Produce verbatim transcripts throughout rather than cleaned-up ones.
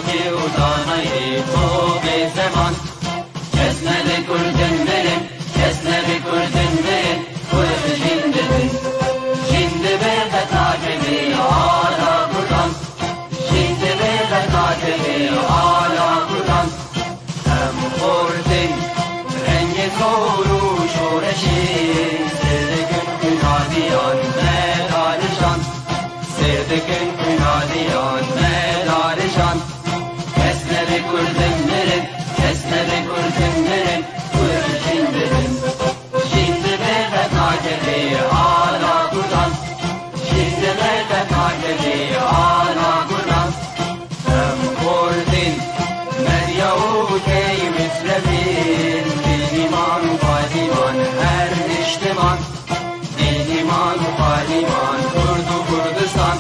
Kê û danayê ço bê zeman. Kes nebe kurdin mirin, kes nebe kurdin mirin, kurd jin dibin. Jin dibe qet nakevê ala kurdan. Jin dibe qet nakevê ala kurdan. Em xortin rengê zor û şoreşê, sêr dikin xwîna diyan me darijan. Sêr dikin xwîna diyan me darijan. Kes nebe kurdin mirin, kes nebe kurdin mirin, kurd jin dibin. Jin dibe qet nakevê ala kurdan. Jin dibe qet nakevê ala kurdan. Em xortin, Medya û Key Mislevîn, Dînîman û Padîman her niştiman. Dînîman û Padîman, Kurd û Kurdistan.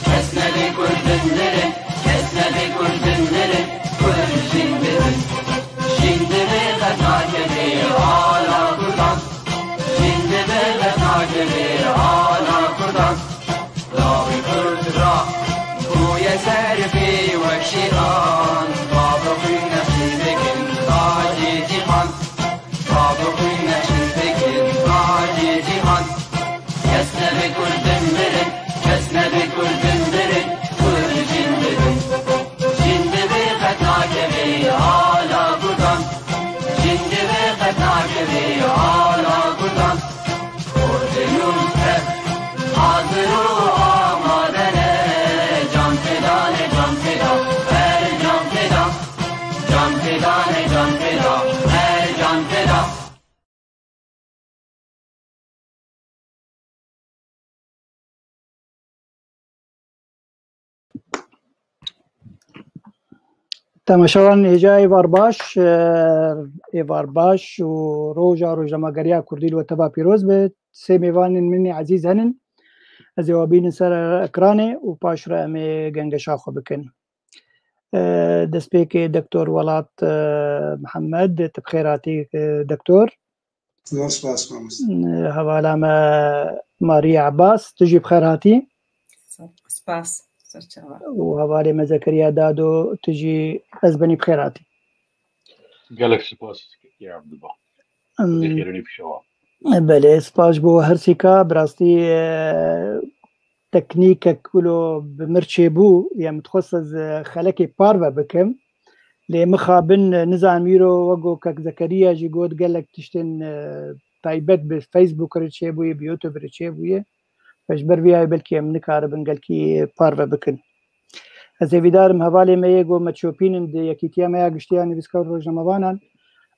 Kes nebe kurdin mirin, kes nebe kurdin mirin, kurd jin dibin. Jin dibe qet nakevê ala kurdan. Jin dibe qet nakevê ala kurdan. Dawî kurd ra bûye serfê wek şêxan. Bavê xwîna jin dikin tacê cîhan. Bavê xwîna jin dikin tacê cîhan. Kes nebe kurdin mirin, kes nebe kurdin mirin, kurd jin dibin. Jin dibe qet nakevê ala kurdan. Jin dibe qet nakevê ala kurdan. Kurdê nû tev hazir û amade ne. Can feda ne, can feda, her can feda. Can feda ne, can feda, her can feda. Temaşevan hêja êvar baş, e, êvar baş û roja rojnamegeriya Kurdî li we teva pîroz be. Sê mêvanên min ê ezîz henin. Ez ê we bînin ser ekranê û paş re em ê gengeşa xwe bikin. E, destpêkê Doktor Welat, e, Mihemed, tu bi xêr hatî, e, Doktor. Zor spas, mamoste. Hevala me Mariye Abbas, tu jî bi xêr hatî. Spas, serçava. Û hevalê me Zekeriya Dado, tu jî ez benî bi xêr hatî. Gelek spas, ya Abdullah. Em, Xêrî pişewa. Belê, spas ji bo hersîka, bi rastî, e, teknîkek wilo bi mir çêbû, ya min dixwest ez, e, xelekê parve bikim. Lê mixabin, e, nizanim îro wek ku kek Zekeriya jî got gelek tiştên, e, taybet bi Facebook re çêbûye, bi YouTube re çêbûye. Ji ber vê yayê belkî em nikaribin gelkî parve bikin. Ez hêvîdar im hevalê me yê ku me çopînin di Yekîtiya me ya Giştî ya Nivîskar û Rojnamevanan,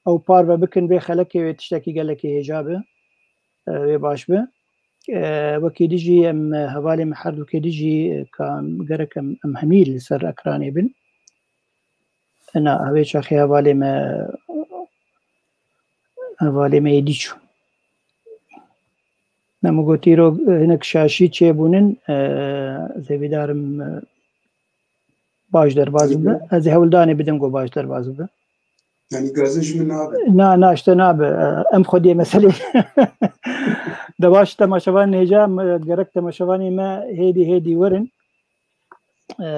ew parve bikin vê xelekê wê tiştekî gelekî hêja be, e, wê baş be. E, wekî dijî em, e, hevalê me herdûkê dijî, e, ka gerek em, em hemî li ser ekranê bin. Na, ew ê çaxê hevalê me, hevalê me êdî çû. Me min got îro hinek şaşî çêbûnin, e, ez hêvîdar im, e, baş derbas bibe. Ez ê hewldanê bidim ku baş derbas bibe. Yanî gazin ji min nabe. Na, na, işte nabe. E, em xwediyê meselê. De baş, temaşevan hêja, me, gerek temaşevanê me hêdî hêdî werin. E,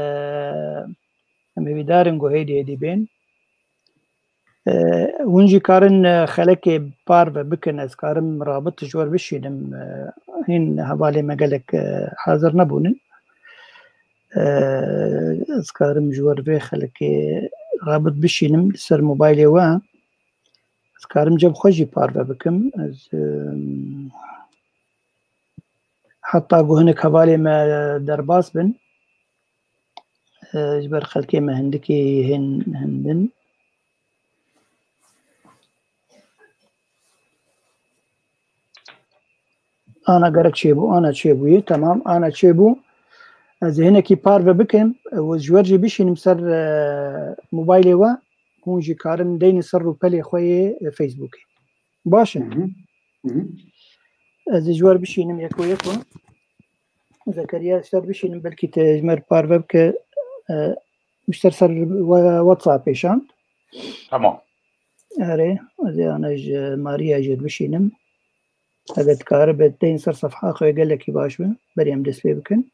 em hêvîdar in ku hêdî hêdî bên. E, hûn jî karin, e, xelekê parve bikin, ez karim rabit ji we re bişînim. E, hîn hevalê me gelek, e, hazir nebûnin. E, ez karim ji we re vê xelekê rabit bişînim li ser mobaylê we. Ez karim cem xwe jî parve bikim. Ez, e, heta ku hinek hevalê me derbas bin, e, ji ber xelkê me hindikî hên hindin. Ana gerek çêbû, ana çêbûyê, temam, ana çêbû. Ez ê hinekî parve bikim, e, û ji we re jî bişînim ser, e, mobaylê we, hûn jî karin deynin ser rûpelê xwe yê, e, Facebookê. Baş e. Hı hı. Hı hı. Ez ê ji we re bişînim yeko yeko. Zekeriya, ji te re bişînim, belkî te ji me re parve bike. E, ji te re ser we-, WhatsAppê şand. Tamam. Erê, ez ê ana ji Mariya jî re bişînim. Eger dikaribe, deynin ser sefha xwe, gelekî baş be. Berî em dest pê bikin.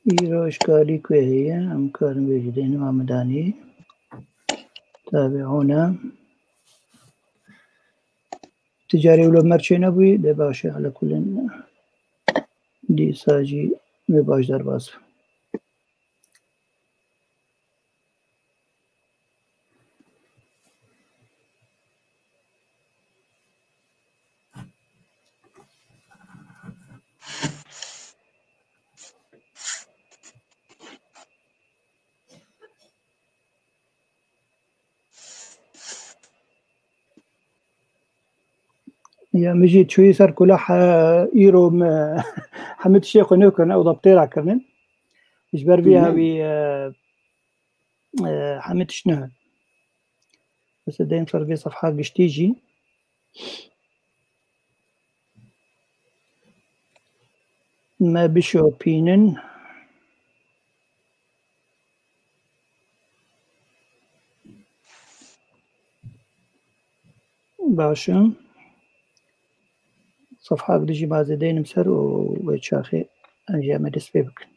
Îro îşkalî ku heye, em karin vê jî dênin, ma min danî. Tabi hûn e. Ti carê wilo mer çênebûyî, lê baş e, elekulin dîsa jî wê baş derbas be. Ya min jî çûyî ser kula he, îro me hemî tiştê xwe nû kirine û daptêra kirinin. Ji ber vî Hı hı. hevî, e, e, hemî tişt ne. Mesela deyim ser vê sefha giştî jî. Me bişopînin. Baş e. Sefha giştî jî ma zêdeynim ser û wê çaxê em jî em ê dest pê bikin.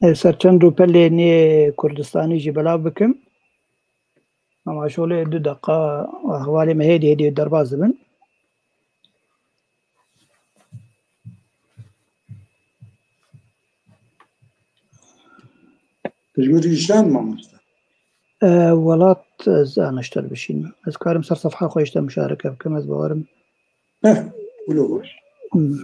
Ez ser çend rûpelê nê Kurdistanî jî belav bikim. Ama şolê du deqa hevalê me hêdî hêdî derbas dibin. Piştgirî ji çend mamoste? E, welat ez aniştir bişînim. Ez karim ser sefha xwe işte muşareke bikim, ez bawerim. Heh, wilo baş. Hmm.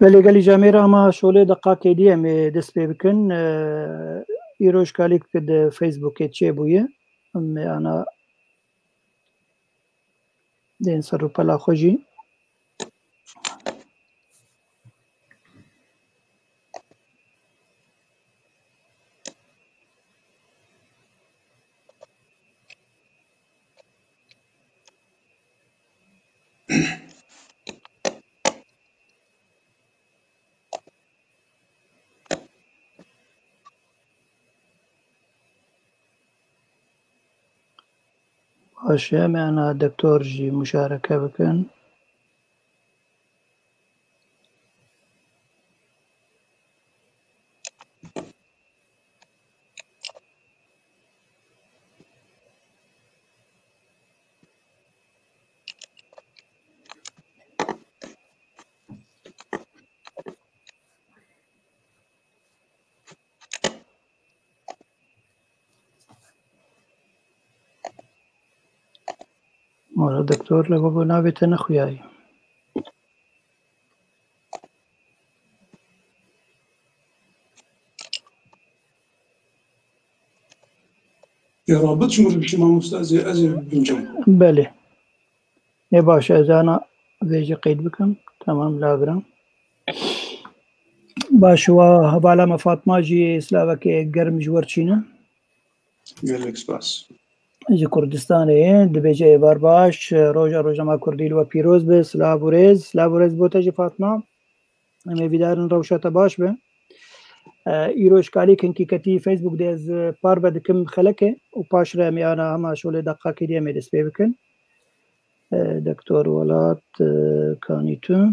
Belê gelî camêra, ama şolê deqakê dî em ê dest pê bikin. Ee, îroj kalîk di Facebookê çêbûye. Em ê ana Dên ser rûpela xwe jî. Baş e, em ê ana doktor jî muşareke bikin. Wala doktor, li ku navê te nexuyayî. Ya Rabbi, çimur bir şey mamoste, ez ê, ez ê bincim. Belê. Ê baş, ez ana vê jî qeyd bikim. Tamam, lagirim. Baş, wa hevala me Fatma jî slavekê germ ji we re çîne. Gelek spas. Ji Kurdistanê ye, dibêje êvar baş, roja rojnama Kurdî li we pîroz be, silav û rêz, silav û rêz bo te jî Fatma. Em ê vîdarin rewşa te baş be. E, îroj kalî kinkî ketî Facebook de ez, e, parve dikim xelekê û paş re em ê ana hema şolê deqakê dî em ê dest pê bikin. E, Doktor Welat, e, kanî tu.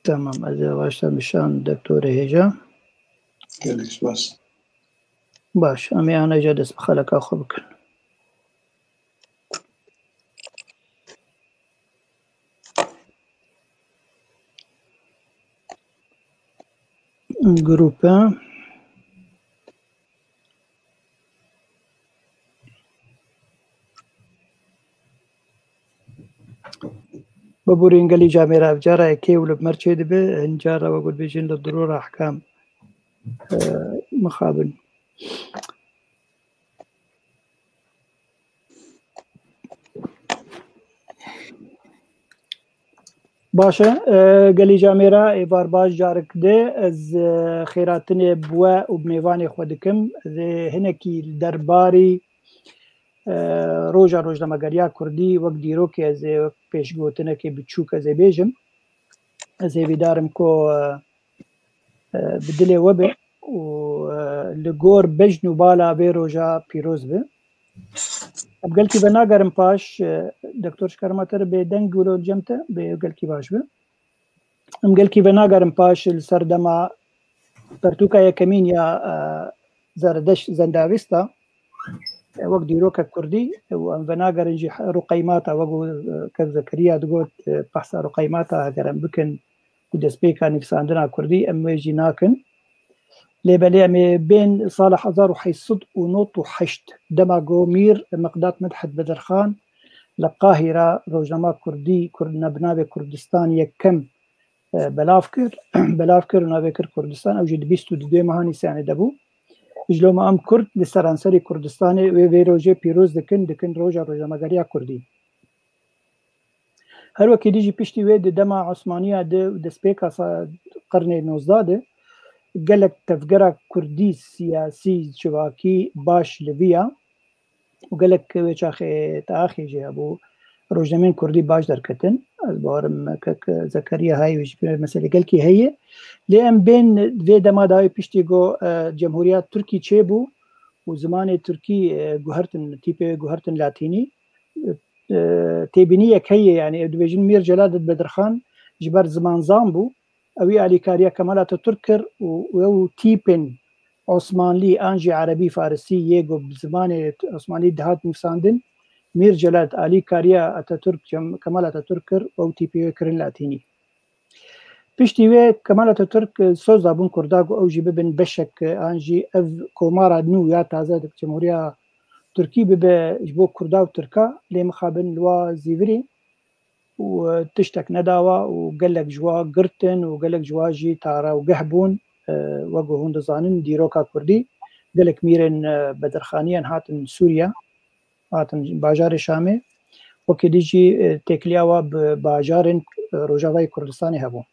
Tamam, ez ê yavaştan bişan doktorê hêja. Gelek spas. Baş, em ê ana jî dest bi xeleka xwe bikin. Grupe. Biborîn gelî camêra ev cara yekê û li bi me re çêdibe, hin cara we got bêjin li dirora ehkam, e, mixabin. Baş e, e, gelî camêra êvar baş carik di ez, e, xêratinê bi we û bi mêvanê xwe dikim. Ez ê hinekî li derbarî, e, roja rojnamegeriya kurdî wek dîrokê ez ê wek pêşgotinekê biçûk ez ê bêjim. Ez hêvîdar im ku, e, e, bi dilê we be û, e, li gor bejn û bala vê roja pîroz be. Em gelkî venagerin paş, e, Doktor ji kerema te re bê deng wilo cem te, bê gelkî baş be. Em gelkî venagerin paş li ser dema pertûka yekemîn ya, e, Zerdeşt Zendavîsta, e, wek dîrokek kurdî, e, û em venagerin jî Ruqeymata, wek ku, e, kek Zekeriya digot, e, behsa Ruqeymata heger em bikin ku destpêka nivîsandina kurdî, em wê jî nakin. Lê belê em ê bên sala hezar û heşt sed û nod û heşt, dema ku Mîr Miqdad Midhet Bedirxan li Qahîra rojnama kurdî, Kurd-, bi navê Kurdistan Yekem, e, belav kir, belav kir û navê kir Kurdistan, ew jî di bîst û di duyê meha Nîsanê de bû. Ji loma em Kurd li seranserî Kurdistanê wê vê rojê pîroz dikin, dikin roja rojnamegeriya kurdî. Her wekî dî jî piştî wê di dema Osmaniya de û destpêka sa-, qirnê nozdeh de gelek tevgera kurdî siyasî, civakî baş li viya û gelek wê çaxê teaxê jî hebû. Rojnameyên kurdî baş derketin. Ez bawerim kek Zekeriya Hayê wê jî pê meselê gelkî heye. Lê em bên vê dema dawî piştî ku, e, Cemhuriya Tirkî çêbû û zimanê tirkî, e, guhertin, tîpê wê guhertin latînî. E, têbîniyek heye, yanî ew dibêjin Mîr Celal Bedirxan ji ber zimanzan bû. Ewî alîkariya Kemal Atatürk kir û ew tîpên Osmanlî an jî Erebî Farisî yê ku bi zimanê Osmanlî dihat nivîsandin, Mîr Celal alîkariya Atatürk, Cem-, Kemal Atatürk kir û ew tîpê wê kirin latînî. Piştî wê Kemal Atatürk, e, soz dabûn Kurda ku ew jî bibin beşek, e, an jî ev komara nû ya taze di Cemhuriya Tirkî bibe ji bo Kurda û Tirka, lê mixabin li wa zîvirî û, e, tiştek nedawa û gelek ji wa girtin û gelek ji wa jî tarewgeh bûn, e, wek ku hûn dizanin dîroka kurdî, gelek mîrên, e, Bedirxaniyan hatin Sûriye, hatin bajarê Şamê, wekî dî jî, e, têkiliya wa bi bajarên, e, Rojavayê Kurdistanê hebû.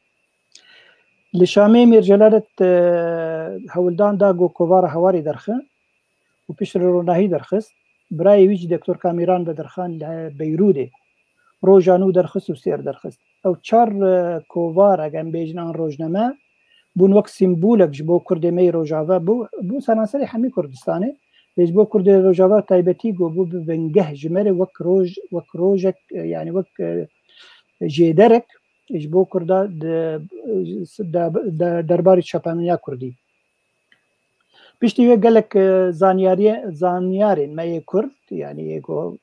Li Şamê Mîr Celalet, e, hewldan da ku kovara Hewarê derxi û piştre ronahî derxist. Birayê wî jî Doktor Kamîran Bedirxan li Beyrûdê roja nû derxist û sêr derxist. Ew çar, e, kovar, eger em bêjin an rojname, bûn wek sîmbolek ji bo Kurdê me yê Rojava, bû, bû seranserê hemî Kurdistanê. Lê ji bo Kurdê Rojava taybetî ku bû bi bingeh ji me re wek roj, wek rojek, e, yanî wek, e, jêderek ji bo Kurda di, de, de, derbarî çapemeniya Kurdî. Piştî wê gelek, e, zanyariyê, zanyarên me yê Kurd, yanî yê ku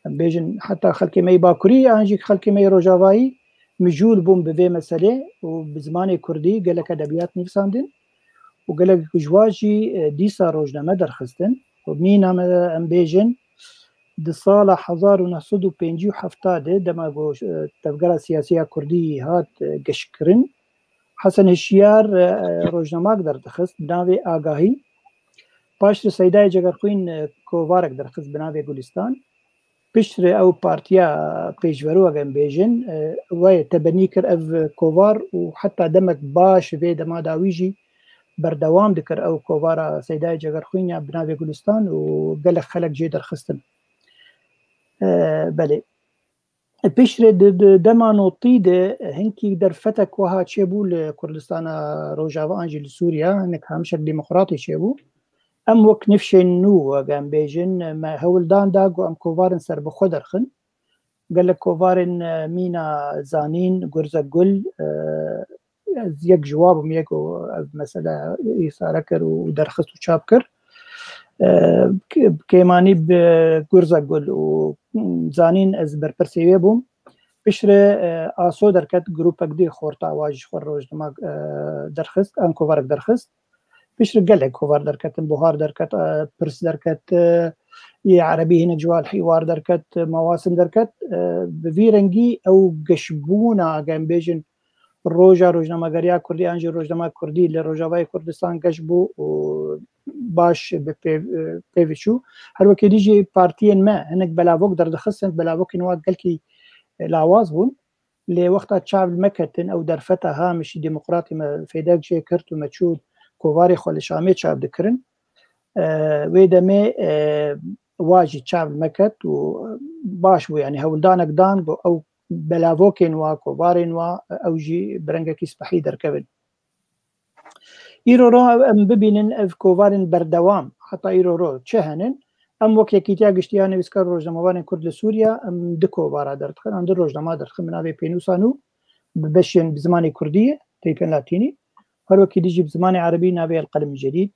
em bêjin heta xelkê me yê Bakurî, yan jî xelkê me yê Rojavayî mijûl bûn bi vê meselê û bi zimanê Kurdî gelek edebiyat nivîsandin û gelek ji wa jî, e, dîsa rojname derxistin. Û mîna me em bêjin di sala hezar û neh sed û pêncî û heft de dema ku, e, tevgera siyasî ya Kurdî hat, e, geşkirin, Hesen Hişyar, e, e, rojnamak derdixist bi navê Agahî. Paştre Seydayê Cegerxwîn, e, kovarek derxist bi navê Gulistan. Piştre ew partiya pêşverû, eger em bêjin, e, wê tebenî kir ev kovar û heta demek baş vê dema dawî jî berdewam dikir ew kovara Seydayê Cegerxwîn ya bi navê Gulistan û gelek xelek jê derxistin. E, belê. Piştre di, di dema notî de hinkî derfetek wiha çêbû li Kurdistana Rojava an jî li Sûriye, hinek hemşek demokratî çêbû. Em wek nifşên nû, wek em bêjin, me hewldan da ku em kovarên serbixwe derxin. Gelek kovarên, e, mîna Zanîn, Gurze Gul, e, ez yek ji wa bûm, yek û ev mesele îsare kir û derxist û çap kir. E, ke-, kêmanî bi Gurze Gul û Zanîn ez berpirsê wê bûm. Piştre e, Aso derket, grûpek dî xorta wa ji xwe rojnama e, derxist, an kovarek derxist. Piştre gelek kovar derketin, Buhar derket, e, Pirs derket, e, yê erebî hinek ji wan Hîwar derket, e, Mawasim derket. E, bi vî rengî ew geşbûna, gem bêjin, roja rojnamegeriya kurdî an jî rojnama kurdî li Rojavayê Kurdistan geş bû û baş bi pê, pê ve çû. Her wekî dî jî partiyên me hinek belavok derdixistin, belavokên wa gelkî lawaz bûn. Lê wexta çav li me ketin, ew derfeta Hamişî Demokratî me fêdek jê kirt û me çû kovarê xwe li Şamê çav dikirin. E, wê demê e, wa jî çav li me ket û baş bû, yanî hewldanek dan ku ew belavokên wa, kovarên wa, ew jî bi rengekî spehî derkevin. Îro ro em bibînin ev kovarên berdewam, heta îro ro çi henin? Em wek Yekîtiya Giştî ya Nivîskar û Rojnamevanên Kurd li Sûriye, em du kovara derdixin, em du rojnama derdixin bi navê Pênûsa Nû, bi beşên bi zimanê kurdî ye, teypên latînî, her wekî dî jî bi zimanê erebî navê El Qelim Cedîd.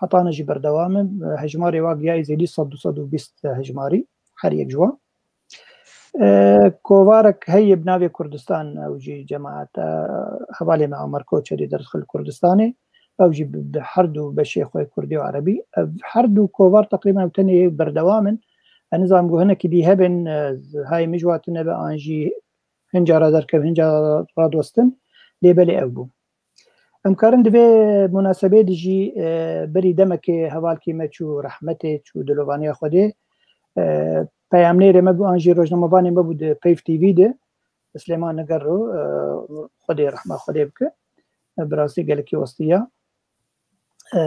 Hetane jî berdewam in. Hejmarê wa giyayî zêdî sed û sed û bîst hejmarî her yek ji wan. E, kovarek heye bi navê Kurdistan, ew jî cemaet, e, hevalê me Amer Koçerî derdixin li Kurdistanê. Ew jî bi, bi her du beşê xwe kurdî û erebî. Ev her du kovar teqrîben ew tenê berdewam in. Ez nizanim ku hinekî dî hebin, e, hayê min ji wa tune be an jî hin cara derkevin, hin cara radwestin. Lê belê ew bû. Em karin di vê munasebê de jî, e, berî demekê hevalkî me çû rehmetê, çû dilovaniya Xwedê. E, peyamnêrê me bû, an jî rojnamevanê me bû di Peyv T V de, Silêman Nigero, e, Xwedê rehma Xwedê bike. E, bi rastî gelekî westiya. E,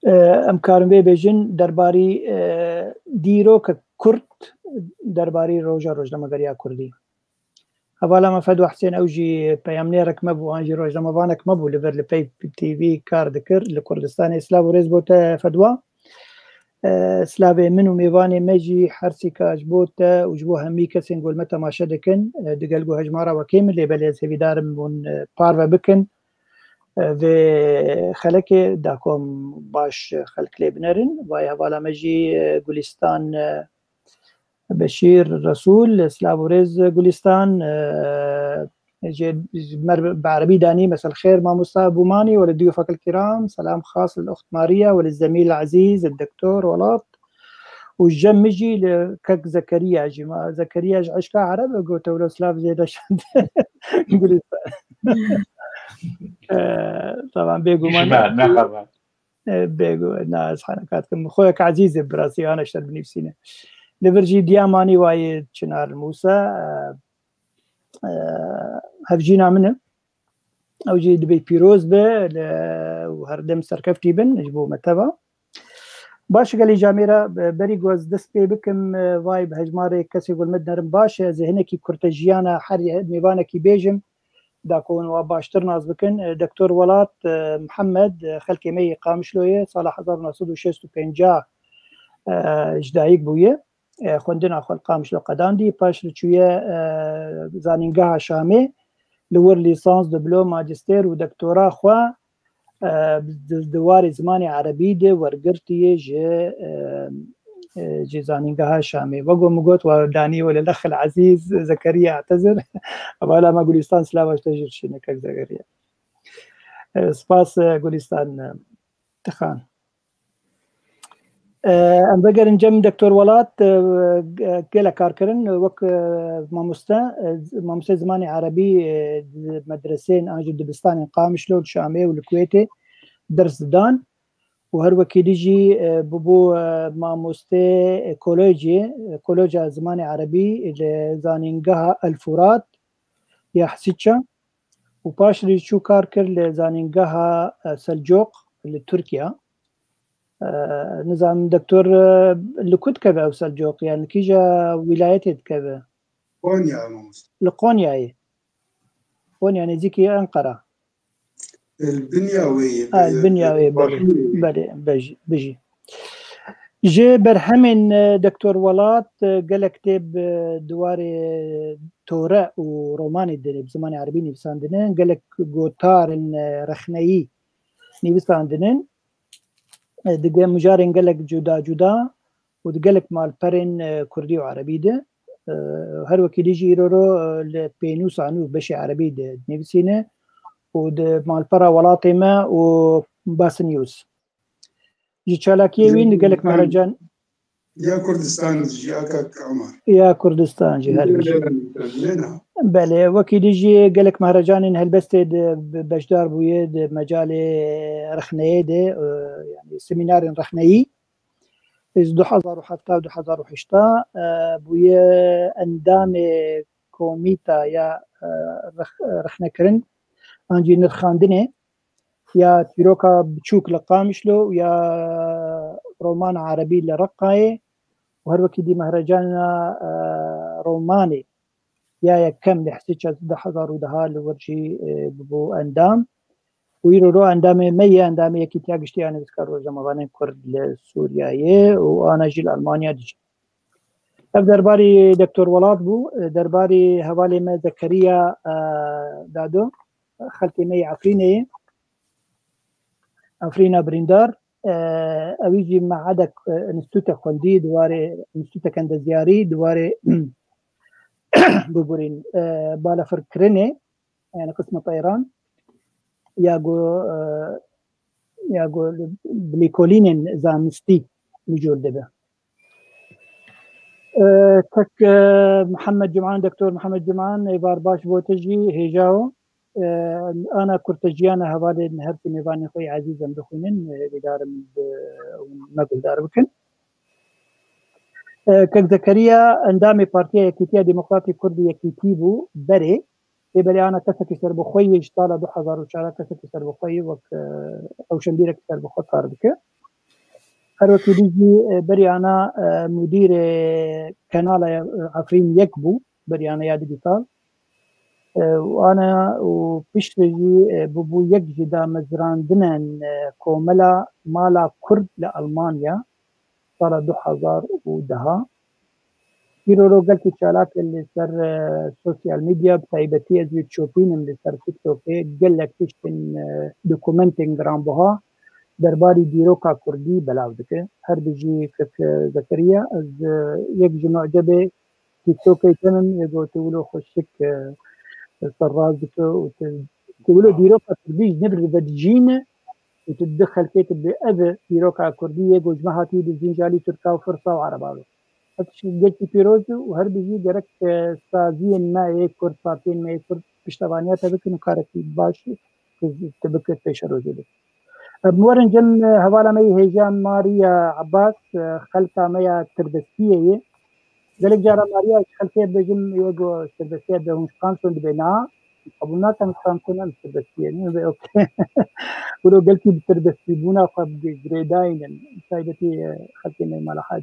e, em karin vê bêjin derbarî, e, dîrokek kurt derbarî roja rojnamegeriya kurdî. Hevala me Fedwa Husên, ew jî peyamnêrek me bû, an jî rojnamevanek me bû, li vir li Peyv T V kar dikir li Kurdistanê. Silav û rêz bo te Fedwa. E, silavê min û mêvanê me jî her sîka ji bo te û ji bo hemî kesên ku li me temaşe dikin. E, digel ku hejmara we kêm in, lê belê ez hêvîdar im hûn, e, parve bikin. E, vê xelekê da ku em baş xelk lê binerin. Vay hevala me jî, e, Gulîstan, e, Beşîr Resûl, silav û rêz Gulîstan, e, jê, ji mer bi erebî danî, mesel xêr mamosta Bûmanî, we li diyûfek el kiram, selam xas li uxt Mariya, we li zemîl ezîz, el doktor Welat, û ji cem min jî li kek Zekeriya jî, ma Zekeriya ji eşka ereb e, gote wilo silav zêde şand. Gulîstan. E, tamam, bêguman. Ji me nexeber. E, bêgu-, na, ez henekat kim. Xwek ezîz e, bi rastî, ana şer binivîsîne. Li vir jî diya manî wayê Çinar Mûsa, e, e, hevjîna min e. Ew jî dibê pîroz be, li, û her dem serkeftî bin, ji bo me teva. Baş, gelî camêra, e, berî ku ez dest pê bikim, e, vay bi hejmarê kesê ku li me dinerin baş e, ez ê hinekî kurte jiyana her ye-, mêvanekî bêjim. Da ku hûn wa baştir nas bikin, e, Doktor Welat, e, Mihemed, e, xelkê me yê Qamişloyê, sala hezar û neh sed û şêst û pênc, e, ji dayik bûye. E, xwendina xwe li Qamişlo qedandî, paş li çûye, e, zanîngeha Şamê, li wir lîsans, diplom, majistêr û doktora xwe, e, di, di warê zimanê erebî de wergirtiye ji, e, e, ji zanîngeha Şamê. Wek min got, we danî we li lexil ezîz Zekeriya Tezir. Hevala me Gulîstan, silava ji te jî şîne kek Zekeriya. E, spas, e, Gulîstan, e, Tixan. E, em vegerin cem Doktor Welat, e, ge-, gelek kar kirin. Wek, e, mamoste, e, z-, mamoste zimanê erebî, e, di medreseyên an jî dibistanên Qamişlo, li Şamê û li Kuwêtê ders didan. Û her wekî dî jî, e, bûbû, e, mamostê, e, kolejê, e, Koleja Zimanê Erebî li Zanîngeha El Furat ya Hesîça û paş rî çû kar kir li Zanîngeha, e, Selcoq li Tirkiye. E, nizanim doktor, e, li ku dikeve ew Selcoq, yani kîja wîlayetê dikeve? Konya, mamoste. Li Konyayê. Konya nêzîkî Enqera. Li binya wê ye. Ha, li binya wê, belê, belê, bijî, bijî. Ji berhemên, e, Doktor Welat, e, gelek tê bi di warê tore û romanê de bi zimanê erebî nivîsandine, gelek gotarên, e, rexneyî nivîsandine, e, di ge-, mijarên gelek cuda cuda û di gelek malperên, e, kurdî û erebî de. E, her wekî dî jî îro ro, e, li pênûsa nû beşê erebî di nivîsîne û di malpera welatê me û Bas News. Ji çalakiyê wî gelek mehrecan Ya Kurdistan jî, ya kak Omar. Ya Kurdistan jî her bijî. Belê, wekî dî jî gelek mehrecanên helbestê di be-, beşdar bûye di mecalê rexneyê de, e, yani semînarên rexneyî. Ez du hezar û hevdeh û du hezar û heştê, e, bûye endamê komîta ya, e, rex-, rexnekirin, an jî nirxandinê ya çîroka biçûk li Qamişlo û ya romana erebî li Reqayê û her wekî dî mehrecana, e, romanê ya yekem li Hesê çar du hezar û deh li wir jî, e, bibû endam. Û îro ro endamê me ye, endamê Yekîtiya Giştî ya Nivîskar Rojnamevanên Kurd li Sûriyeyê û ana jî li Almanya dijî. Ev derbarî Doktor Welat bû, e, derbarî hevalê me Zekeriya, e, Dado, xelkê me yê Efrînê ye. Efrîna birîndar, e, ewî jî meedek, e, înstîtûtek xwendî, di warê înstîtûtek endezyarî, di warê, bibûrîn, e, balafirkirinê, yani qisma teyran, ya ku, e, ya ku li, bi lêkolînên zanistî mijûl dibe. E, kek, e, Mihemed Cum'an, Doktor Mihemed Cum'an, êvar baş bo te jî hêja o. E, ana kurtejiyana hevalên her sê mêvanên xwe yê ezîz em dixwînin, e, hêvîdar im bi, me guhdar bikin. E, kek Zekeriya endamê Partiya Yekîtiya Demokratî Kurd û Yekîtî bû berê. Lê belê ana kesekî serbixwe ye, ji sala du hezar û çar kesekî serbixwe ye, wek, e, rewşenbîrekî serbixwe kar dike. Her wekî dî jî, e, berî ana, e, mudîrê Kenala, e, Efrîn yek bû, berî ana ya dîjîtal. E, û ana û piştre jî, e, bûbû yek ji damezrandinên, e, komela Mala Kurd li Almanya, sala du hezar û deh. Îro ro gelkî çalak e li ser, e, sosyal medya, bi taybetî ez wê dişopînim li ser TikTokê, gelek tiştên, e, dokumentên giranbuha derbarî dîroka kurdî belav dike. Her bijî kek, e, Zekeriya, ez, e, yek ji mucebê TikTokê te me, yê got tu wilo xweşik, e, serrast dike û tu, tu wilo dîroka kurdî ji neb re vedijîne û tu di xelkê tu bi ev dîroka kurdî yê ku ji me hatî bi zînjalî tirka û firsa û ereba be. Ev tişt gelkî pîroz e û her bijî gerek, e, saziyên me yê kurd, partiyên me yê kurd piştevaniya te bikin û karekî baş tu, tu bike pêşerojê bike. Em werin cem, e, hevala me yê hêja Maria Abbas, e, xelka me ya Tirbestiyê ye. Gelek cara Maria ji xelkê bêjim, yê go Tirbestiye de hûn ji Qamşon dibe na, qebûl nakin ji Qamşon em Tirbestiye ne, ve ok. Wilo gelkî bi tirbestîbûna xwe bi girêdayî ne, taybetî, e, xelkê me Malahat.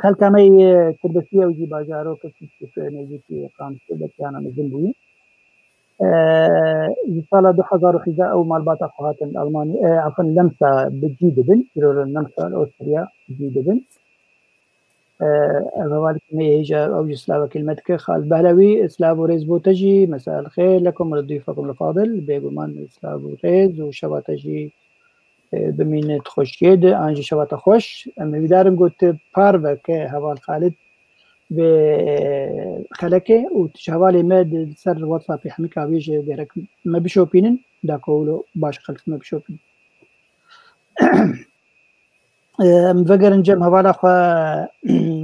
Xelka me yê Tirbestî ew jî bajarok e, nêzîkî Qamişlo, belkî ana mezin bûye. E, ji sala du hezar û hejde ew malbata xwe hatin Almanya, e, afin Nemsa bi cî dibin, îro Nemsa li Austria bi cî dibin. E, ev hevalekî me yê hêja, ew jî silavekî li me dike. Xalid Behlewî, silav û rêz bo te jî, mesa el xêr lekum li duyfekum li fadil, bêguman silav û rêz û şeva te jî e, bimîne di xweşiyê de, an jî şeva te xweş. Em hêvîdar in ku tu parve ke heval Xalid vê, e, xelekê û tu ji hevalê me di ser WhatsAppê hemî kaviyê ji gerek me bişopînin, da ku wilo baş xelk me bişopînin. E, em vegerin cem hevala xwe,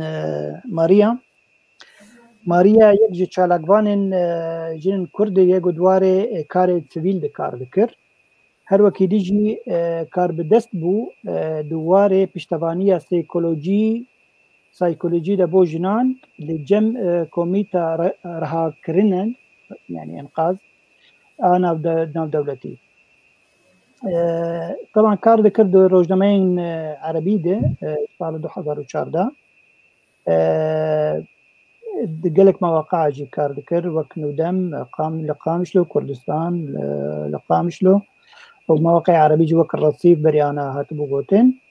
e, Maria. Maria yek ji çalakvanên, e, jinên Kurd ye ku di warê, e, karê sivîl de kar dikir. Her wekî dî jî, e, karbidest bû, e, di warê piştevaniya seykolojî, saykolojî de bo jinan li cem, e, komîta re-, rehakirinin, yani enqaz, a navde-, navdewletî. E, teban kar dikir di rojnameyên, e, erebî de, e, sala du hezar û çardeh. E, di gelek mewaqa jî kar dikir, wek Nûdem, Qam-, li Qamişlo, Kurdistan, li, li Qamişlo û mewaqa erebî jî wek Resîf berî ana hatibû gotin.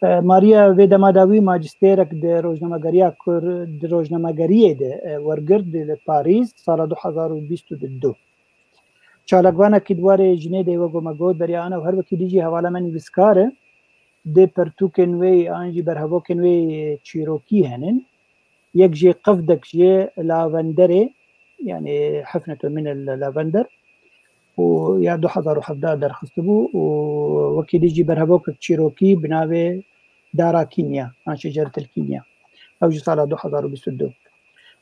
E, Maria vê dema dawî majistêrek di rojnamegeriya Kur-, di rojnamegeriyê de, e, wergirt di, li Parîs sala du hezar û bîst û du. Çalakvanekî di warê jinê de wek me got, berî ana û her wekî dî jî hevala me nivîskar e. di pirtûkên wê an jî berhevokên wê çîrokî henin. Yek jê qivdek ji lavenderê, yani hefnetu min el lavender, û ya du hezar û hevdeh derxistibû û wekî dî jî berhevokek çîrokî bi navê Dara Kînya, an Şeceret el Kînya. Ew ji sala du hezar û bîst û du.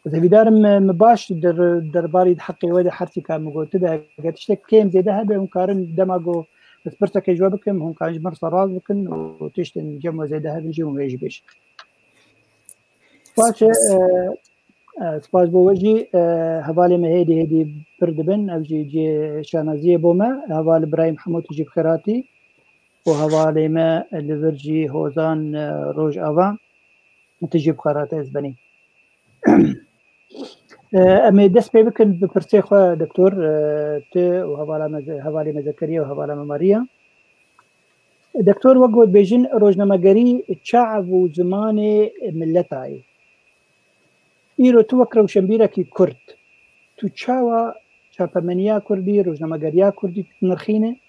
Ez hêvîdar im, e, min baş der-, derbarî heqê we de her tîka min gotibe. Eger tiştek kêm zêde hebe, hûn karin dema ku ez pirseke ji we bikim, hûn karin ji min re rast bikin û tiştên cem we zêde hebin jî hûn wê jî bêjin. Spas e, e, e, spas bo we jî, e, hevalê me hêdî hêdî pir dibin, ev jî cihê şanaziyê bo me. Heval Birahîm Hemû, tu jî bi xêr hatî û hevalê me li vir jî Hozan, e, Rojava, tu jî bi xêr hatî ez benî. E, em ê dest pê bikin bi pirsê xwe, doktor, e, tu û hevala me Ze-, hevalê me Zekeriya û hevala me Mariya. Doktor, wek got bêjin, rojnamegerî çav û zimanê mileta ye. Îro tu wek rewşenbîrekî Kurd, tu çawa çapemeniya Kurdî, rojnamegeriya Kurdî dinirxîne?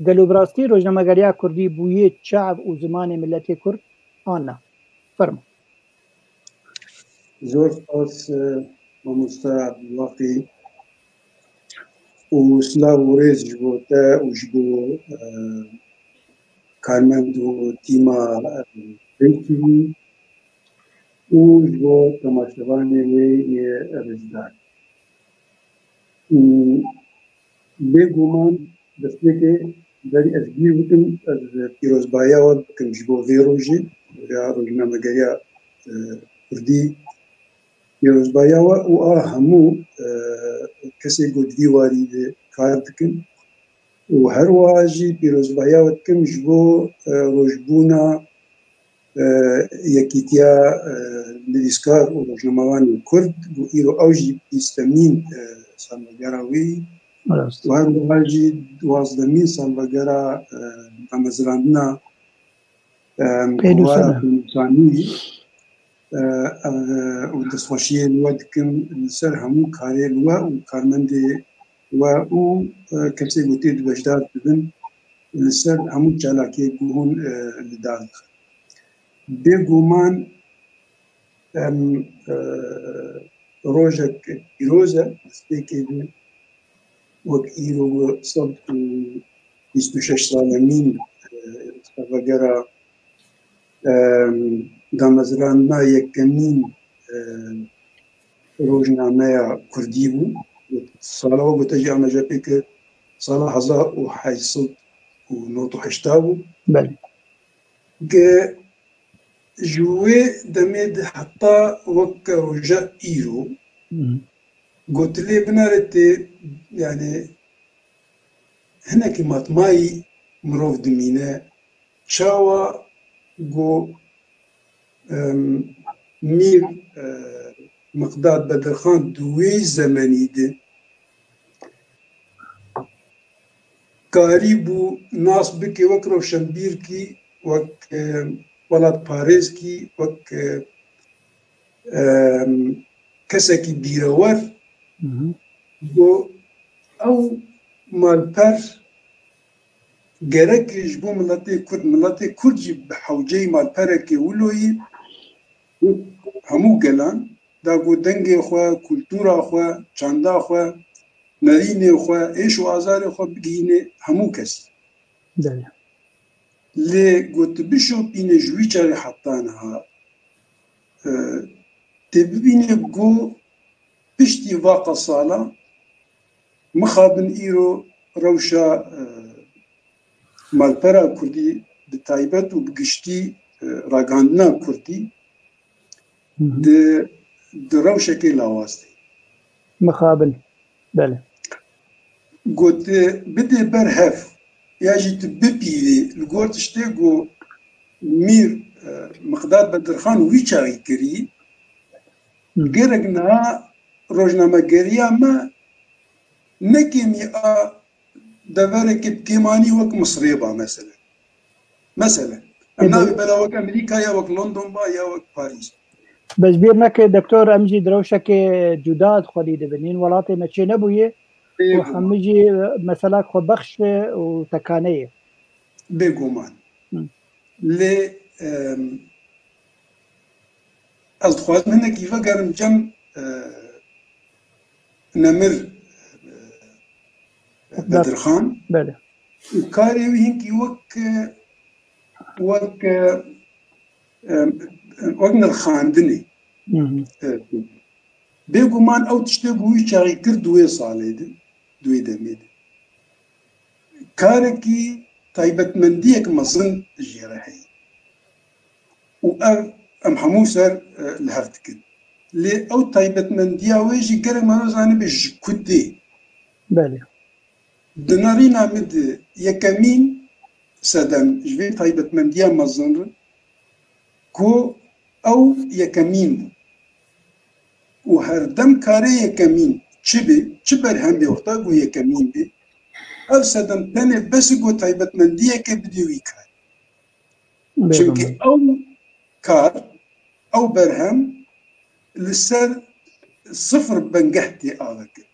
Gelo bi rastî rojnamegeriya Kurdî bûye çav û zimanê miletê Kurd an na? Fermo. Zor spas, e, mamosta Abdulbaqî, û silav û rêz ji bo te û ji bo, e, karmend û tîma, e, Pêk T V û ji bo temaşevanê wê yê rêzdar. Û bêguman destpêkê berî ez bîr bikim, ez pîrozbahiya we bikim ji bo vê rojê, ya rojnamegeriya, e, Kurdî. Pîrozbahiya we û a hemû, e, kesê ku di vî warî de kar dikin û her wiha jî pîrozbahiya we dikim ji bo, e, rojbûna, e, yekîtiya, e, nivîskar û rojnamevanên Kurd û îro ew jî bîstemîn, e, salvegera wê yî. Rast. Û her wiha jî duwazdemîn salvegera, e, damezrandina, e, Pênûsana. Kovara Pênûsanî, e, e, û destxweşiyê li we dikim li ser hemû karê li we û karmendê we û, e, kesê ku tê de beşdar dibin li ser hemû çalakiyê ku hûn, e, li dar dixin. Bêguman em, e, rojek pîroz e, destpêkê de wek îro sed û bîst û şeş salemîn, e, salvegera, e, damezrandina yekemîn, e, rojnameya Kurdî bû. Sala we gote jî, em ê jê pê ke sala hezar û heşt sed û nod û heşta bû. Belê. Ke ji wê demê de heta weke roja îro, Hı hı. gotilê binare tê, yani hinekî matmayî mirov dimîne, çawa ku, em, Mîr, e, Miqdad Bedirxan di wê zemenî de karîbû nas bike wek rewşenbîrkî, wek, e, welatparêzkî, wek, e, e, kesekî bîrewer, Hı hı. ku ew malper gerek ji bo miletê Kurd, miletê Kurd jî bi hewceyî malperekê wilo yî, hemû gelan, da ku dengê xwe, kultura xwe, çanda xwe, nerînê xwe, êş û azarê xwe bigihîne hemû kesî. Belê. Lê ku tu bişopîne ji wî çaxê heta niha, e, tê bibîne ku piştî vaqa sala mixabin îro rewşa, e, malpera Kurdî bi taybet û bi giştî, e, ragihandina Kurdî Hı hı. di, di rewşekê lawaz de. Mixabin. Belê. Got, e, bidê ber hev, ya jî tu bipîrî, li gor tiştê ku Mîr, e, Miqdad Bedirxan wî çaxî kirî, Hı. gerek niha rojnamegeriya me ne kêmî a deverekê bi kêmanî wek Misirê ba, mesele. Mesele. Em Ê, navê bela wek Amerîka ya wek London ba ya wek Parîs. Bes bîr neke, doktor, em jî di rewşekê cuda di xwedî dibin. Hîn welatê me çê nebûye Ê, û hemî jî mesela xwe bexş û tekane ye. Bêguman. Hı. Lê, em, ez dixwazim hinekî vegerim cem, e, Nemir, e, Bedirxan. Belê. Û karê wî hinkî wek, e, wek, e, em, wek nirxandinê. Hı hı. E, Bêguman ew tiştê ku wî çaxî kir di wê salê de, di wê demê de. Karekî taybetmendiyek mezin jê re heye. Û ev em hemû ser, e, li hev dikin. Lê ew taybetmendiya wê jî gerek me wê zanibe ji ku tê. Belê. Di nerîna min de yekemîn sedem ji vê taybetmendiya mezin re ku ew yekemîn bû. Û herdem karê yekemîn çi bê, çi berhem bê wexta ku yekemîn bê, ev sedem tenê bes e ku taybetmendiyeke bidê wî karî. Bêguman. Çimkî ew kar, ew berhem li ser sifir bingeh tê avekir.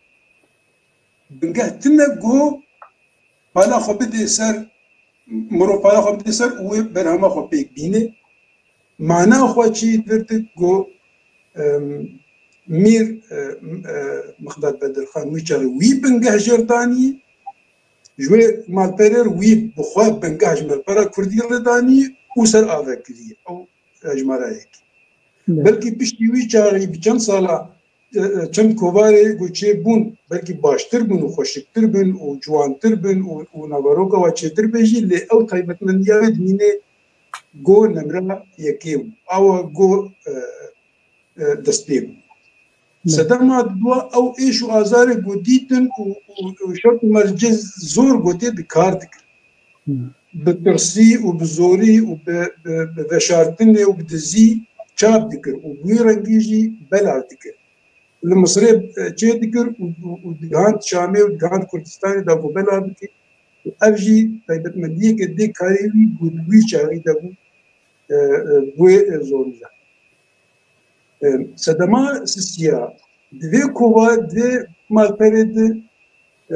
Bingeh tune ku pala xwe bidê ser, mirov pala xwe bidê ser û wê berhema xwe pêk bîne. Mana xwe çi yî vir dik ku, em, Mîr, e, e, Mixdad Bedirxan wî çaxê wî bingeh jêr danî, ji wê malperê re wî bi xwe bingeh ji malpera kurdî re danî û ser ave kirî. Ew hejmara yekê. Evet. Belkî piştî wî çaxî bi çend sala, e, e, çend kovarê ku çêbûn, belkî baştir bûn û xweşiktir bin û ciwantir bin û, û naveroka wa çêtir be jî, lê ew taybetmendiya wê dimîne go nemra yekê bû. Awa go, e, e, destpê bû. Evet. Sedema dua ew êş û azarê ku dîtin û, û, û şert û mercê zor gotê bi kar dikir. Hı. Bi tirsî û bi zorî û bi, bi, bi veşartinê û bi dizî çap dikir û bi wî rengî jî belav dikir. Li Misirê, e, çê dikir û, û, û digihand Şamê û digihand Kurdistanê da ku belav bike. Û ev jî taybetmendiyeke dê karê wî ku di wî çaxî de bû, e, e, bi wê, e, zorî de. E, sedema sisiya, di vê kova, di vê malperê de,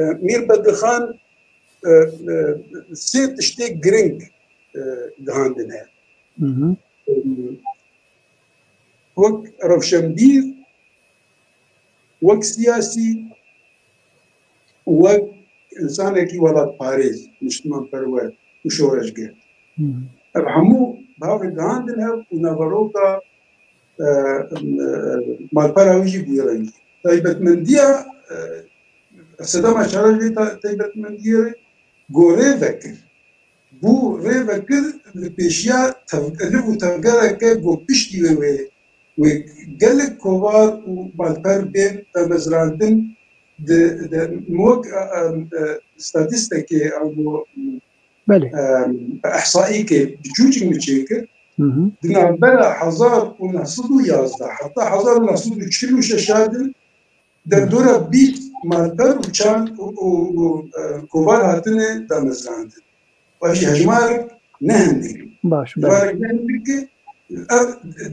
e, Mîr Bedirxan, e, e, sê tiştê giring, e, gihandine. Hı hı. E, wek rewşenbîr, wek siyasî, wek insanekî welatparêz, niştimanperwer û şoreşger. Hı. Ev hemû bi hev re gihandin hev û naveroka, e, e, malpera wî jî bûye rengî. Taybetmendiya, e, sedema çara jê ta-, taybetmendiyê re gorê vekir. Bû rê vekir li pêşiya tev-, liv û tevgereke ku piştî wê wê, wê gelek kovar û malper bên damezrandin di, di, wek, e, e, e, statîstekê, ew, Belê. e, ehsaîkê biçûçik min çêkir. Hı hı. Di navbera hezar û neh sed û yazdeh heta hezar û neh sed û çil û şeş de derdora bîst malper û çand û, û, û, e, kovar hatine damezrandin. Ev jî hejmarek ne hindik e. Baş, belê. Hejmarek ne hindik e, ev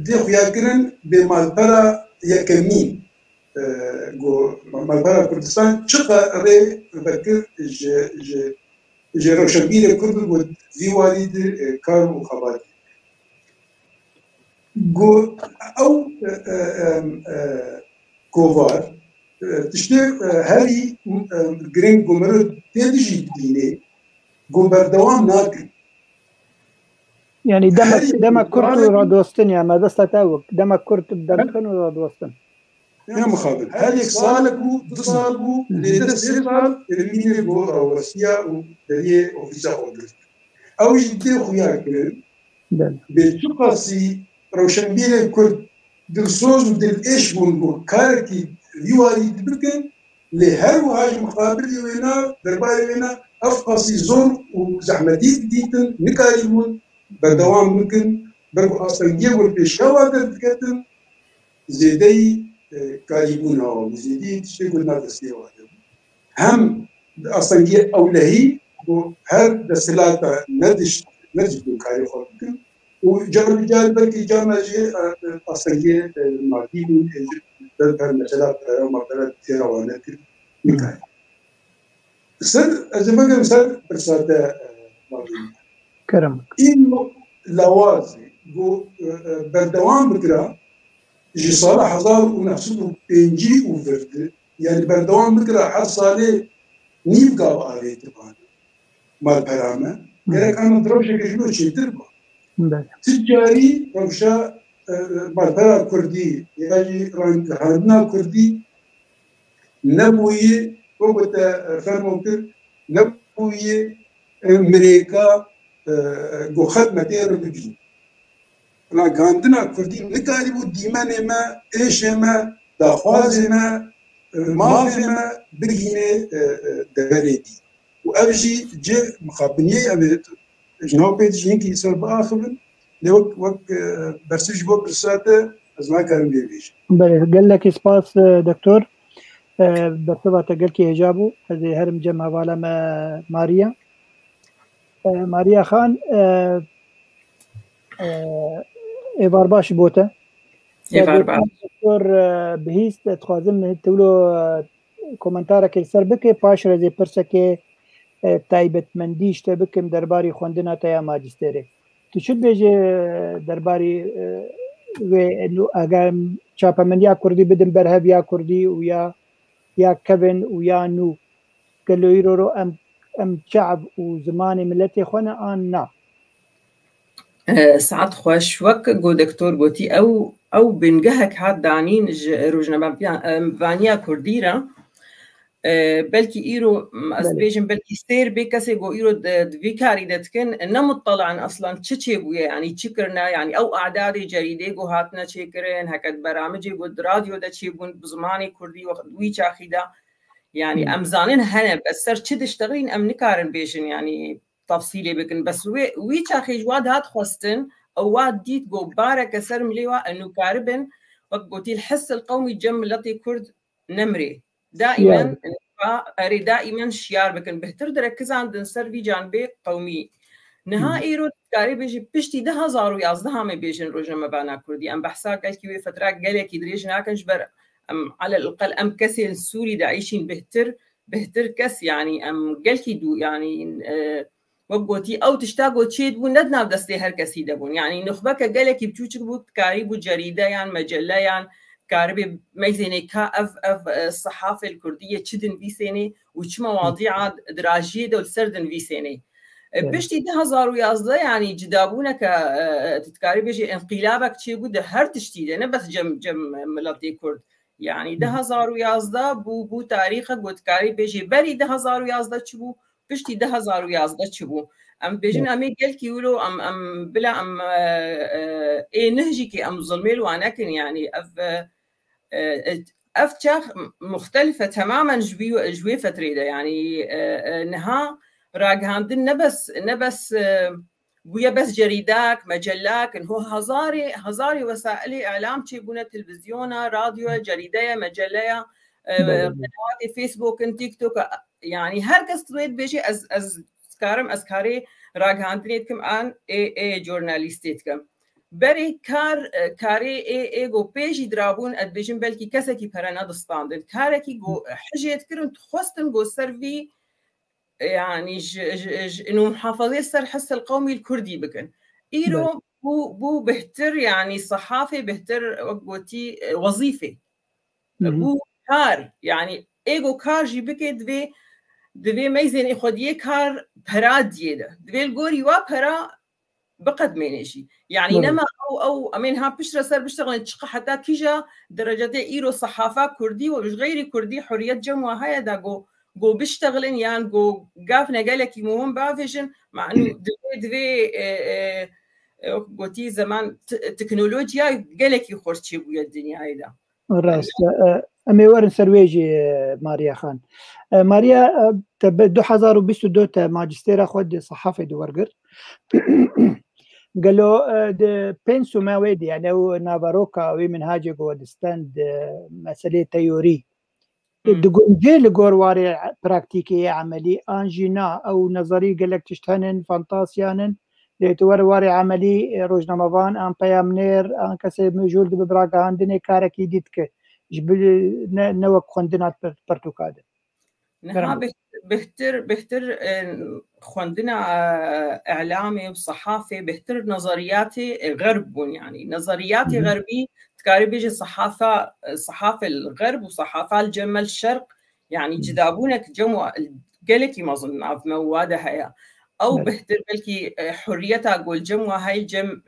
dê xuyakirin bê malpera yekemîn, e, ku malpera Kurdistan çiqa rê vekir ji, ji, ji rewşenbîrê Kurd ku vî warî de, e, kar û xebatî. Got ew, e, e, e, e, kovar, e, tiştê, e, herî, e, giring ku meriv tê de jî dibînê, ku berdewam nakin. Yanî demek, Herî demek kurt û radostin ya, me desta te wek, demek kurt bi derdixin û radostin. Ya mixabin. Her yek salek bû, du sal bû, lê de sê sal, e, mînê ku rawestiya û deriyê ofîsa xwe girt. Ew jî tê xuya kirin. Belê. Bê çiqasî rewşenbîrên Kurd dilsoz û dilêş bûn ku karekî vî warî dibikin, lê her wiha ji mixabilê wêna, derbarê wêna, ev qasî zor û zehmetî didîtin, nikarîbûn berdewam bikin, ber ku astengiyê ku li pêşiya wa derdiketin, zêdeyî, e, karîbûna wan, zêdeyî tiştê ku nav destê wan de bû. Hem astengiyê ewlehî ku her desthilata nedişt, nedişt karê xwe bikin û car bi car belkî carna jî, e, e, astengiyê, e, madî bûn, e, ji ber mesela pera mapera têra wan nekir, nikare. Ser, ez ê vegerim ser pirsa te, e, Mardin. Kerem. Îro, lawazê ku, e, e, berdewam bikira ji sala hezar û neh sed û pêncî û vir de, yani berdewam bikira her salê nîv gav avêtibane malpera me. Gerek ana di rewşeke ji bo çêtir ba. Belê. Ti carî rewşa, e, malpera kurdî ya jî ranghandina kurdî nebûye, wek te, e, fermo kir, nebûye, e, mirêka, e, ku xelk me tê re bigihîn. Ragandina kurdî nikarîbû dîmenê me, êşê me, daxwazê me, e, mafê me bigihîne, e, e, deverê dî. Û ev jî cih mixabiniyê em ê ji nav pê dijî hinkî ser biaxivin. Lê wek, wek, e, bersiv ji bo pirsa te ez nakarim vê bêjim. Belê, gelekî spas, e, doktor. E, bersiva te gelkî hêja bû. Ez ê herim cem hevala me Mariya. E, Mariya Xan, e, e, êvar baş bo te. Êvar baş. Doktor, e, bihîst, e, dixwazim tu wilo, e, komentarekê li ser bike, paş re zê pirsekê, e, taybetmendî ji te bikim derbarî xwendina te ya macîsterê. Tu çi dibêjî, e, derbarî, e, wê, e, eger çapemendiya kurdî bidin berhev ya kurdî û ya, ya kevin û ya nû? Gelo îro ro em, em çav û zimanê miletê xwe ne an na? E, saet xweş. Wek ku doktor gotî, ew, ew bingehek hat danîn ji rojnamevan-, e, vaniya kurdî re. E, belkî îro, m, ez Belê. bêjim, belkî sêr bê kesê ku îro di, di vî karî de dikin, ne muttala in aslan çi çêbûye, yanî çi kirine, yanî ew adadê cerîdê ku hatine çêkirin, heke di beramicê ku di radyo de çêbûn, bi zimanê kurdî wext wî çaxî de, yanî Hı. em zanin hene, bes ser çi diştexilîn em nikarin bêjin, yanî tefsîlê bikin. Bes wê, wî çaxê ji wa dihat xwestin, ew wa dît ku bareke ser milê wa û nikaribin, wek gotî, el-hiss el-qewmî cem miletê Kurd nemirê. Daîmen, Şiyar. erê, daîmen şiyar bikin. Bihtir direkizandin ser vî canibê qewmî. Niha Hı. îro dikarê bêjî piştî du hazar û yazdeh me bêjin rojnamevana Kurdî. Em behsa gelkî wê fetra gelekî dirêj nakin ji ber em, alel eqel em kesên Sûrî de eyşîn bihtir, bihtir kes, yanî em gelkî dû, yanî, e, wek gotî, ew tişta ku çêdibû ne di nav destê her kesî de bûn. Yanî nuxbeke gelekî biçûçik bû, dikarîbû cerîdeyan, meceleyan, karibê meyzênê ka ev, ev, e, sehafê li kurdî yê çi dinivîsênê û çi mewadîa dirajiyê de li ser dinivîsênê. E, Evet. Piştî du hazar û yazdeh, yanî cidabûneke, e, e, tu dikarî bêjî, înqîlabek çêbû di her tiştî de, ne bes cem, cem miletê Kurd. Yanî Hı. du hazar û yazdeh bû, bû tarîxek ku dikarî bêjî, berî du hazar û yazdeh çi bû, piştî du hazar û yazdeh çi bû. Em dibêjin, Evet. em ê gelkî wilo, em, em bila em, e, e, ê neh jî kê em zilmê li wan nekin, yanî ev, e, e, ev çax muxtelif e temamen ji wî, ji wê fetrê de, yanî, e, e, niha ragihandin ne bes, ne bes, e, bûye bes cerîdak, mecelak, niho hezarê, hezarê wesailê îlam çêbûne, televîzyona, radyoya, cerîdeya, meceleya, e, Belê. qenewatê Facebook in, TikTok, e, yanî her kes wê dibêje, ez, ez dikarim, ez karê ragihandinê dikim an ê, ê jurnalîstê dikim. Berê kar, e, karê ê, ê go pê jî dirabûn, ez dibêjim belkî kesekî pere nedistandin. Karekî go hijê dikirin, dixwestin go ser vî, e, yanî ji, ji, ji, ino muhafazê ser hissel qewmî li kurdî bikin. Îro Belê. bû, bû bihtir, yanî sehafê bihtir, wek gotî, e, wezîfê. Hı hı. Bû kar, yanî ê go kar jî bike divê, divê meyzênê xwediyê kar pera diyê de. Divê li gorî wa pera biqedmêne jî. Yanî Doğru. nema ew, ew, em ên ha piştre ser biştexilin çiqa heta kîja derecetê îro sehafa kurdî û ji xeyrî kurdî huriyet cem wa heye da go, go biştexilin yan go gavne gelekî muhim bavêjin. Manu divê, divê, e, e, e, gotî zeman t-, teknolojiya gelekî xurt çêbûye dinyayê de. Rast e. E, em ê werin ser wê jî, e, Mariya Xan. E, Mariya, e, te bi du hezar û bîst û du te macîstêra xwe di sehafê de wergir. Gelo, e, di pensûma wê de, yani ew naveroka wê minhacê ku we distend, e, meselê teorî, Hmm. digunce li gor warê praktîkê yê emelî, an jî na, ew nezerî gelek tişt henin, fantasyan in, lê tu wer warê emelî, e, rojnamevan, an peyamnêr, an kesê mijûl dibe bi ragihandinê karekî dî dike. Ji bil ne, ne wek xwendina per-, pertûka de. Niha bêhtir, bêhtir, bêhtir, e, xwendina, e, îlamê û sehafê bêhtir nezeriyatê, e, xerb bûn, yanî nezeriyatê xerbî dikarî bêje sehafa, e, sehafe li xerb û sehafa li cem me li şerq, yanî cudabûnek cem û gelekî mezin nav me û wa de heye. Ew bêhtir belkî, e, hurriyeta ku li cem wa heye cem,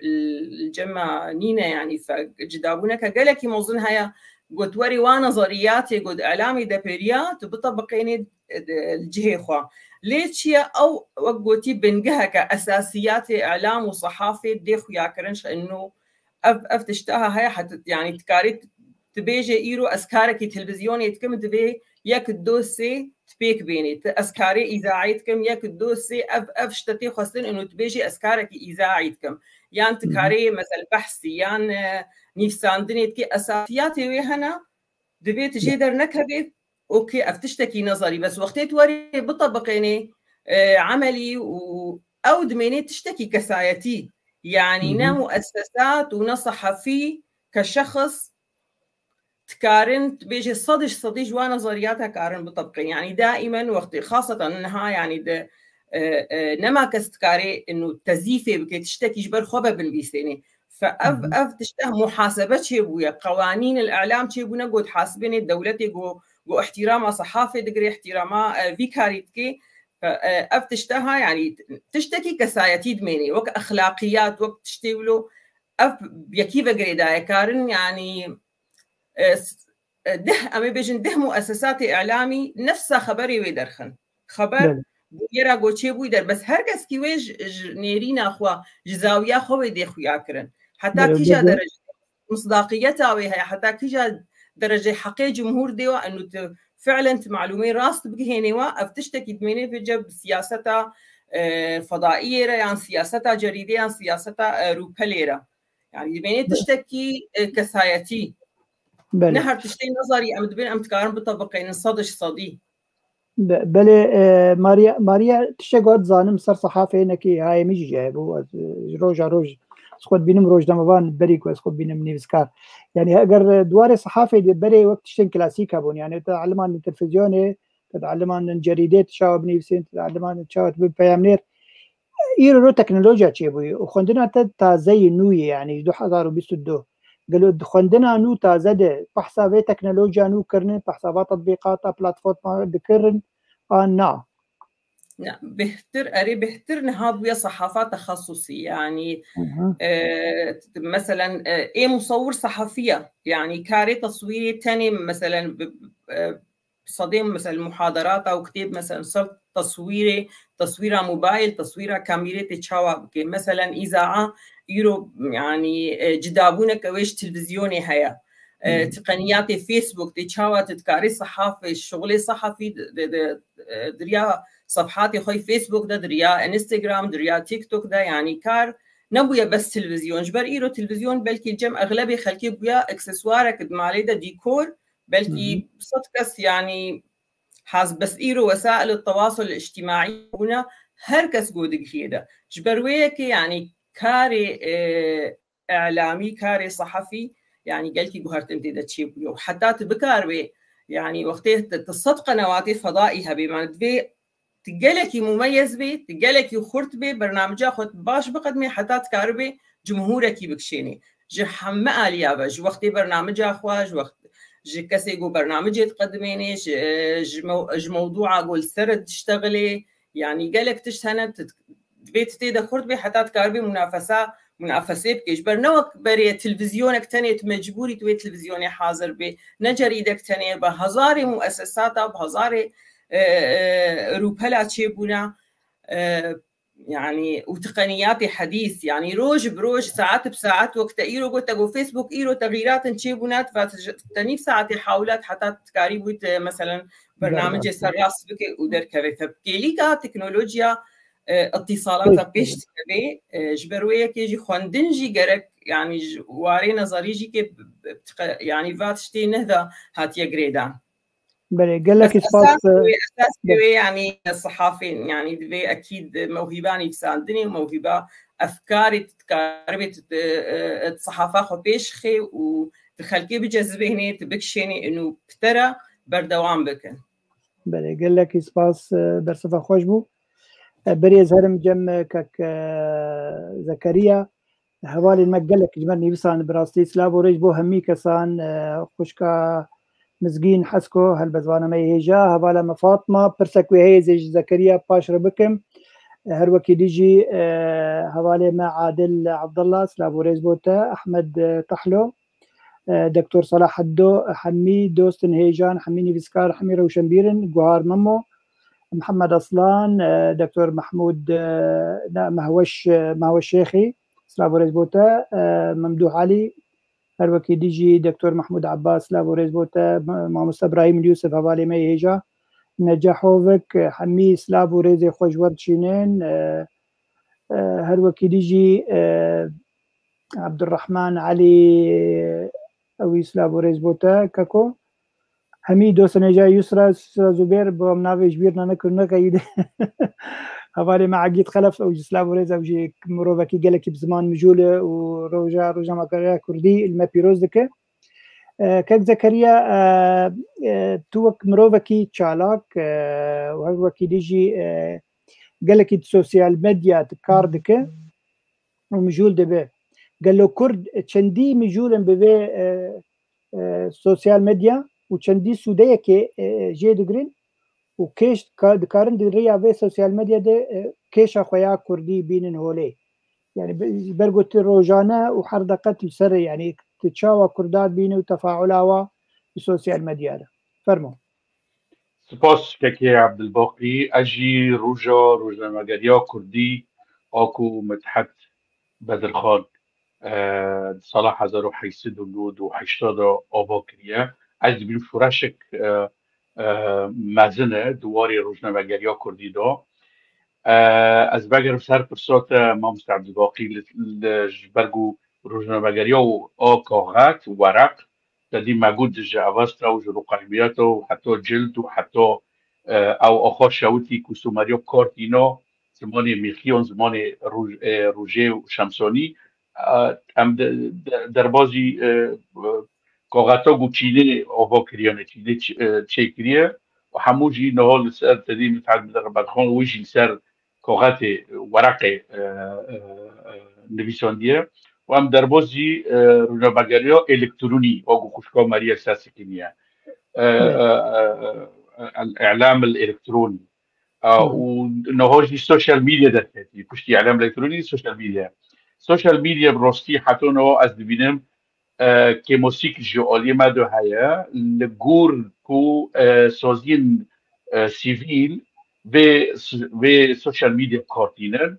li cem me nîne, yanî fe-, cudabûneke gelekî mezin heye. Got werî wa nezeriyatê, got îlamê depêriya, tu bitebiqênê, e, li cihê xwe. Lê çi ye ew, wek gotî, bingeheke esasiyatê îlam û sehafê dê xuyakirin, ji eno ev, ev tişta heye, heta, yanî, dikarî dibêje îro ez karekî televîzyonê dikim, divê yek, du, sê tu pêk bênî. Tu ez karê îzaê dikim, yek, du, sê, ev, ev ji te tê xwestin, ino dibêjî ez karekî îzaê dikim. Yan tu karê, mesela, behsî, yan, e, nivîsandinê dikî, esasiyatê wê hene, divê tu jê dernekevê, okê, ev tiştekî nezerî, bes wextê tu werê bitebiqênê, e, emelî û ew dimênê tiştekî kesayetî. Yanî ne muessesat û ne sehefî ke şexs dikarin, bêje sedî ji sedî ji wan nezeriyata karin bitebiqên. Yanî daîmen wextê, xaseten niha, yanî de, e, e, nema kes dikarê ino tezîfê bike, tiştekî ji ber xwe ve binivîsênê. Fe ev, ev tişte muhasebe çêbûye, qewanîn el îlam çêbûne, got hasibênê dewletê, go, go îhtîrama sehafê digire, îhtîrama, e, vî karî dike. Fe, e, ev tişte ha, yanî tiştekî kesayetî dimênê, wek exlaqiyat, wek tiştê wilo, ev yekî ve girêdaye karin, yanî, e, s-, e, deh, em ê bêjin, deh muessesatê îlamî nefsa xeberê wê derxin. Xeber bûyera go çêbûyî der, bes her keskî wê ji, ji nêrîna xwe, ji zawiya xwe wê dê xuya kirin. Heta kîja derece misdaqiyeta wê heye, heta kîja derece heqê cumhûr dê wa, eno tu fi'len tu malûmê rast bigihênê wa, ev tiştekî dimênê vêce bi siyaseta, e, fedaiyê re yan siyaseta cerîdê yan siyaseta, e, rûpelê re. Yanî dimênê tiştekî, e, kesayetî. Ne her tiştê nezerî em dibên em dikarin bitebiqênin sedî ji sedî. Be-, belê, e, Maria, Maria, tiştek got zanim ser sehafê hinekî hayê min jî heye bû. Ez, e, ji roja roj, ez xwe dibînim rojnamevan berî ku ez xwe dibînim nivîskar. Yanî eger, e, di warê sehafê de berê wek tiştên klasîk hebûn. Yanî te eliman li televîzyonê, te eliman li cerîdê tu çawa binivîsîn, te eliman çawa tu bibî peyamnêr. Îro ro teknolojiya çêbûyî û xwendina te tazeyî nû ye, yanî ji du hezar û bîst û du. Gelo di xwendina nû taze de behsa vê teknolojiya nû kirine, behsa va tetbîqata, platforma dikirin an na? Na, bêhtir, erê bêhtir niha bûye sehafa texesusî, yanî, e, meselen, e, ê musewir sehafî ye, yanî karê teswîrê tenê, meselen, bi, bi, e, sedê, meselen, muhaderata û kitêb, meselen, ser teswîrê, teswîra mobayl, teswîra kamîrê tê çawa bike. Meselen, îzaa îro, yanî, e, cidabûneke wê ji televîzyonê heye. E, tiqeniyatê Facebook tê çawa tu dikarî sehafê, şixulê sehafî di, di, di, e, di riya sefhatê xwe yê Facebook de, di riya Instagram, di riya TikTok de, yanî kar nebûye bes televîzyon. Ji ber îro televîzyon belkî cem exlebê xelkê bûye aksesuarek di malê de, dîkor, belkî sed kes, yanî, has-, bes îro wesail tewasul îctîmaî bûne, her kes go digihîye de. Ji ber wê yekê, yanî, karê, e, îlamî, karê sehefî, yanî, gelkî guhertin tê de çêbûye. Û heta tu bikaribê, yanî, wextê tu, tu sed qenewatê fedaî hebê, man divê tu gelekî mumeyez bê, tu gelekî xurt bê, bernamija xwe baş biqedimê heta dikaribê cumhûrekî bikişênê. Ji heme aliya ve, ji wextê bernamija xwe, ji wext, ji kesê ku bernamicê diqedimênê, ji, ji mew-, ji mewdûa ku li ser diştexilê, yanî gelek tişt hene, tu, divê tu tê de xurt bê heta dikaribê munafesa, munafesê bikê. Ji ber ne wek berê televîzyonek tenê tu mecbûrî tu wê televîzyonê hazir bê, ne cerîdek tenê, bi hezarê muessesata, bi hezarê, e, e, rûpela çêbûna, e, yanî, û tiqeniyatê hedîs, yanî, roj bi roj, saet bi saet, wek te îro got, te got Facebook, îro texîratin çêbûne, tu va te nîv saetê hewlat heta tu dikarî bûyî, meselen, bernamicê ser rast bike û derkeve. Fe bi kêlîka teknolojiya, e, îtîsalata pêş dikeve, e, ji ber wê yekê jî xwendin jî gerek, yanî, ji warê nezerî jî kê, yanî, va tiştê nehda hatiye girêdan. Belê, gelekî spas. Esas wê, esas wê, yanî, sehafên, yanî, divê ekîd mewhîba nivîsandinê, mewhîba efkarê tu dikaribê tu, e, e, sehafa xwe pêş xê û tu xelkê bicezibênê, tu bikişênê, û pitere berdewam bikin. Belê, gelekî spas, e, bersiva xweş bû. E, berê ez herim cem, e, kek, e, Zekeriya. Hevalên me gelek ji me nivîsan bi rastî silav û rêz bo hemî kesan, e, xwişka Mizgîn Hesko, helbezvana me yê hêja, hevala me Fatma, pirsek wê heye ez ê ji Zekeriya paş re bikim. E, her wekî dî jî, e, hevalê me Adil Abdullah, silav û rêz bo te, Ahmed, e, Tahlo, e, Doktor Salah Heddo, hemî dostên hêjan, hemî nivîskar, hemî rewşenbîr in, Guhar Memo, Mihemed Aslan, e, Doktor Mehmûd, e, ne, Mehweş, e, Mehweş Şêxî, silav û rêz bo te, e, Memdûh Alî, her wekî dî jî Doktor Mehmûd Abbas, silav û rêz bo te, ma-, Mamoste Birahîm Yûsif, hevalê me yê hêja, Necahovik, e, hemî silav û rêzê xwe ji we dişînin, e, e, her wekî dî jî, e, Abdurrahman Elî, ewî silav û rêz bo te, keko. Hemî dostên hêja Yusra, Yusra Zubêr, bi em navê ji bîr nekin, neqeyîde. Hevalê me Egîd Xelef, ew jî silav û rêz, ew jî mirovekî gelekî bi ziman mijûl e û roja, rojnamegeriyê kurdî li me pîroz dike. E, kek Zekeriya, e, e, tu wek mirovekî çalak, e, û her wekî dî jî, e, gelekî di sosyal medya kar dike û mijûl dibe. Gelo Kurd çendî mijûl in bi vê, e, e, sosyal medya û çendî sûdeyekê, e, jê digirin û kêş ka-, dikarin di rêya vê sosyal medya de, e, kêşa xwe ya kurdî bînin holê. Yani be-, ji ber ku tu rojane û her deqe tu li ser, yani tu çawa kurda dibînî û tefaula wa bi sosyal medya de. Fermo. Spas kekê Abdulbaqî. Ez jî roja rojnamegeriya kurdî a ku Mithet Bedirxan, e, di sala hezar û heşt sed û nod û heşt de ava kiriye. Ez dibînim şoreşek, e, e, mezin e di warê rojnamegeriya kurdî de. E, ez vegerim ser pirsa te, Mamoste Abdulbaqî, li, li, ji ber ku rojnamegeriya û a kaxet, wereq, te dî me got ji Avesta û ji Ruqeymiyeta û heta cild û heta, e, ew axa şewitî ku Sumeriya kar tîna, zimanê Mîxiyan, zimanê roj-, e, rojê û şemsanî, e, em de, de, derbazî, e, e, kaxeta ku Çînê ava kiriye, ne Çînê ç-, e, çêkiriye û hemû jî niha li ser tedî Mithat Bedirxan wî jî li ser kaxetê, wereqê, e, e, e, nivîsandiye û em derbazî, e, rojnamegeriya elektronî, wek ku xwişka Merî ser sikiniye. E, Evet. e, e, e, el-, îlam el-elektronî. E, Hı. û niha jî sosyal medya derketî. Piştî îlam elektronî, sosyal medya. Sosyal medya bi rastî heta niha ez dibînim, e, kêmosîk ji aliyê me de heye. Li gor ku, e, saziyên, e, sivîl vê, vê sosyal medya kar tînin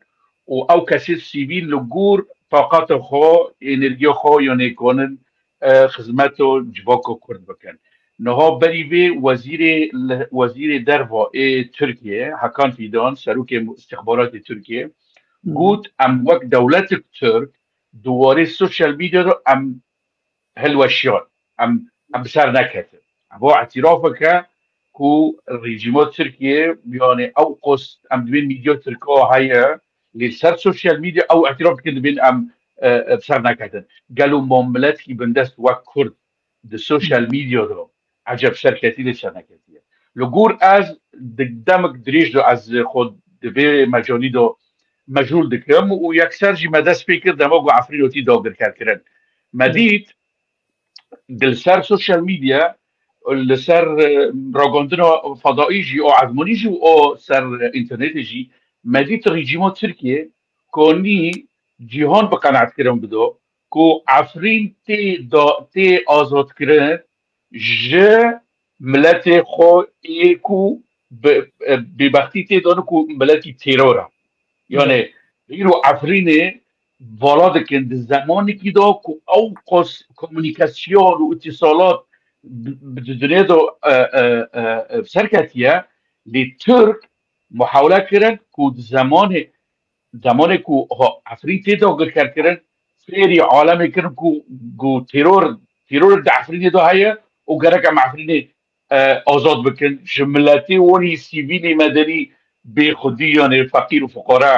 û ew kesê sivîl li gor taqata xwe, enerjiya xwe, yanê kanin, e, xizmeta civaka Kurd bikin. Niha berî vê wezîrê, wezîrê derva ê Tirkiye, Hakan Fidan, serokê istixbaratê Tirkiye, Hı. got, em wek dewletek Tirk di warê sosyal medya de em hilweşiyan, em, em bi ser neketin. Evo îtirafek e ku rejîma Tirkiye, yani ew qas em dibên medya Tirka heye, lê ser sosyal medya ew îtiraf dikin, dibên em, e, e, bi ser neketin. Gelo ma miletkî bindest wek Kurd di sosyal medya de eceb serketî lê ser neketiye. Li gor ez di demek dirêj de ez xwe di vê mecalî de mecûl dikim û yekser jî me dest pê kir dema ku Efrîn hatî dagirkerkirin. Me Evet. dît di li ser sosyal medya, li ser, e, ragandina fedaî jî, a ezmanî jî û a ser, e, înternetê jî, me dît rejîma Tirkiye kanî cîhan bi qenaetkirin bido ku Efrîn tê da, tê azadkirin ji miletê xwe yê ku bi, e, bêbextî tê dan ku miletî teror e. Yani, Evet. îro Efrînê vala dikin di zemanekî de ku ew qas komunîkasyon û îtîsalat bi, bi di dinyê de, e, e, e, e, serketiye, lê Tirk muhawele kirin ku di zemanê, zemanê ku ha Efrîn tê dagirkerkirin, fêrî alemê kirin ku, ku teror, teror di Efrînê de heye û gerek em Efrînê, e, azad bikin. Ji miletê wanî sivîlî medenî bê xwedî, yanê feqîr û fuqara,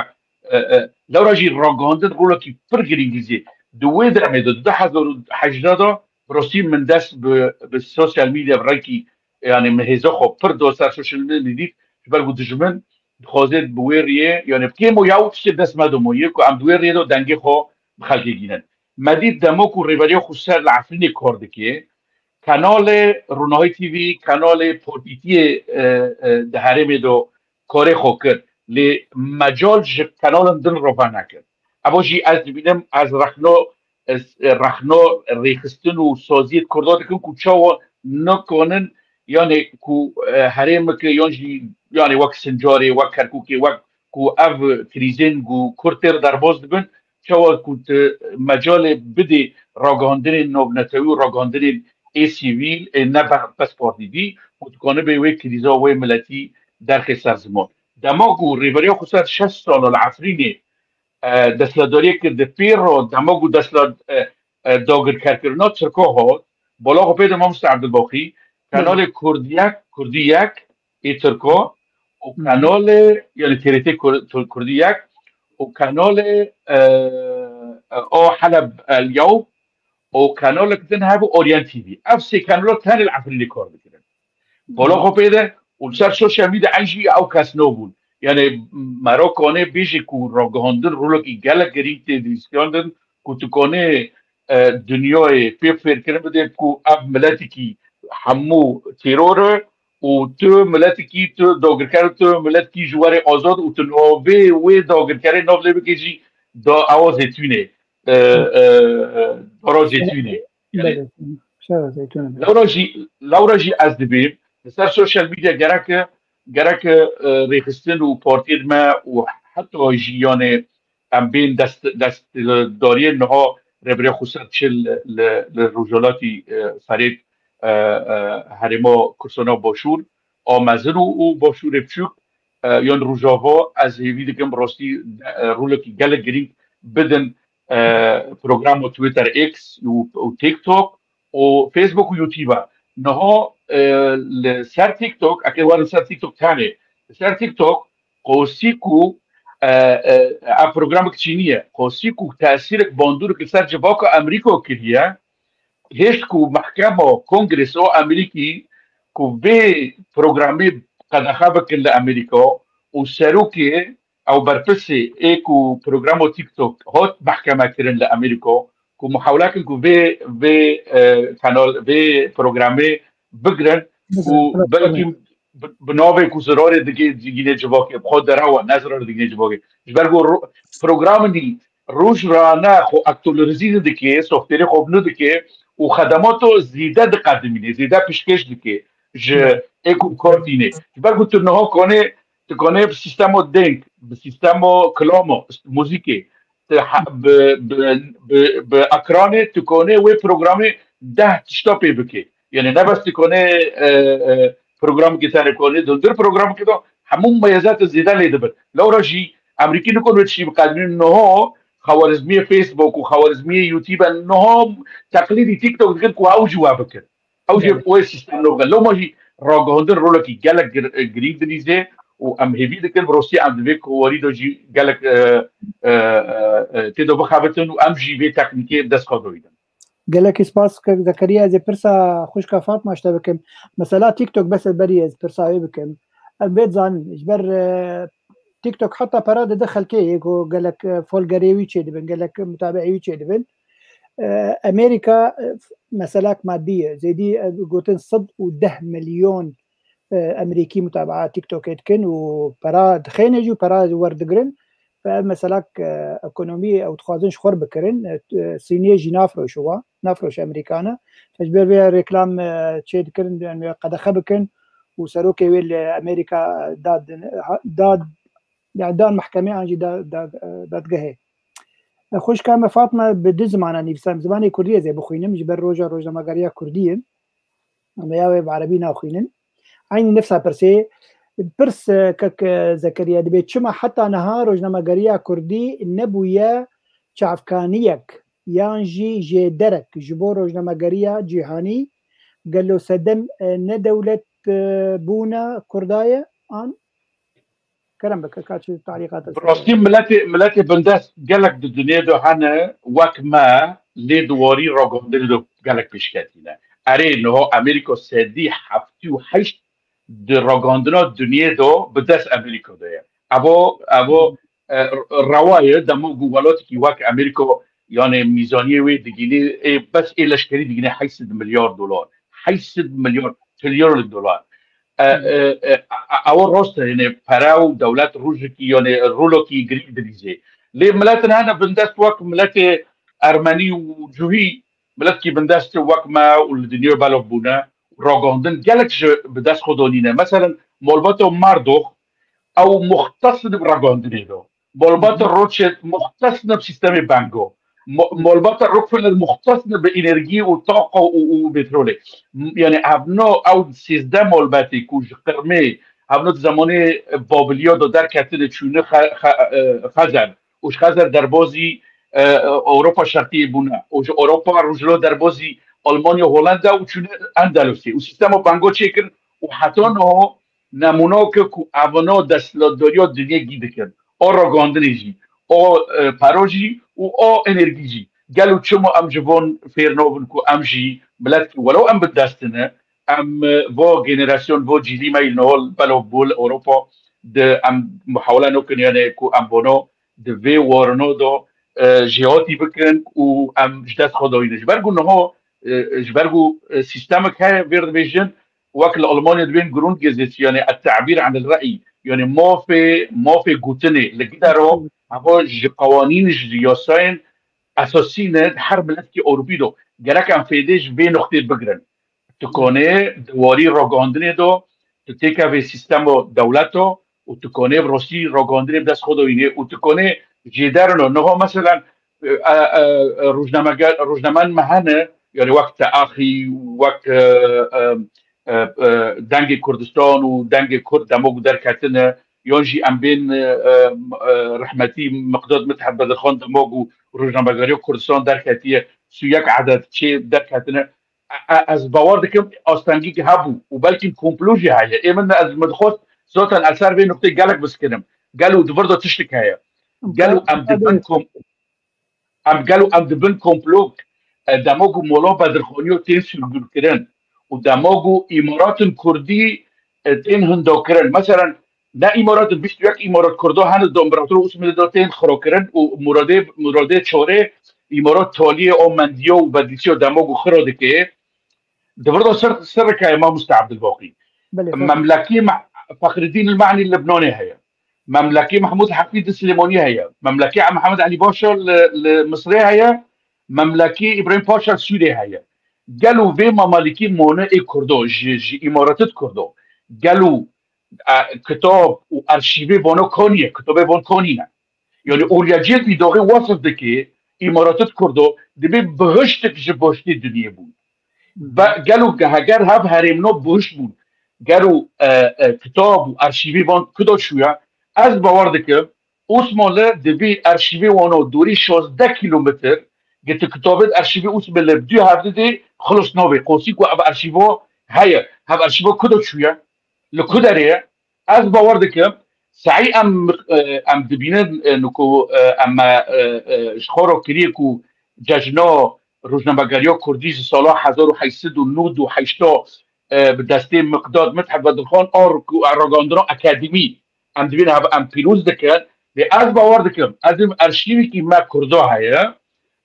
e, e, lewra jî ragihandin rolekî pir girîng jî. Di wê demê de, di du hezar û hejdeh de, bi rastî min dest bi, bi sosyal medya bi rengkî, yani min hêza xwe pir da ser sosyal medyayê dît, ji ber ku dijmin dixwaze bi wê riyê, yani kêm û ya û tiştê dest me de moyê ku em bi wê riyê de dengê xwe bi xelkê gînin. Me dît dema ku Rêveriya Xweser li Efrînê kar dike, kanalê Ronahî T V, kanalê Podîtiyê, e, e, di herêmê de karê xwe kir. Lê mecal ji kanalên din re venekir. Eva jî ez dibînim, ez rexno, ez, rexno rêxistin û saziyê Kurda dikim ku çawa nikanin, yani ku, e, herêmeke yan jî, yani wek Sincarê, wek Kerkûkê, wek ku ev krîzên ku Kurd tê re derbas dibin, çawa ku tu mecalê bidê ragihandinên navnetewî û ragihandinên ê sivîl ê ne be-, bes partîdî û dikanibe wê krîza wê miletî derxê ser ziman. Dema ku Rêveriya Xweser şeş sala li Efrînê, e, desthilatdariyê kir, di pê re dema ku desthilat-, e, e, dagirkerkirina Tirka hat, bala xwe pê de mamoste Ebdulbaqî, kanalê Kurdiyek, Kurdiyek ê Tirka û kanalê, yani T R T Kur-, Tur-, Kurdiyek û kanalê, e, e, O Heleb El Yawm û kanalek din hebû Orient T V. Ev sê kanala tenê li Efrînê kar dikirin. Bala xwe pê de û li ser sosyal medya eyn jî ew kes nabûn. Yani mera kanê bêje ku ragihandin rolekî gelek girîng tê dirîskandin ku tu kanê, e, dinyayê pê fêrkirin bide ku ev miletekî hemû teror e û tu miletekî, tu dagirker, tu miletekî ji warê azad û tu navê wê dagirkerê nav lê bikê jî da ewa zêtûnê, e, e, e, dara zêtûnê. Yani, Belê. Şeva zeytûn e. Lewra jî, lewra jî ez dibêm, li ser sosyal medya gerek, gerek, e, rêxistin û partiyên me û heta jî, yani, em bên dest, destdariyên niha Rêberiya Xweser çi li, li, li Rojhilatî, e, Serêt, e, e, Herêma Kurdistana Başûr a mezin û, û Başûrê Biçûk, e, yan Rojava, ez hêvî dikim rastî, e, rolekî gelek girîng bidin, e, programa Twitter, X û, û TikTok û Facebook û YouTube. Niha, e, li ser TikTok, eke werin ser TikTok tenê, li ser TikTok qosî ku, e, e, ev programek çînî ye, qosî ku tesîrek bandorek li ser civaka Amerîka kiriye, hêşt ku mehkema Kongresa Amerîkî ku vê programê qedexe bikin li Amerîka û serokê ew berpirsê ê ku programa TikTok hat mehkeme kirin li Amerîka, ku muhawle kin ku vê, vê, e, kanal, vê programê bigirin, ku belkî bi, bi navê ku zirarê digê, digînê civakê, bi xwe derewa, ne zirarê digînê civakê. Ji ber ku ro-, programinî rojane xwe aktualizî dike, softwêrê xwe nû dike û xedemato zêde diqedimîne, zêde piştgêş dike ji ê ku kar tîne. Ji ber ku tu niha kanê, tu kanê bi sîstemo deng, bi sîstemo kilama, muzîkê, tu he-, bi, bi, bi, bi ekranê, tu kanê wê programê deh tişta pê bikê. Yani ne bes tu kanê, e, e, programekê tenê kanê, di hundir programekê de hemû meyezatê zêde lê dibin. Lewra jî Amerîkî nikon wê tiştî biqedimînin, niha xewarizmiyê Facebook û xewarizmiyê YouTube niha teqlîdî TikTok dikin ku ew jî we bikin. Ew jî Evet. wê sîstem nû bikin. Lewma jî ragihandin rolekî gelek gir-, girîng dilîzê û em hêvî dikin, bi rastî em di vê kowarî de jî gelek, e, e, e, e, tê de bixebitin û em jî vê teknîkê dest xwe de bidin. Gelekî spas kek Zekeriya, ez ê pirsa xwişka Fatma ji te bikim. Mesela TikTok bes ez berî ez pirsa wê bikim. Em vê dizanin, ji ber, e, TikTok heta pera dide xelkê yê ku gelek, e, folgerê wî çêdibin, gelek mutabeî wî çêdibin. E, Amerîka, e, meselak madî ye. Zêdî, e, gotin sed û deh milyon, e, Amerîkî mutabaa TikTokê dikin û pera dixêne jî û pera werdigirin. Ve ev meselak, e, ekonomiyê ew dixwazin ji xwe re bikirin. E, Sîniyê jî nafroşe wa, nafroşe Amerîkana. Ji ber vê reklam, e, çê dikirin, yani qedexe bikin û serokê wê li Amerîka dad, dad, yani dan mehkemê an jî da-, da-, dadgehê. E, xwişka me Fatma bi du zimanan nivîsand. Zimanê Kurdî ez ê bixwînim, ji ber roja rojnamegeriya Kurdî ye. Em ya wê bi Erebî naxwînin. Eynî nifsa pirsê. Pirs, e, kek, e, Zekeriya, dibê çima heta niha rojnamegeriya Kurdî nebûye çavkaniyek yan jî jêderek ji bo rojnamegeriya cîhanî? Gelo sedem, e, ne dewlet, e, bûna Kurda ye an? Kerem bike, ka çi tarîqat Bi rastî miletê, miletê bindest gelek di dinyê de hene, wek me lê di warî ragihandinê de gelek pêşketî ne. Erê, niha Amerîka sedî heftê û heşt di ragandina dinyê de bi dest Amerîka de ye. Evo, evo, e, rewa ye, dema ku welatekî wek Amerîka, yani mîzaniyê wê digînê, ê, bes ê leşkerî digînê heşt sed milyar dolar. Heşt sed milyar, trilyonek dolar. E, e, e, e, ewa rast e, yani pere û dewlet rojekî, yani rolekî girîng dilîzê. Lê miletin hene bindest wek miletê Ermenî û Cuhî, miletkî bindest wek me û li dinyê belav bûne û ragandin gelek ji bi dest xwe donîne. Meselen, malbata Mardox, ew muxtes di ragandinê de. Malbata Rothschild muxtes ne bi sîstemê banko. Mo-, malbata Rockefeller muxtes ne bi enerjî û taqa û, û petrolê. M-, yani evno ew sêzdeh malbetê ku ji qirmê, evno di zemanê Babiliya de derketine çûne xe-, xe-, e, Xezer. Û ji Xezer derbazî, e, Ewropa Şerqiyê bûne. Û ji Ewropa Rojhilat derbazî Almanya, Holanda û çûne Endelusê. Û sîstema banko çêkir û heta niha nemûnake ku evana desthilatdariya dinyê gî dikin. A ragandinê jî, a, e, pera jî û a enerjî jî. Gelo çima em ji van fêr nabin ku em jî miletkî welew em bi dest ne, em, e, va generasyon, va cîlî me yî niha belav bû li Ewropa di em muhawele nakin, yani ku em vana di vê warina de, e, jêhatî bikin û em ji dest xwe dayîne. Ji ber ku niha, e, ji ber ku, e, sîstemek heye, vêr dibêjin, wek li Almanya dibên Grundgesetz, yani et-tabîr anil re'y, yani mafê, mafê gotinê li gidero, heva ji qewanîn, ji yasayên esasî ne, her miletkî Ewropî de. Gerek em fêdê ji vê nuqtê bigirin. Tu konê di warî ragandinê de, tu têkevê sîstema dewleta û tu konê bi rastî ragandinê bi dest xwe de wînê û tu konê jêderin o. Niha meselen, e, e, e, rojnameger-, rojnamen me hene, yani wek Teaxî, wek, e, e, e, e, Dengê Kurdistan û Dengê Kurd dema ku derketine, yan jî em bên, e, e, e, rehmetî Miqdad Mithat Bedirxan dema ku rojnamegeriya Kurdistan derketiye, sî û yek eded çê derketine. E, e, ez bawer dikim astengî hebû û belkî komplo jî heye. Ê min ez min dixwest zaten ez ser vê nuqtê gelek biskinim. Gelo di vir de tiştik heye. Gelo em di bin kom-, em gelo em di bin komplo, e, dema ku Mola Bedirxaniyo tên sîrgûrkirin û dema ku îmaratin kurdî, e, tên hindokirin. Meselen, ne îmaratin, bîst û yek îmarat kurdo hene di împaratora Osmanlî de tên xirokirin û muradê, muradê çorê îmarat Taliyê û Mendiyo û Bedlîsiyo dema ku xiro dike. Di vir de ser, serreke ye mamoste Abdulbaqî. Belê, tabii. Memlekî Me-, Fexreddîn el-Me'nî li Libnanê heye. Memlekî Mehmûd Hefî di Silêmaniyê heye. Memlekî Mihemed Elî Paşa li, li Misrê heye. Memlekî Îbrahîm Paşa Sûriyê heye. Gelo vê mamalikî mane ê Kurdo, ji, ji îmaratit Kurdo. Gelo, e, kitab û arşîvê vano konî ye, kitabê van konî ne. Yani oliyaciyê îdorê wasif dike, îmaratit Kurdo, dibê bihiştik ji bihiştê dinyê bûn. Ve gelo heger hev herêmno buhiş bûn. Gelo, e, e, kitab û arşîvê van kuda çûya, ez bawer dikim, Osmanlı di vî arşîvê wano dorî şazdeh kîlometr, geti kitabê arşîvê Osmanlı bi dû hevdidê xilos nabê. Qosî ku ev arşîvo heye, hev arşîvo kuda çûya, li ku derê ye? Ez bawer dikim, sehî em, e, em dibînin, e, ku, e, em, e, e, ji xwe re kiriye ku cejna rojnamegeriya Kurdî ji sala hezar û heşt sed û nod û heşt, e, bi destê Miqdad Mithat Bedirxan a ragandina akademî, em dibînin hev em pîroz dikin. Lê ez bawer dikim, ez ê arşîvekî me Kurda heye,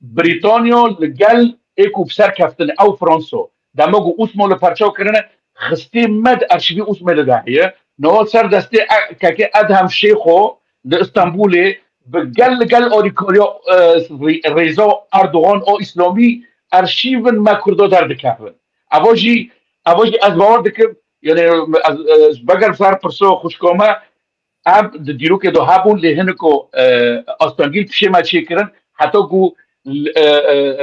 Brîtanya li gel ê ku bi ser keftine ew Fransa, dema ku Osmanlı perçav kirine, xistê me di arşîvê Osmanlı de heye. Niha ser destê e-, kekê Edhem Şêxo li Îstanbulê bi gel li gel alîkariya, e, rê-, rêza Erdogan a Îslamî arşîvin me Kurda derdikevin. Eva jî, eva jî ez bawer dikim, yani ez, e, veger ser pirsa xwişka me, ev di dîrokê de hebûn, lê hiniko, e, astengî li pişê me çêkirin, heta ku, e, e,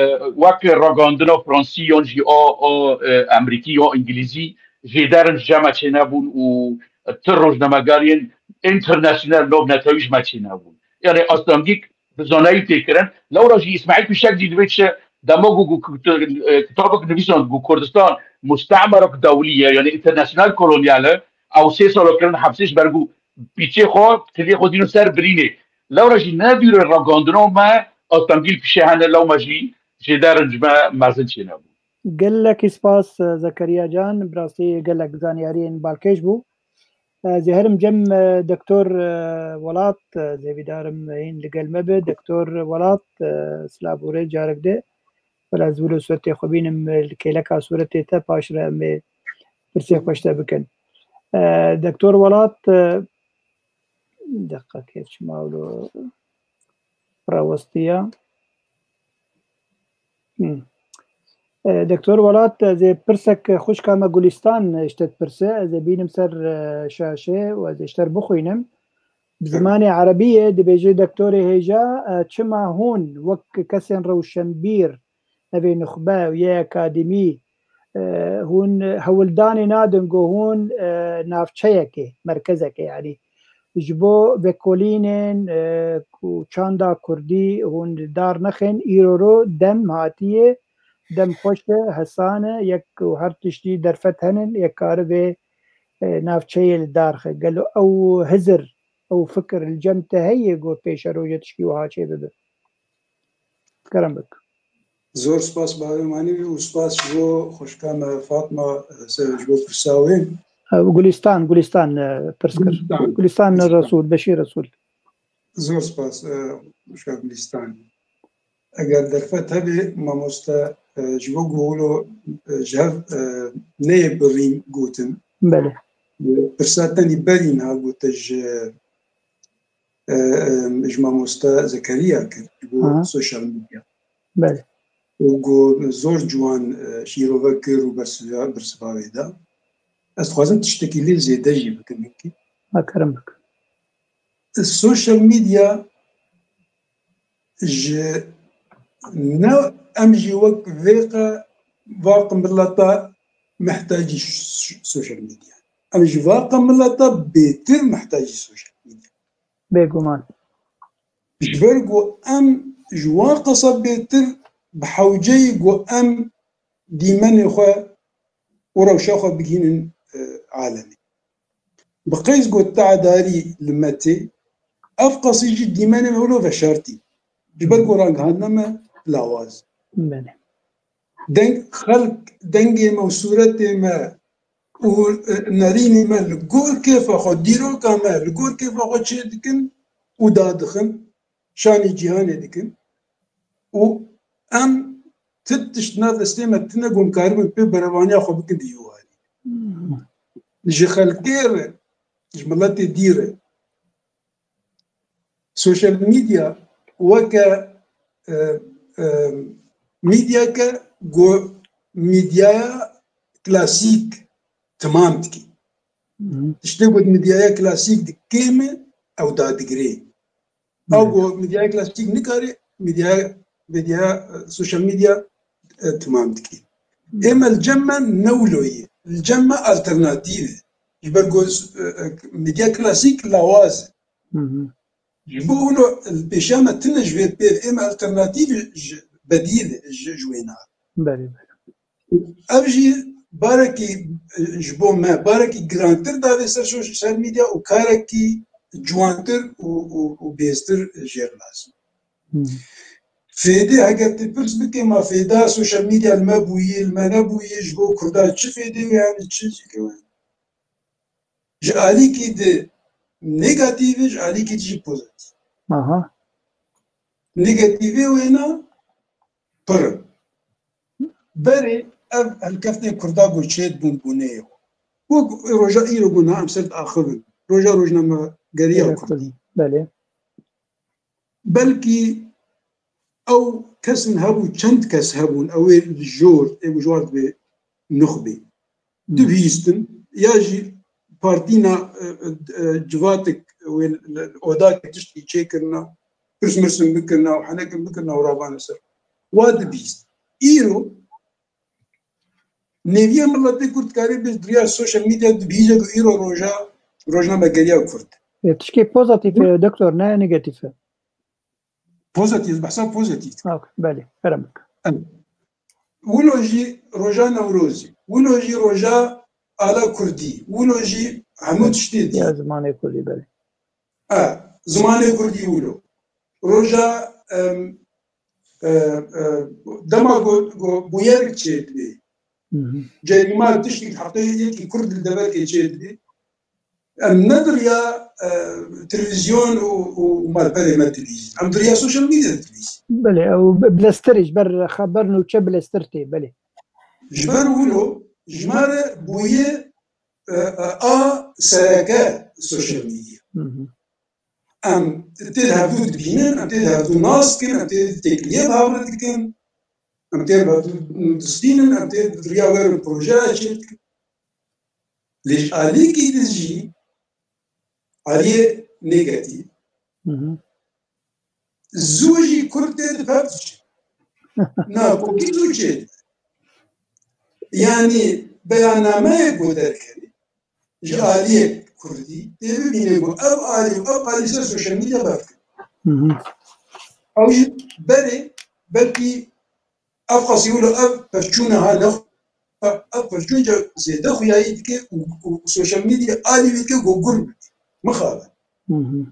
e, wek ragandina Fransî yan jî a, a, e, Emerîkî ya Îngilîzî jêderin ji me çênebûn û ti rojnamegeriyên înternasyonel navnetewî ji me çênebûn. Yani astengîk bi zanayî tê kirin. Lewra jî Îsmaîl Fîşek jî divê çi dema ku, ku, ku, e, kitabek nivîsand ku Kurdistan mustemerek dewlî ye, yani înternasyonel kolonyal e, ew sê sala kirin hepsê ji ber ku pîçê xwe, tiliyê xwe dîno ser birînê. Lewra jî ne dûre ragandino me, astengî li pişê hene, lewma jî jêderin ji me mezin çênebû. Gelekî spas, e, Zekeriya Can, bi rastî gelek zanyariyên balkêş bû. E, ez ê herim cem, e, Doktor, e, Welat, e, ez ê hêvîdarim hîn li gel me be. Doktor Welat, e, silav û rê carek de. Wela ez wilo sûretê xwe bînim, e, li kêleka sûretê te, paş re em ê pirsê xwe ji te bikin. E, Doktor Welat, e, deqekê çima wilo rawestiya. Hmm. E, Doktor Welat, ez ê pirsek xwişka me Gulîstan ji te dipirse, ez ê bînim ser, e, şaşê û ez ê ji te re bixwînim. Bi zimanê erebiyê dibêje doktorê hêja, e, çima hûn wek kesên rewşenbîr, ev ê nuxbe û yê akademî, e, hûn hewldanê nadin ku hûn, e, navçeyekê, merkezekê, yanî ji bo vekolînên, e, ku çanda kurdî hûn dar nexin, îro ro dem hatiye, dem xweş e, hesan e, yek û her tiştî derfet henin, yek karibe, e, navçeyê li dar xe. Gelo ew hizir, ew fikir li cem te heye ku pêşerojê tişkî wiha çêbibe? Kerem bik. Zor spas bavê Manî û spas ji bo xwişka me Fatma, e, se-, ji bo pirsa wê. E, Gulistan, Gulistan, e, pirs kir. Gulistan. Gulistan Gulistan. Resul, Beşîr Resul. Zor spas, e, xwişka Gulistan. Eger derfet hebe mamoste, e, ji bo ku wilo, e, ji hev, e, neyê birîn gotin. Belê. E, pirsa tenî berî niha gote ji, e, e, ji mamoste Zekeriya kir, ji bo Aha. Sosyal medya. Belê. Û ku zor ciwan, e, şîrove kir û bersiva, bersiva wê da. Ez dixwazim tiştekî lê zêde jî bikim hinkî. Ha, kerem bik. Sosyal medya ji ne em jî wek vê qe va qe mileta mehtacî ş-, ş-, sosyal medya. Em ji va qe mileta bêtir mehtacî sosyal medya. Bêguman. Ji ber ku em ji wan qasa bêtir bi hewceyî ku em dîmenê xwe û rewşa xwe bigihînin, e, alemê. Bi qeys got te'darî li me tê, ev qasî jî dîmenê me wilo veşartî. Ji ber ku rangihandina me lawaz. Belê. Deng, xelk, dengê me û sûretê me û, e, nerînê me li gor kêfa xwe, dîroka me li gor kêfa xwe çê dikin û dadixin. Şanî cîhanê dikin û em ti tişt nav destê me tine ku em karibin pê berevaniya xwe bikin di hêwarî. Hmm. Ji xelkê re, ji miletê dî re. Sosyal medya weke, e, e, medyake ku medyaya klasîk timam dike. Hı hı. Tiştê ku medyaya klasîk dikêm e, ew dadigirê. Ew Evet. ku medyaya klasîk nikare, medyaya, medyaya, e, sosyal medya, e, timam dike. Hı. Ê me li cem me ne wilo ye. Li cem me alternatîf e. Ji ber ku, e, e, medya klasîk lawaz e. Hı hı. Ji bo wilo li pêşiya me tune ji vê pêv ê me alternatîf ji bedîl ji, ji wêna. Belê, belê. Ev jî barekî, e, ji bo me, barekî girantir davê ser sosyal medya û karekî ciwantir û, û, û bêztir jê re lazim. Hmm. Fêdê, heger tu pirs bikê, ma fêda sosyal medya li me bûyî, li me nebûyî, ji bo Kurda çi fêdê wê, yani çi, çi, ji alîkî di negatîf e, ji alîkî di jî pozîtîf. Aha. Negatîfê wêna pir in. Berê ev helkeftên Kurda ku çêdibûn bûneyê xwe. Wek roja îro ku niha em ser diaxivin. Roja rojnamegeriya Kurdî. Belê. Belkî ew kesin hebû, çend kes hebûn, ew ê li jor, ê ku ji wan dibê nuxbê. Hmm. Dibihîstin, ya jî partîna, e, e, e, civatek wê li, li odakê tiştî çêkirina, pirsmirsin bikirina û henekin bikirina û ravane ser. Wa dibihîst. Îro, Nêviyê miletê Kurd dikarê bê di riya sosyal medya dibihîze ku îro roja rojnamegeriya Kurd. E, tişkê pozîtîf e, doktor, ne negatîf e. Pozîtîf, behsa pozîtîf. Ok, belê, kerem bik. Evet. Wilo jî roja Newrozê, wilo jî roja ala Kurdî, wilo jî hemû tiştê dî. Ya zimanê Kurdî, belê. Ha, zimanê Kurdî wilo. Roja, em, e, e, dema ku, ku bûyerek çêdibê, Hı hı. cerîma tiştî heqê yekî Kurd li deverkê çêdibê, em ne di riya, e, televîzyon û, û malperê me dilîzin. Em di riya sosyal medya dilîzin. Belê, ew bi-, bileztir ji ber xeber nûçe bileztir tê, belê. Ji ber wilo ji me re bûye, e, e, a sereke sosyal medya. Hı hı. Em tê di hevdû dibînin, em tê di hevdû nas dikin, em tê di têkiliyê bi hev re dikin, em tê bi hevdû distînin, em tê di riya we re projeya çê dikin. Lê ji aliyekî din jî, aliyê negatif, Hı hı. zû jî Kurd tê di pev diçin. Nakokî zû çê dibe. Yanî beyannameyê ku derkeve, ji aliyê Kurdî tê bibîne ku ev alî û ev alî ser sosyal medya berdikin. Hı hı. Ew jî berê belkî ev qasî wilo ev pevçûna ha nexwe, ev pevçûn ca zêde xuyayî dike û, û sosyal medya alî wî dike ku gur bike. Mixabin. Hı hı.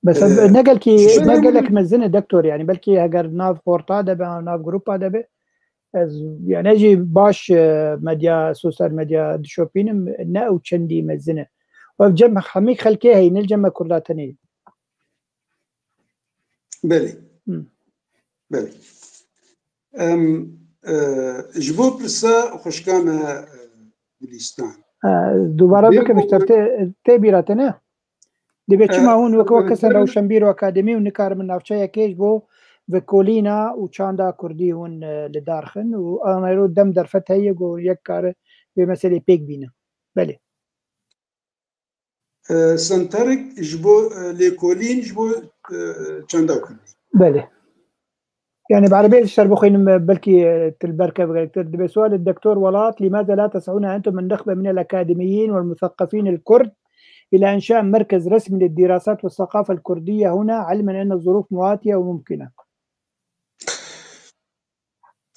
Bes Ee, ne gelkî, şöyle ne gelek mezin e doktor, yani belkî heger nav xorta de be, nav grupa de be, ez, yani ez jî baş, e, medya, sosyal medya dişopînim, ne ew çendî mezin e. Ev cem hemî xelkê heyî, ne cem me Kurda tenê. Belê. Hı. Belê. Em, e, ji bo pirsa xwişka me, e, Gülistan. E, dubara Bê bikim, ku işte, tê, tê bîra te ne? Dibê çima E, hûn wek, wek e, kesên e, rewşenbîr û akademî û nikarin navçeyekê ji bo vekolîna û çanda kurdî hûn, e, li dar xin û anero dem derfet heye ku yek kare vê meselê pêk bîne. Belê. E, Santarek ji bo, e, lêkolîn, ji bo, e, çanda kurdî. Belê. Yani bi erebeyê ser bixwînim, e, belkî, e, tu li ber kevgirêktir dibe. سؤال الدكتور ولات: لماذا لا تسعون أنتم النخبة من الأكاديميين والمثقفين الكرد إلى إنشاء مركز رسمي للدراسات والثقافة الكردية هنا، علما أن الظروف مواتية وممكنة؟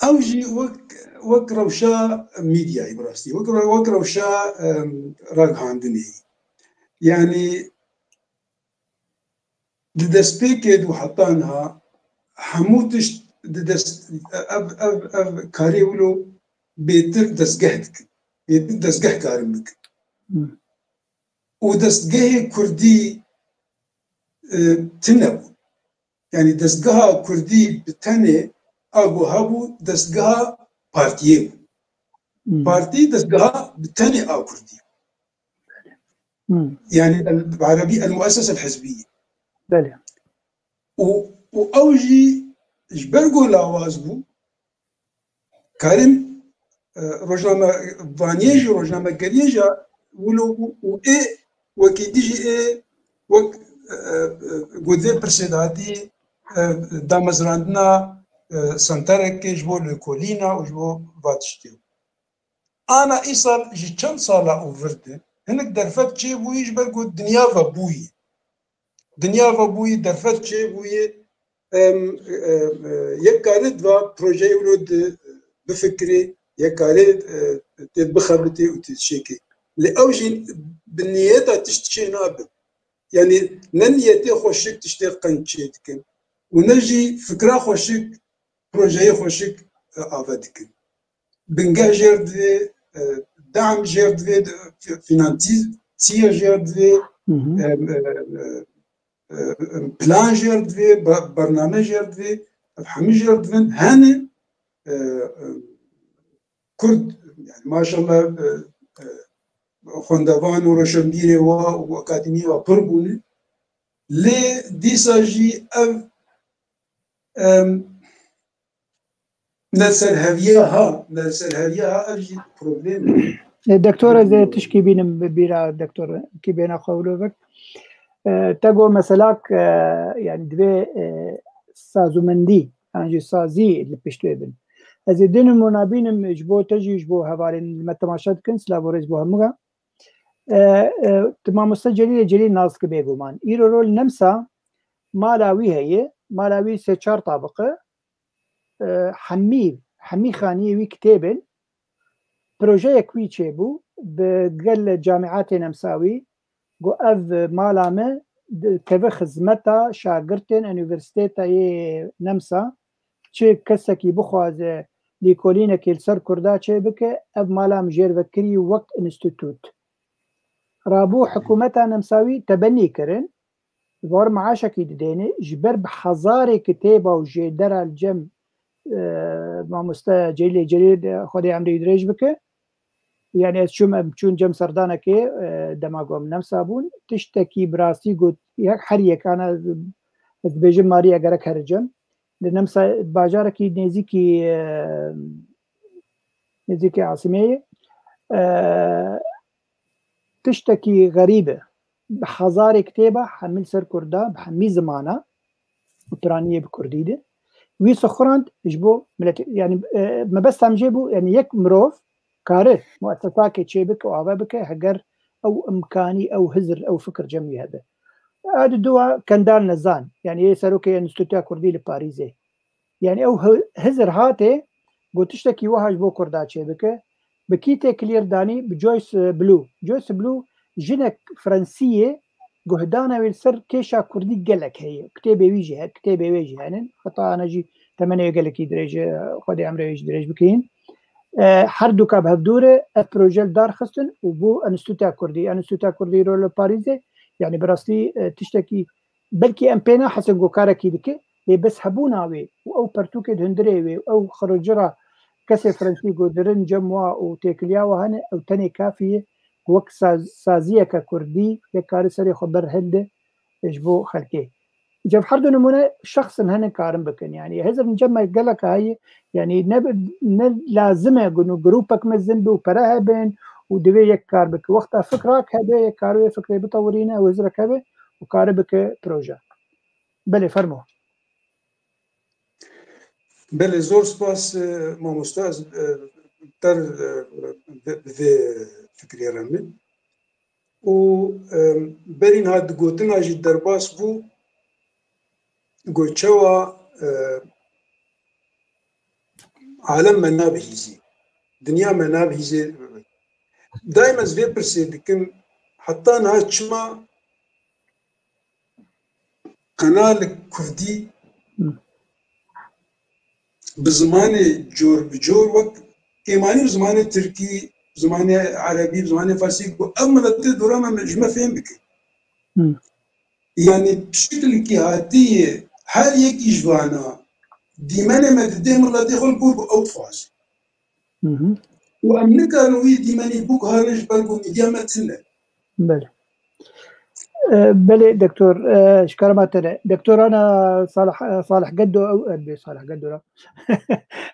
Ew jî wek, wek rewşa medyayê, bi rastî, wek re-, wek rewşa, em, ragihandinê. Yanî di destpêkê de û heta niha hemû tişt di dest, ev, ev, ev karê wilo bêtir dezgeh dikin. Bêtir dezgeh karin bikin. Hı. Û destgehê kurdî, e, tune bû. Yani destgeha kurdî bi tenê a ku hebû destgeha partiyê bû. Hmm. Partî destgeha bi tenê a kurdî. Hmm. Yani el, bi erebî el muessese el hizbiyye. Belê. Û, û ew jî ji ber ku lawaz bû, karin, e, rojnamevaniyê jî, rojnamegeriyê jî wilo û, û ê wekî dijî ê wek, e, e, ku di vê pirsê de hatî, e, damezrandina, e, santarekê ji bo lêkolîna û ji bo va tiştê. Ana îsal ji çend sala û vir de hinek derfet çêbûyî ji ber ku dinya vebûyî. Dinya vebûyî, derfet çêbûyî, em, e, e, yek kare di va projeyê wilo di bifikirê, yek kare, e, tê bixebitê û tê dişêkê. Lê ew jî bi niyeta tişt çê nabin. Yani ne niyetê xweşik tiştê qenc çê dikin û ne jî fikra xweşik projeyê xweşik, e, ave dikin. Bingeh jêr divê, e, dam jêr divê, fi-, finansiye jêr divê, Hı hı. e, e, e, e, plan jêr divê, be-, bername jêr divê, ev hemî jêr divin, hene, e, e, Kurd, yani maşallah, e, e, xwendevan û roşenbîrê wa û akademiyê wa pir bûne. Lê dîsa jî ev, em, ne ser heviya ha, ne ser heviya ha, ev jî problem e. E, doktor, ez ê tişkî bînim bi bîra doktor, kî bêna xwe wilo vek. E, te got meselak, e, yani divê, e, sazûmendî, yan jî sazî li pişt wê bin. Ez ê du nimûna bînim ji bo te jî, ji bo hevalên li me temaşe dikin, silav û rêz bo hemû re. E, e, tu mamoste Celîlê Celîl nas dike bêguman. Îro rol nemsa mala wî heye, mala wî sê çar tabiq e. E, hemî, hemî xaniyê wî kitêb in. Projeyek wî çêbû, bi gel camiatê nemsa wî, got, ev mala me dikeve xizmeta şagirtên Unîversîtetê yê Nemsa, çi kesekî bixwaze lêkolînekê li ser Kurda çêbike, ev mala em jêr vekirî wek înstîtût. Rabû hikûmeta Nemsa wî tebenî kirin, ji ber meaşekî didêne, ji ber bi hezarê kitêba û jêdera li cem, e, mamoste Celîlê Celîl, e, Xwedê emrê wî dirêj bike. Yani ez çûm, em çûn cem serdanekê, e, dema ku em Nemsa bûn, tiştekî bi rastî got, yek, her yek ana, ez dibêjim Marî egerek here cem. Li Nemsa bajarekî nêzîkî, e, nêzîkî Asimê ye. E, tiştekî xerîb e. Bi hezarê kitêba hemî li ser Kurda, bi hemî zimana, û piraniyê bi Kurdî de. Wî sixurand ji bo miletê, yani, e, mebesta min jê bû, yani yek mirov kare muessesakê çêbike û ava bike, heger ew imkanî, ew hizir, ew fikir cem wî hebe. A di dua Kendal Nezan, yani yê serokê Enstîtuya Kurdî li Parîzê. Yani ew hi-, hizir hatê, got tiştekî wiha ji bo Kurda çêbike. Bi kî têkiliyê danî? Bi Joyce Blue. Joyce Blue jinek Fransî ye, guhdana wê li ser kêşa Kurdî gelek heye. Kitêbê wî jî he-, kitêbê wê jî henin. Heta ana jî temenê wê gelekî dirêj e, Xwedê emrê wê jî dirêj bikîn. E, her duka bi hevdû re ev proje li dar xistin û bû Enstîtuya Kurdî. Enstîtuya Kurdî îro li Parîzê, yani bi rastî, e, tiştekî belkî em pê nahesin ku karekî dike, lê bes hebûna wê û ew pertûkê di hundirê wê û ew xiricira kesê Fransî ku dirin cem wa û têkiliya wa hene, ew tenê kafî ye ku wek saz-, saziyeke Kurdî yek kare serê xwe ber hilde ji bo xelkê. Cem her du nimûne şexsin hene karin bikin. Yani hizir cem me gelek heye, yani ne, ne lazim e ku grûpek mezin be û pere hebin û divê yek kar bike. Wexta fikrak hebe, yek kar wê fikrê bitewirîne, ew hizrek hebe û kare bike proje. Belê, fermo. Belê, zor spas, e, mamoste, ez, e, ter, e, vê, vê fikrê re min. Û, e, berî niha di gotina jî derbas bû, got çawa, e, alem me nabihîzî, dinya me nabihîzê. Daîm ez vê pirsê dikim, heta niha çima qenalek kurdî Hı. bi zimanê cor bi cor, wek kêmanî bi zimanê tirkî, bi zimanê erebî, bi zimanê farsî, ku ev miletê dora me, me ji me fêm bikin. Hı. Yani şikilkî hatiye, her yekî ji vana dîmenê me didê miletê xwe li gor ku ew dixwaze. Hı hı. Û em nikarin wî dîmenî biguherin ji ber ku mîdya me tune. Belê. E, belê, doktor, e, ji karema te re. Doktor ana Salih, e, Salih Geddo, ew, e, bê Salih Geddo ra.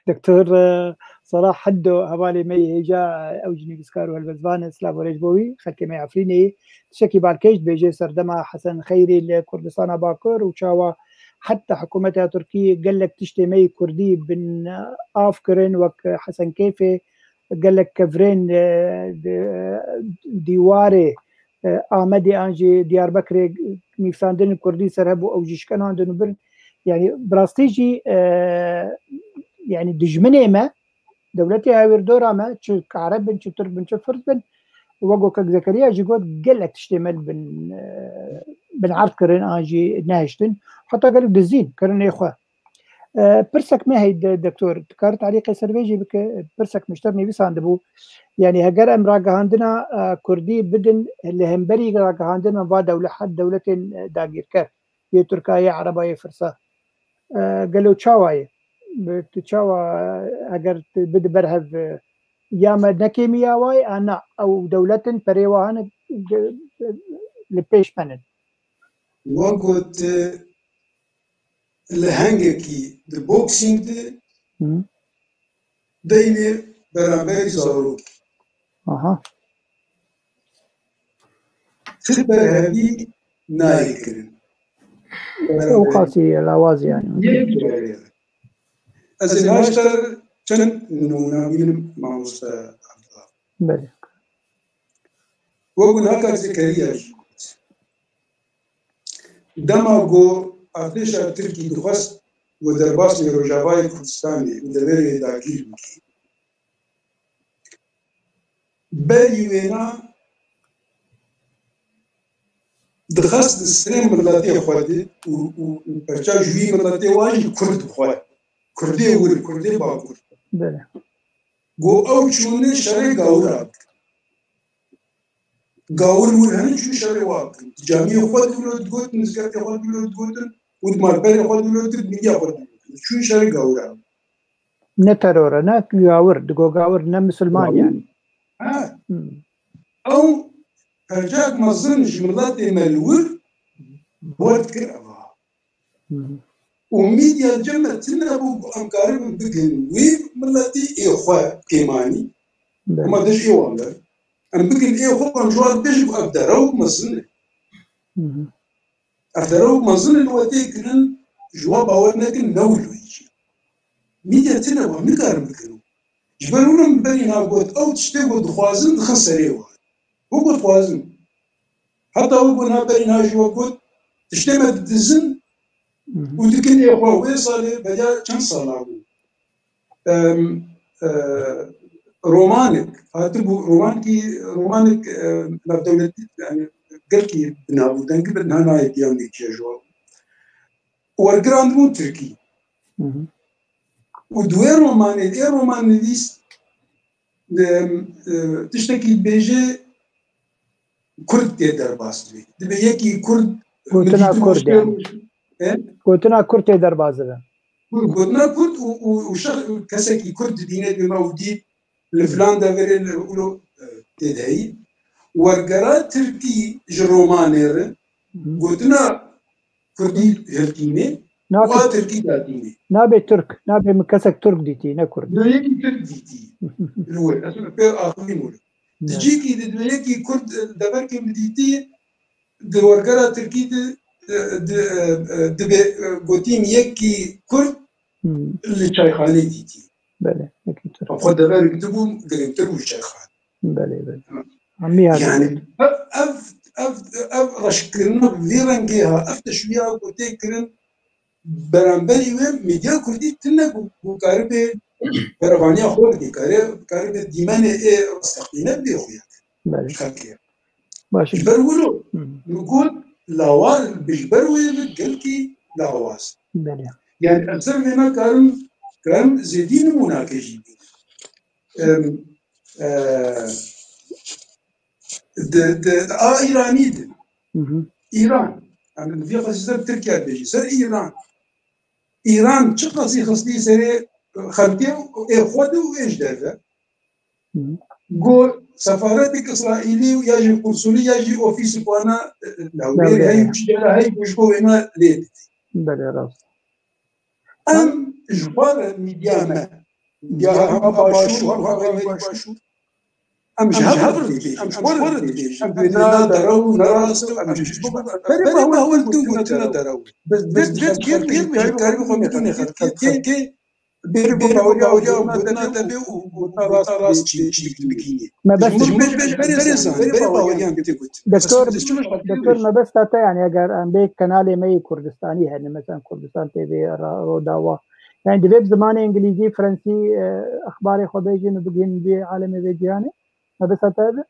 Doktor, e, Salah Heddo, hevalê me yê hêja, ew jî nivîskar û helbestvan e, silav û rêz bo wî, xelkê me yê Efrînê yê. Tiştekî balkêş dibêje serdema Hesen Xeyrî li Kurdistana Bakur û çawa heta hikûmeta Tirkî gelek tiştê me yê Kurdî bin av kirin, wek Hesen Keyfê, gelek kevirên, e, di, dîwarê, e, Amedê an jî Diyarbekirê nivîsandinên Kurdî ser hebû, ew jî şikenandin û birin. Yani bi rastî jî, e, yani dijminê me, dewletê hawîrdora me, çi Areb bin, çi Tirk bin, çi Firs bin, wek Kek Zekeriya jî got, gelek tiştê me li bin, e, bin erd kirin an jî nehiştin. Heta gelek dizîn kirinê xwe. E, pirsek me heye, doktor, dikare talîqê ser vê jî bike, pirsek min ji te re nivîsandibû. Yani heger em ragihandina, e, Kurdî bidin li hemberî ragihandina va dewle-, her dewletên, e, dagîrker, yê Tirka, yê Ereba, yê Firsa. E, gelo çawa ye? Bi-, tu çawa, e, heger tu bidi ber hev, e, ya me ne kêmî ya wa ye, a na, ew dewletin perê wa hene, e, li pêş me nin. Wek got, e, lehengekî di boksîng de Hı. deyne beramberî zarokî. Aha. Ti berhevî nayê kirin. Ew xasî ye, lawaz yani. Yek berê. Ez ê niha ji te çend nimûna bînim, mamoste Abdullah. Belê. Wek niha kak Zekeriya jî got. Dema ku artêşa Tirkî dixwest ku derbasî Rojavayê Kurdistanê û deverê dagîr bike, berî wêna dixwest di sirê miletê xwe de û, û, û perça ji wî miletê wa jî Kurd bixwe. Kurdê wir, Kurdê Bakur. Belê. Got ew çûne şerê gawira bikin. Gawir wir hene çûn şerê wa bikin. Di camiyê xwe de wilo digotin, mizgeftê xwe de wilo digotin û di malperê xwe de wilo digotin, mîdiya xwe de wilo digotin. Çûn şerê gawira. Ne teror e, ne gawir, digo gawir, ne misilman yani. Ha. Hmm. Ew percak mezin ji miletê me li wir ber dikir eva. Hı hı. Û mîdya cem me tune bû ku em karibin bigin wê miletî ê xwe kêmanî. Belê. Ema de ji ê wan be. Em bigin ê xwe, em ji wan bêjin ku ev derew mezin e. Hı hı. Ev derew mezin e li we tê kirin, ji wan bawer nekin, ne wilo yî. Mîdya tune bû, em nikarin bikin. Ji ber wilo min berî niha got, ew tiştê ku dixwazin dixin serê wan. Wek ku dixwazin. Heta wek ku niha berî niha jî we got, tiştê me didizin û dikin ê xwe. Wê salê beriya çend sala bû. Em, e, romanek hatibû, romankî, romanek, e, navdewletî, yani gelkî bi nav û deng bû, niha nayê piyan bê kî ye ji wan. Wergiran dibûn Tirkî. Hı hı. Û di wê romanê, ê roman nivîs, e, e, tiştekî dibêje, Kurd tê derbas dibê. Dibê yekî Kurd Gotina Kurd yani. He? Gotina Kurd tê derbas dibe. Gotina Kurd û, û, û şex-, kesekî Kurd dibîne, dibê me û dît li filan deverê li wilo, e, tê de heyî. Wergera Tirkî ji romanê re Hı. gotina Kurdî hiltînê, Nake- wa Tirkî datînê. Nabê Tirk, nabê min kesek Tirk dîtî, ne Kurd. Dibê yekî Tirk dîtî. Li wir, ez pê axivîm wir. Hı. Di cîkî de dibê yekî Kurd, e, deverkê min dîtî, di wergera Tirkî de, e, di, e, e, dibê, e, gotîn yekî Kurd Hmm. li çayxanê dîtî. Belê, yekî Kurd. Xwe dever dibû, girîngtir bû çayxane. Belê, belê. Hı. Hemî yani. Yani, ev, ev, ev, ev reşkirina vî rengê ha, ev teşwîya ku tê kirin, beramberî wê medya kurdî tune ku, ku karibe berevaniya xwe bidî, kare-, karibe dîmenê ê rasteqîne bidê xuya Belê. Xelkê. Baş e. Ji ber wilo Hı. min got lawaz, ji ber wê bi gelkî lawaz. Belê. Yani em ser vê nakarin, karin zêdî nimûnake jî bî. Em, e, di, di, a Îranî di. Hı hı. Îran. Em vê xwe ser Tirkiye bêjî. Ser Îran. Îran çiqasî xistî serê xelkê û ê xwe de û ê ji derve. Hı. Got sefaretik Îsraîlî ya jî konsulî ya jî ofîsik wana, e, lewrê Lewrê. Hey û çi cara hey ku ji bo wêna lê didî. Belê rast. Em ji xwe re mîdya me. Ya hema başûr, hema wê başûr. Em ji hev re dibêjin, em ji xwe re dibêjin. Em dibêjin na derew û ne rast e, em ji bo berê me hewil dikin gotina derew. Bes, bes, bes, kêr, kêr, kêr, kêr, xwe bidîne xelkê, xelkê. Bêrî baweriya û gotina te bê û gotina rast bê çî, çî bikînî. Me bes Ji min bêj, bêj, berê zan, berê baweriyan tê got. Doktor, Doktor, mebesta te, yani, eger em bê kenalê me yê Kurdistanî hene, mesela Kurdistan T V, Ra-, Rodawa, yani, divê bi zimanê Îngilîzî, Frensî, e, exbarê xwe bêjin û bigihînin vê alemê, vê cîhanê? Mebesta te bi?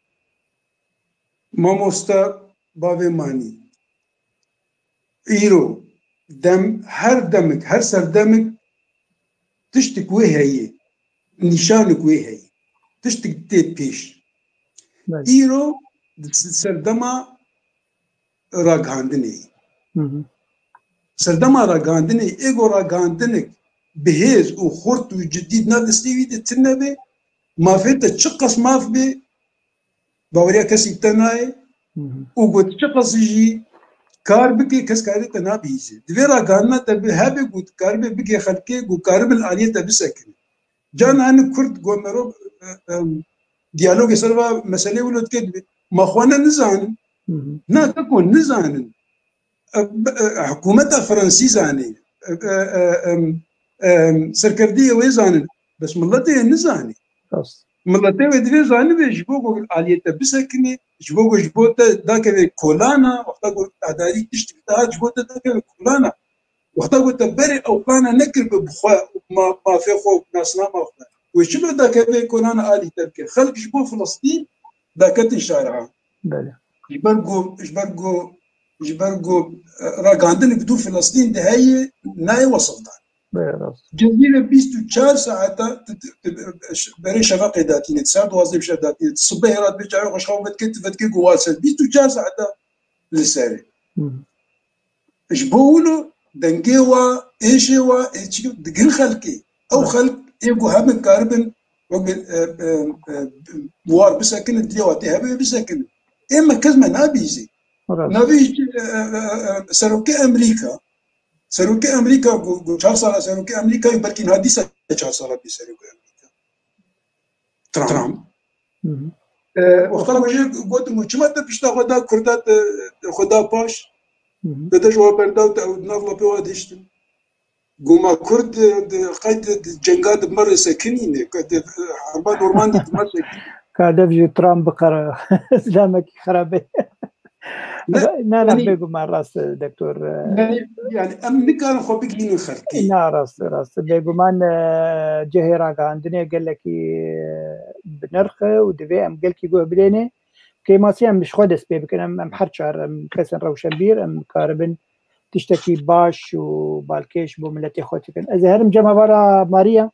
Mamosta bavê Manî. Îro dem, her demik, her serdemik tiştik wê heye, nîşanik wê heye. Tiştik tê pêş. Belê. Îro di s-, serdema ragihandinê ye. Hı hı. Serdema ragihandinê, ê go ragihandinek bi hêz û xurt û cidî di nav destê wî de tune be, mafê te çiqas maf be, baweriya kesî bi te nayê Hı hı. û got çiqas jî kar bike, kes karê te nabihîze. Divê ragihandina te bi hebe got karibe bike xelkê, got karibin aliyê te bisekine. Can hani Kurd got mero, e, e, diyalogê ser va meselê wilo dike dibe. Ma xwe ne nizanin. Hı hı. Na te ku nizanin. E, e, hikûmeta Fransî zanê, e, e, e, em, em, serkerdeyê wê zanin, bes miletê wê nizanê. Rast. Miletê wê divê zanibê ji bo ku aliyê te bisekinê, ji bo ku ji bo te dakeve kolana, wexta ku adarî tiştik dihat ji bo te dakeve kolana. Wexta ku te berê ew plana nekiribe bi xwe, ma-, mafê xwe, nasnama xwe. Wê çilo dakeve kolana alî te bike. Xelk ji bo Filistîn daketin şariha. Belê. Ji ber ku, ji ber ku Ji ber ku, e, ragihandin bi dû Filistîn de heye, nayê wesif dan. Belê, rast. Cezîre bîst û çar saeta, t-, t-, t-, berê şeveqê datîne, saet duwazdeh şev datîne, sibehê re dibê çavê xwe ji xew vedike, tu vedike ku wa ser bîst û çar saeta li serê. Hı. Ji bo wilo dengê wa, êşê wa, ê çi digir xelkê. Ew, hı, xelk ê ku hebin karibin wek, e, e, e, war bisekinin, dilê wa tê hebe bisekinin. Ê me kes me nabîzî. Rast. Navê, e, e, e, e, serokê Amerîka, serokê Amerîka ku, ku çar sala serokê Amerîka, belkî niha dîsa çar sala bî serokê Amerîka. Trump. Trump. Hı hı. E, wexta rojê gotin ku çima te pişta xwe da Kurda, te, te xwe da paş? Hı hı. Te, te ji wan berdaw, te ew di nav lapê wa dihiştin. Goma Kurd di, di, qey di, di cenga di me re sekinîne, ke di, herba norman di, di me sekinîne. Ka dev ji Trump biqere. Zilamekî xerabe. Ne, ne, ne, yanî, bêguman rast, doktor, e, yanî, yanî em nikarin xwe bigihînin xelkê. Na, rast, rast. Bêguman, e, cihê ragihandinê gelekî, e, bi nirx e û divê em gelkî guh bidêne. Kêmasî em ji xwe dest pê bikin. Em, em her çar, em kesên rewşenbîr, em karibin tiştekî baş û balkêş bo miletê xwe bikin. Ez ê herim cem hevala Mariya.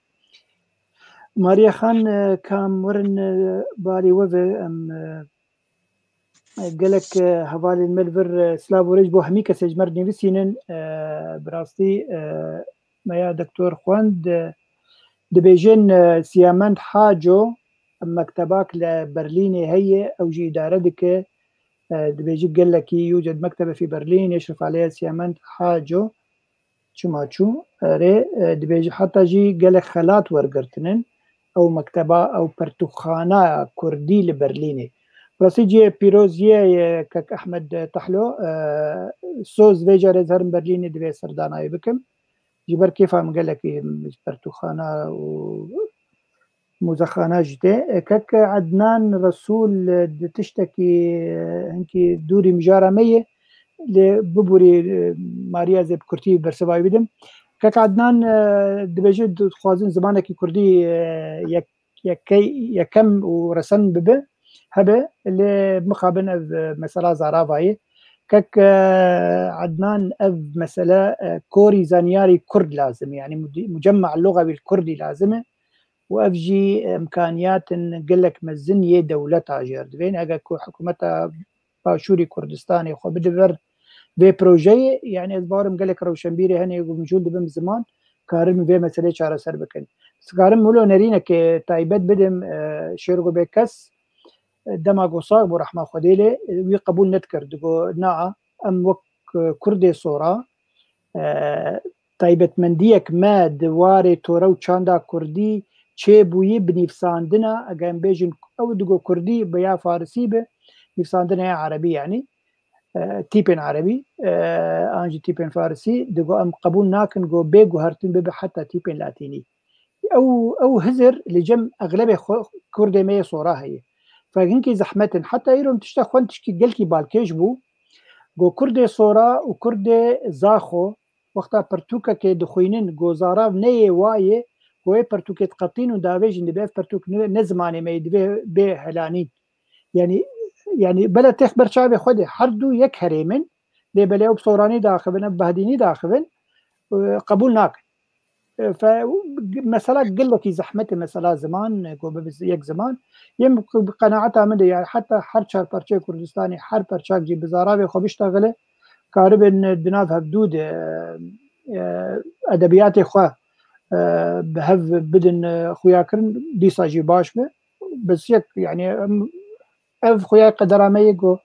Mariya Xan, e, kam werin, e, balê we ve em, e, gelek, e, hevalên me li vir, e, silav û rêz bo hemî kesê ji me re nivîsînin. E, bi rastî, e, me ya doktor xwend, e, dibêjin, e, Siyamend Haco mektebak li Berlînê heye, ew jî îdare dike. E, dibêjî gelekî يوجد مكتبة في برلين يشرف عليها سيامند حاجو. Çima çû? Erê, e, dibêjî heta jî gelek xelat wergirtinin. Ew mekteba, ew pertûkxana kurdî li Berlînê. Bi rastî cihê pîroz yê, e, kek Ehmed Tahlo, e, soz vê carê ez herim Berlînê divê serdanayê bikim. Ji ber kêfa min gelekî ji pertûkxana û muzexana jî tê. Kek Ednan Resûl, e, di tiştekî, e, hinkî dûrî mijara me ye, lê biborî, e, Mariya ez ê bi kurtî bersiva wî bidim. Kek Ednan, e, dibêje dixwazin zimanekî kurdî, e, yek, yekey, yekem û resen bibe, hebe, lê mixabin ev, e, mesela Zaravayê. Kek, e, Ednan, ev mesele, e, korî zanyarî kurd lazim e, yanî mudi-, mucemma lugewî kurdî lazim e. û ev jî imkaniyatin gelek mezin yê dewleta jê re divên. Eger ku hikûmeta Başûrî Kurdistanê xwe bide ber vê projeyê, yanî ez bawerim gelek rewşenbîrê hene ku mijûl dibin bi ziman, karin vê meseleyê çareser bikin. Dikarim wilo nerînekê taybet bidim, e, Şêrgo Bêkes, e, dema ku sag bû rehma Xwedê lê, e, wî qebûl nedikir. Digo, na, em wek, e, Kurdê sora, e, taybetmendiyek me di warê tore û çanda kurdî çêbûyî bi nivîsandina, eger em bêjin ew digo kurdî bi ya farisî bi, nivîsandina ya erebî yanî, e, tîpên erebî, e, an jî tîpên farisî, digo em qebûl nakin ku bê guhertin bibe heta tîpên latînî. Ew, ew hizir li cem exlebê xwe, kurdê me yê sora heye. Fe hinkî zehmet in. Heta îro em tişta xwend tişkî gelkî balkêş bû. Go kurdê sora û kurdê zaxo wexta pirtûkekê dixwînin, go zarav neyê wa yê, go ê pirtûkê diqetîn û davêjin, dibê ev pirtûk ne, ne zimanê me yê, divê bê helanîn. Yanî, yanî bele têx ber çavê xwe de, her du yek herêm in, lê belê ew bi soranî daxivin, ev bi hehdînî daxivin, e, qebûl nakin. E, fe, mesela gelekî zehmet e, mesela ziman, e, ku bibe yek ziman. Yên bi, bi qenaeta min de, yani heta her çar parçeyê Kurdistanê, her parçak jî bi zaravê xwe biştexile, karibin, e, di nav hevdû de, e, edebiyatê xwe, e, bi hev bidin, e, xuyakirin, dîsa jî baş be. Bes yek, yani, em, ev xuya qedera me ye ku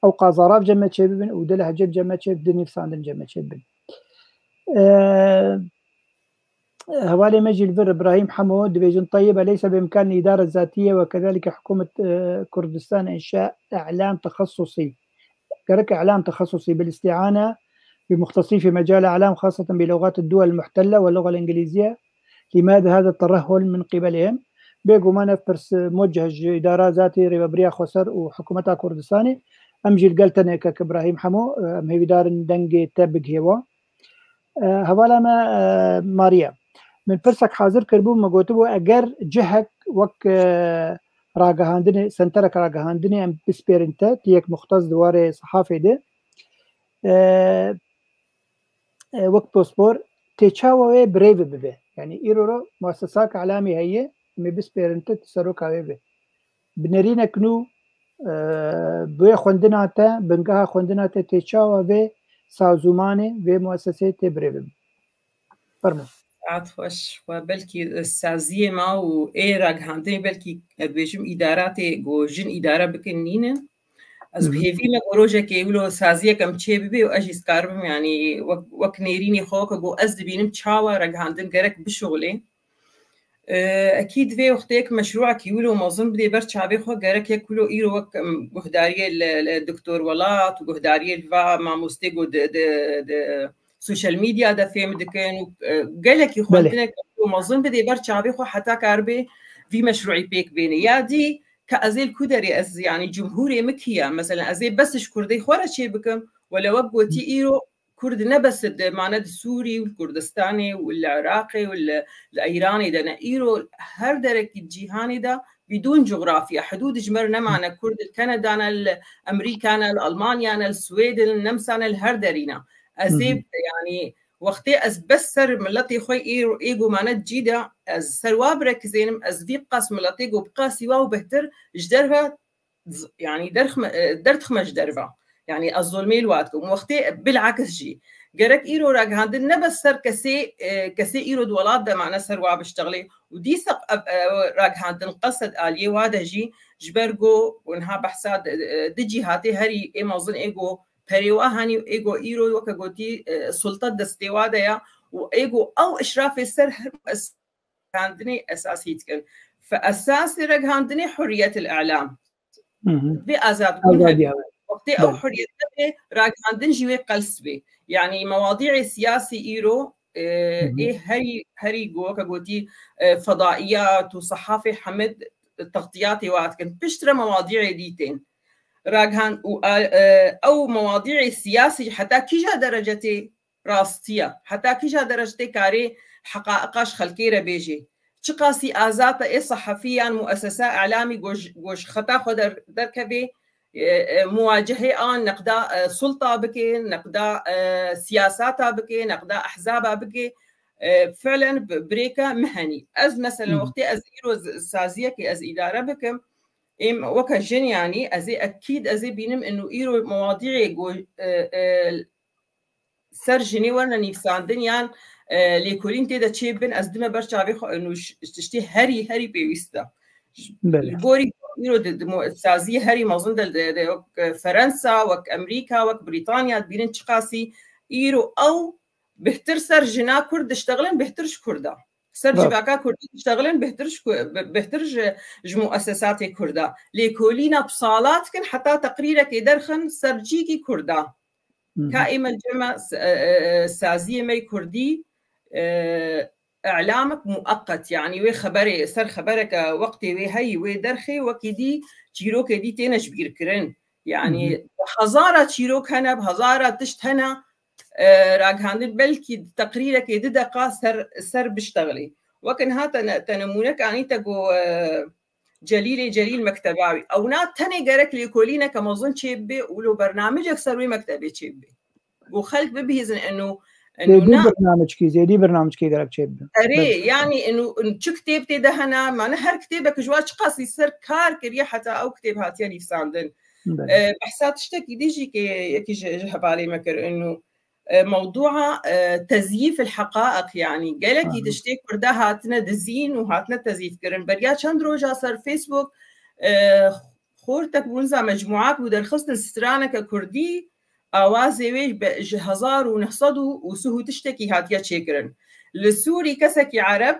ew qazarav cem me çêbibin û di lehcê cem me çê, di nivîsandin cem me çêbibin. E, Hevalê me jî li vir Îbrahîm Hemo dibêjin, طيب، أليس بإمكان الإدارة الذاتية وكذلك حكومة، e, Kurdistan إنشاء إعلام تخصصي؟ Gerek îlam texesusî بالاستعانة بمختصين في مجال الإعلام خاصة بلغات الدول المحتلة واللغة الإنجليزية. لماذا هذا الترهل من قبلهم؟ Bêguman ev pirs muweceh ji îdara zatî, rêvebiriya xweser û hikûmeta Kurdistanê. Em jî li gel tenê kek Îbrahîm Hemo, em hêvîdar in dengê te bigihê wan. E, hevala me, e, Mariya, min pirsek hazir kiribû, min gotibû, eger cihek wek, e, ragihandinê, senterek ragihandinê em bispêrin te, tu yek muxtes di warê sehafê de, e, e, wek pospor tê çawa wê birêve bibe. Yanî îro ro muesesaka îlamî heye, em ê bispêrin te tu seroka wê be. Bi nerînek nû, e, bi wê xwendina te, bingeha xwendina te tê çawa vê sazûmanê, vê mueseseyê tê birêve bibe. Fermo. Saet xweş. Xwe belkî, e, saziyê ma û ê ragihandinê belkî, e, dibêjim îdaratê ku jin îdare bikin nînin. Ez bi hêvî me ku rojekê wilo saziyek em çê bibe û ez jî dikaribim, yanî wek, wek nêrînê xwe weke ku ez dibînim çawa ragihandin gerek bişuxulê. E, ekîd vê wextê yek meşrûekî wilo mezin bidê ber çavê xwe, gerek yek wilo îro wek, em, guhdariyê li, li Doktor Welat û guhdariyê li va mamostê ku di, di, di, sosyal medya de fêm dikin û, e, gelekî Belê. xwendineke mezin bidê ber çavê xwe heta karibe vî meşrûî pêk bêne. Ya dî ke ez ê li ku derê ez, yanî cumhûrê min kî ye? Mesela ez ê bes ji kurdê xwe re çê bikim, wele wek gotî îro kurd ne bes di, mane di Sûrî û li Kurdistanê û li Iraqê û li, li Îranê de ne. Îro her derekî cîhanê de bidûn cografya, hidûd ji me re nemane. Kurd li Kanada ne, li Amerîka ne, li Almanya ne, li Swêdê ne, nemsa ne, li her derî ne. Ez ê, Hı hı. yanî, wextê ez bes ser miletê xwe ê, ê gomane cî de, ez ser wa birekizênim, ez vî qas miletê go bi qasî wa û bêhtir ji derve z-, yanî derxme, e, derdixme ji derve. Yanî ez zulmê li wa dikim. Wextê bilakis jî. Gerek îro ragihandin ne bes ser kesê, e, kesê îro di welat de mane ser wa biştexlê û dîsa ev, e, ragihandin qesed aliyê wa de jî ji ber go û niha behsa di, e, di cîhatê herî ê mezin ê go perê wa hanî û ê go îro weke gotî, e, sulta destê wa de ya û ê go ew işrafê ser her ragihandinê esasî dikin. Fe esasê ragihandinê hurriyetil îlam. Hı hı. Vê azadbûn Azadiya hebe. Wextê ew Belê. hurriyet nebe, ragihandin jî wê qels bê. Yanî mewadîê siyasî îro, e, Hı hı. ê herî, herî go-, weke gotî, e, fedaiyat û sehafê hemed textiyatê wa dikin. Piştre mewadîê dî tên. Ragihan-, û, e, e, ew mewadîê siyasî heta kîja derece tê rastiya. Heta kîja derece tê karê heqaiqa ji xelkê re bêjê. Çiqasî azad e, ê sehefî yan muesesa îlamî go ji, go ji xeta xwe der-, derkevê, e, e, muwacehê an neqda, e, sulta bike, neqda, e, siyasata bike, neqda ehzaba bike, e, fiilen bi-, birêke mihenî. Ez mesela Hı. wextê ez îro z-, saziyekê ez îdare bikim, êm weke jin yanî, ez ê ekîd, ez ê bînim inu îro mewadîê go, e, e, ser jinê werine nivîsandin yan, e, lêkolîn tê de çêbin, ez dime ber çavê xwe inu ş-, tiştê herî, herî pêwîst e. Belê. Li gorî îro di, di mo-, saziyê herî mezin de, de, de wek, e, Ferensa, wek Amerîka, wek Brîtanya dibînin çiqasî îro ew bêhtir ser jina Kurd diştexilin, bêhtir ji Kurda. Ser Rast. civaka Kurdî diştexilin, bêhtir ji ku-, bi-, bêhtir ji, ji muesesatê Kurda. Lêkolîna bi sala dikin, heta teqrîrekê derxin ser cîkî Kurda. Hı hı. Ka ê me cema s-, e, e, e, saziyê me yê Kurdî, e, îlamek mueqet, yanî wê xeberê, ser xebereke wextê wê heyî, wê derxê, wekî dî çîrokê dî têne jibîrkirin. Yanî Hı hı. bi hezara çîrok hene, bi hezara tişt hene, e, ragihandin belkî teqrîrekê di deqa ser, ser biştexilî. Wek niha te ne-, te nimûnek anî te ku, e, Celîlê Celîl Mekteba wî. Ewna tenê gerek lêkolîneke mezin çêbibe û lo bernamicek ser wê mektebê çêbibe. Ku xelk bibihîzin eno, eno Zêdî na- bernamicekî, zêdî bernamicekî gerek çêbibe. Erê, Belê. yanî eno, çi kitêb tê de hene, mane her kitêbek ji wa çiqasî ser kar kiriye heta ew kitêb hatiye nivîsandin. Belê. E, behsa tiştekî dî jî ke yekî ji, ji hevalê me kir eno, e, mewdûa, e, tezyîf el heqaiq, yanî gelekî Aha. tiştê Kurda hatine dizîn û hatine tezyîf kirin. Beriya çend roja ser Facebook, e, xortek bûn za mecmuak bû derxistin straneke Kurdî, awazê wê be-, ji hezar û neh sed û sih û tiştekî hatiye çêkirin. Li Sûrî kesekî Ereb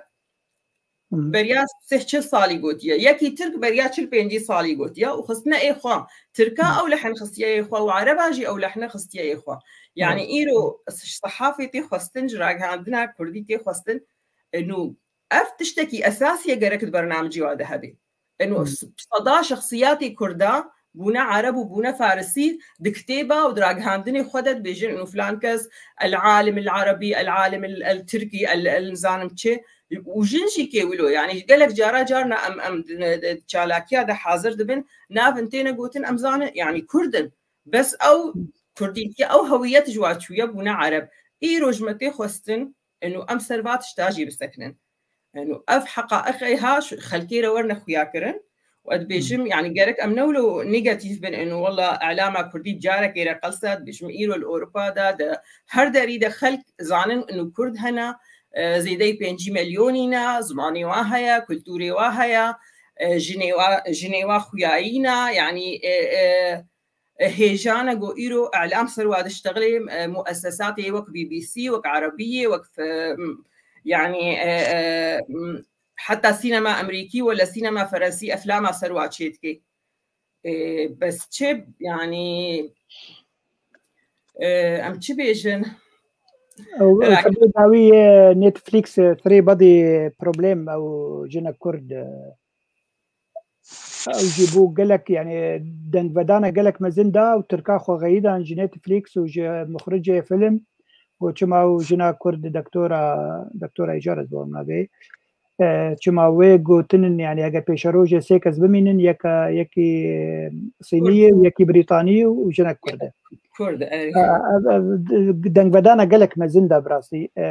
Hı. beriya sih çil salî gotiye. Yekî Tirk beriya çil pêncî salî gotiye û xistine ê xwe. Tirka Hı. ew lehn xistiye ê xwe û Ereba jî ew lehne xistiye ê xwe. Yanî Evet. îro sehafê tê xwestin, ji ragihandina Kurdî tê xwestin. E, nû ev tiştekî esasî ye gerek di bernamecî wa de hebe. Eno Hı. seda şexsiyatê Kurda bûne Ereb û bûne Farisî di kitêba û di ragihandinê xwe de dibêjin eno filan kes el alim el Erebî, el alim el, el Tirkî, el, el nizanim çi. Û jin jî kê wilo, yanî gelek cara carna em, em di, di çalakiya de hazir dibin, navin têne gotin, em zanin, yanî Kurd in. Bes ew Kurdî ki ew hewiyet ji wa çûye bûne Ereb. Îro ji me tê xwestin, eno em ser va tişta jî bisekinin. Eno ev heqa eqeyha xelkê re werne xuyakirin. Û ez dibêjim, yani gerek em ne wilo negatîf bin, eno wela elama Kurdî carekê re qelse, dibêjim îro li Ewropa de, de her derî de xelk zanin, eno Kurd hene, e, zêdeyî pêncî milyonî ne, zimanê wa heye, kulturê wa heye, e, jinê wa, jinê wa xuyayî ne, yani, e, e, e, hêjane go îro elam ser wa diştexilê, e, muessesatê wek B B C, wek Erebiyê, wek fe-, m-, yani, e, e, m-, heta sînema Amerîkî wele sînema Ferensî eflama ser wa çêdike. E, bes çi, yani, e, em çi bêjin? Ew, ew Belkî. Xwedê dawî, e, Netflix, e, firê bedî problem ew jinek Kurd, e, ew jî bû gelek, yani, dengvedana gelek mezin da û Tirka xwe xeyî dan ji Netflix û ji muxricê film. Got, çima ew jina Kurd doktora, doktora Îcar ez bawer nabê. E, çima wê gotinin, yani, eger pêşerojê sê kes bimînin, yeka, yekî Sînî ye, yekî Brîtanî ye û jinek Kurd e. Kurd, erê. E, ev, ev, d-, dengvedana gelek mezin da bi rastî. E,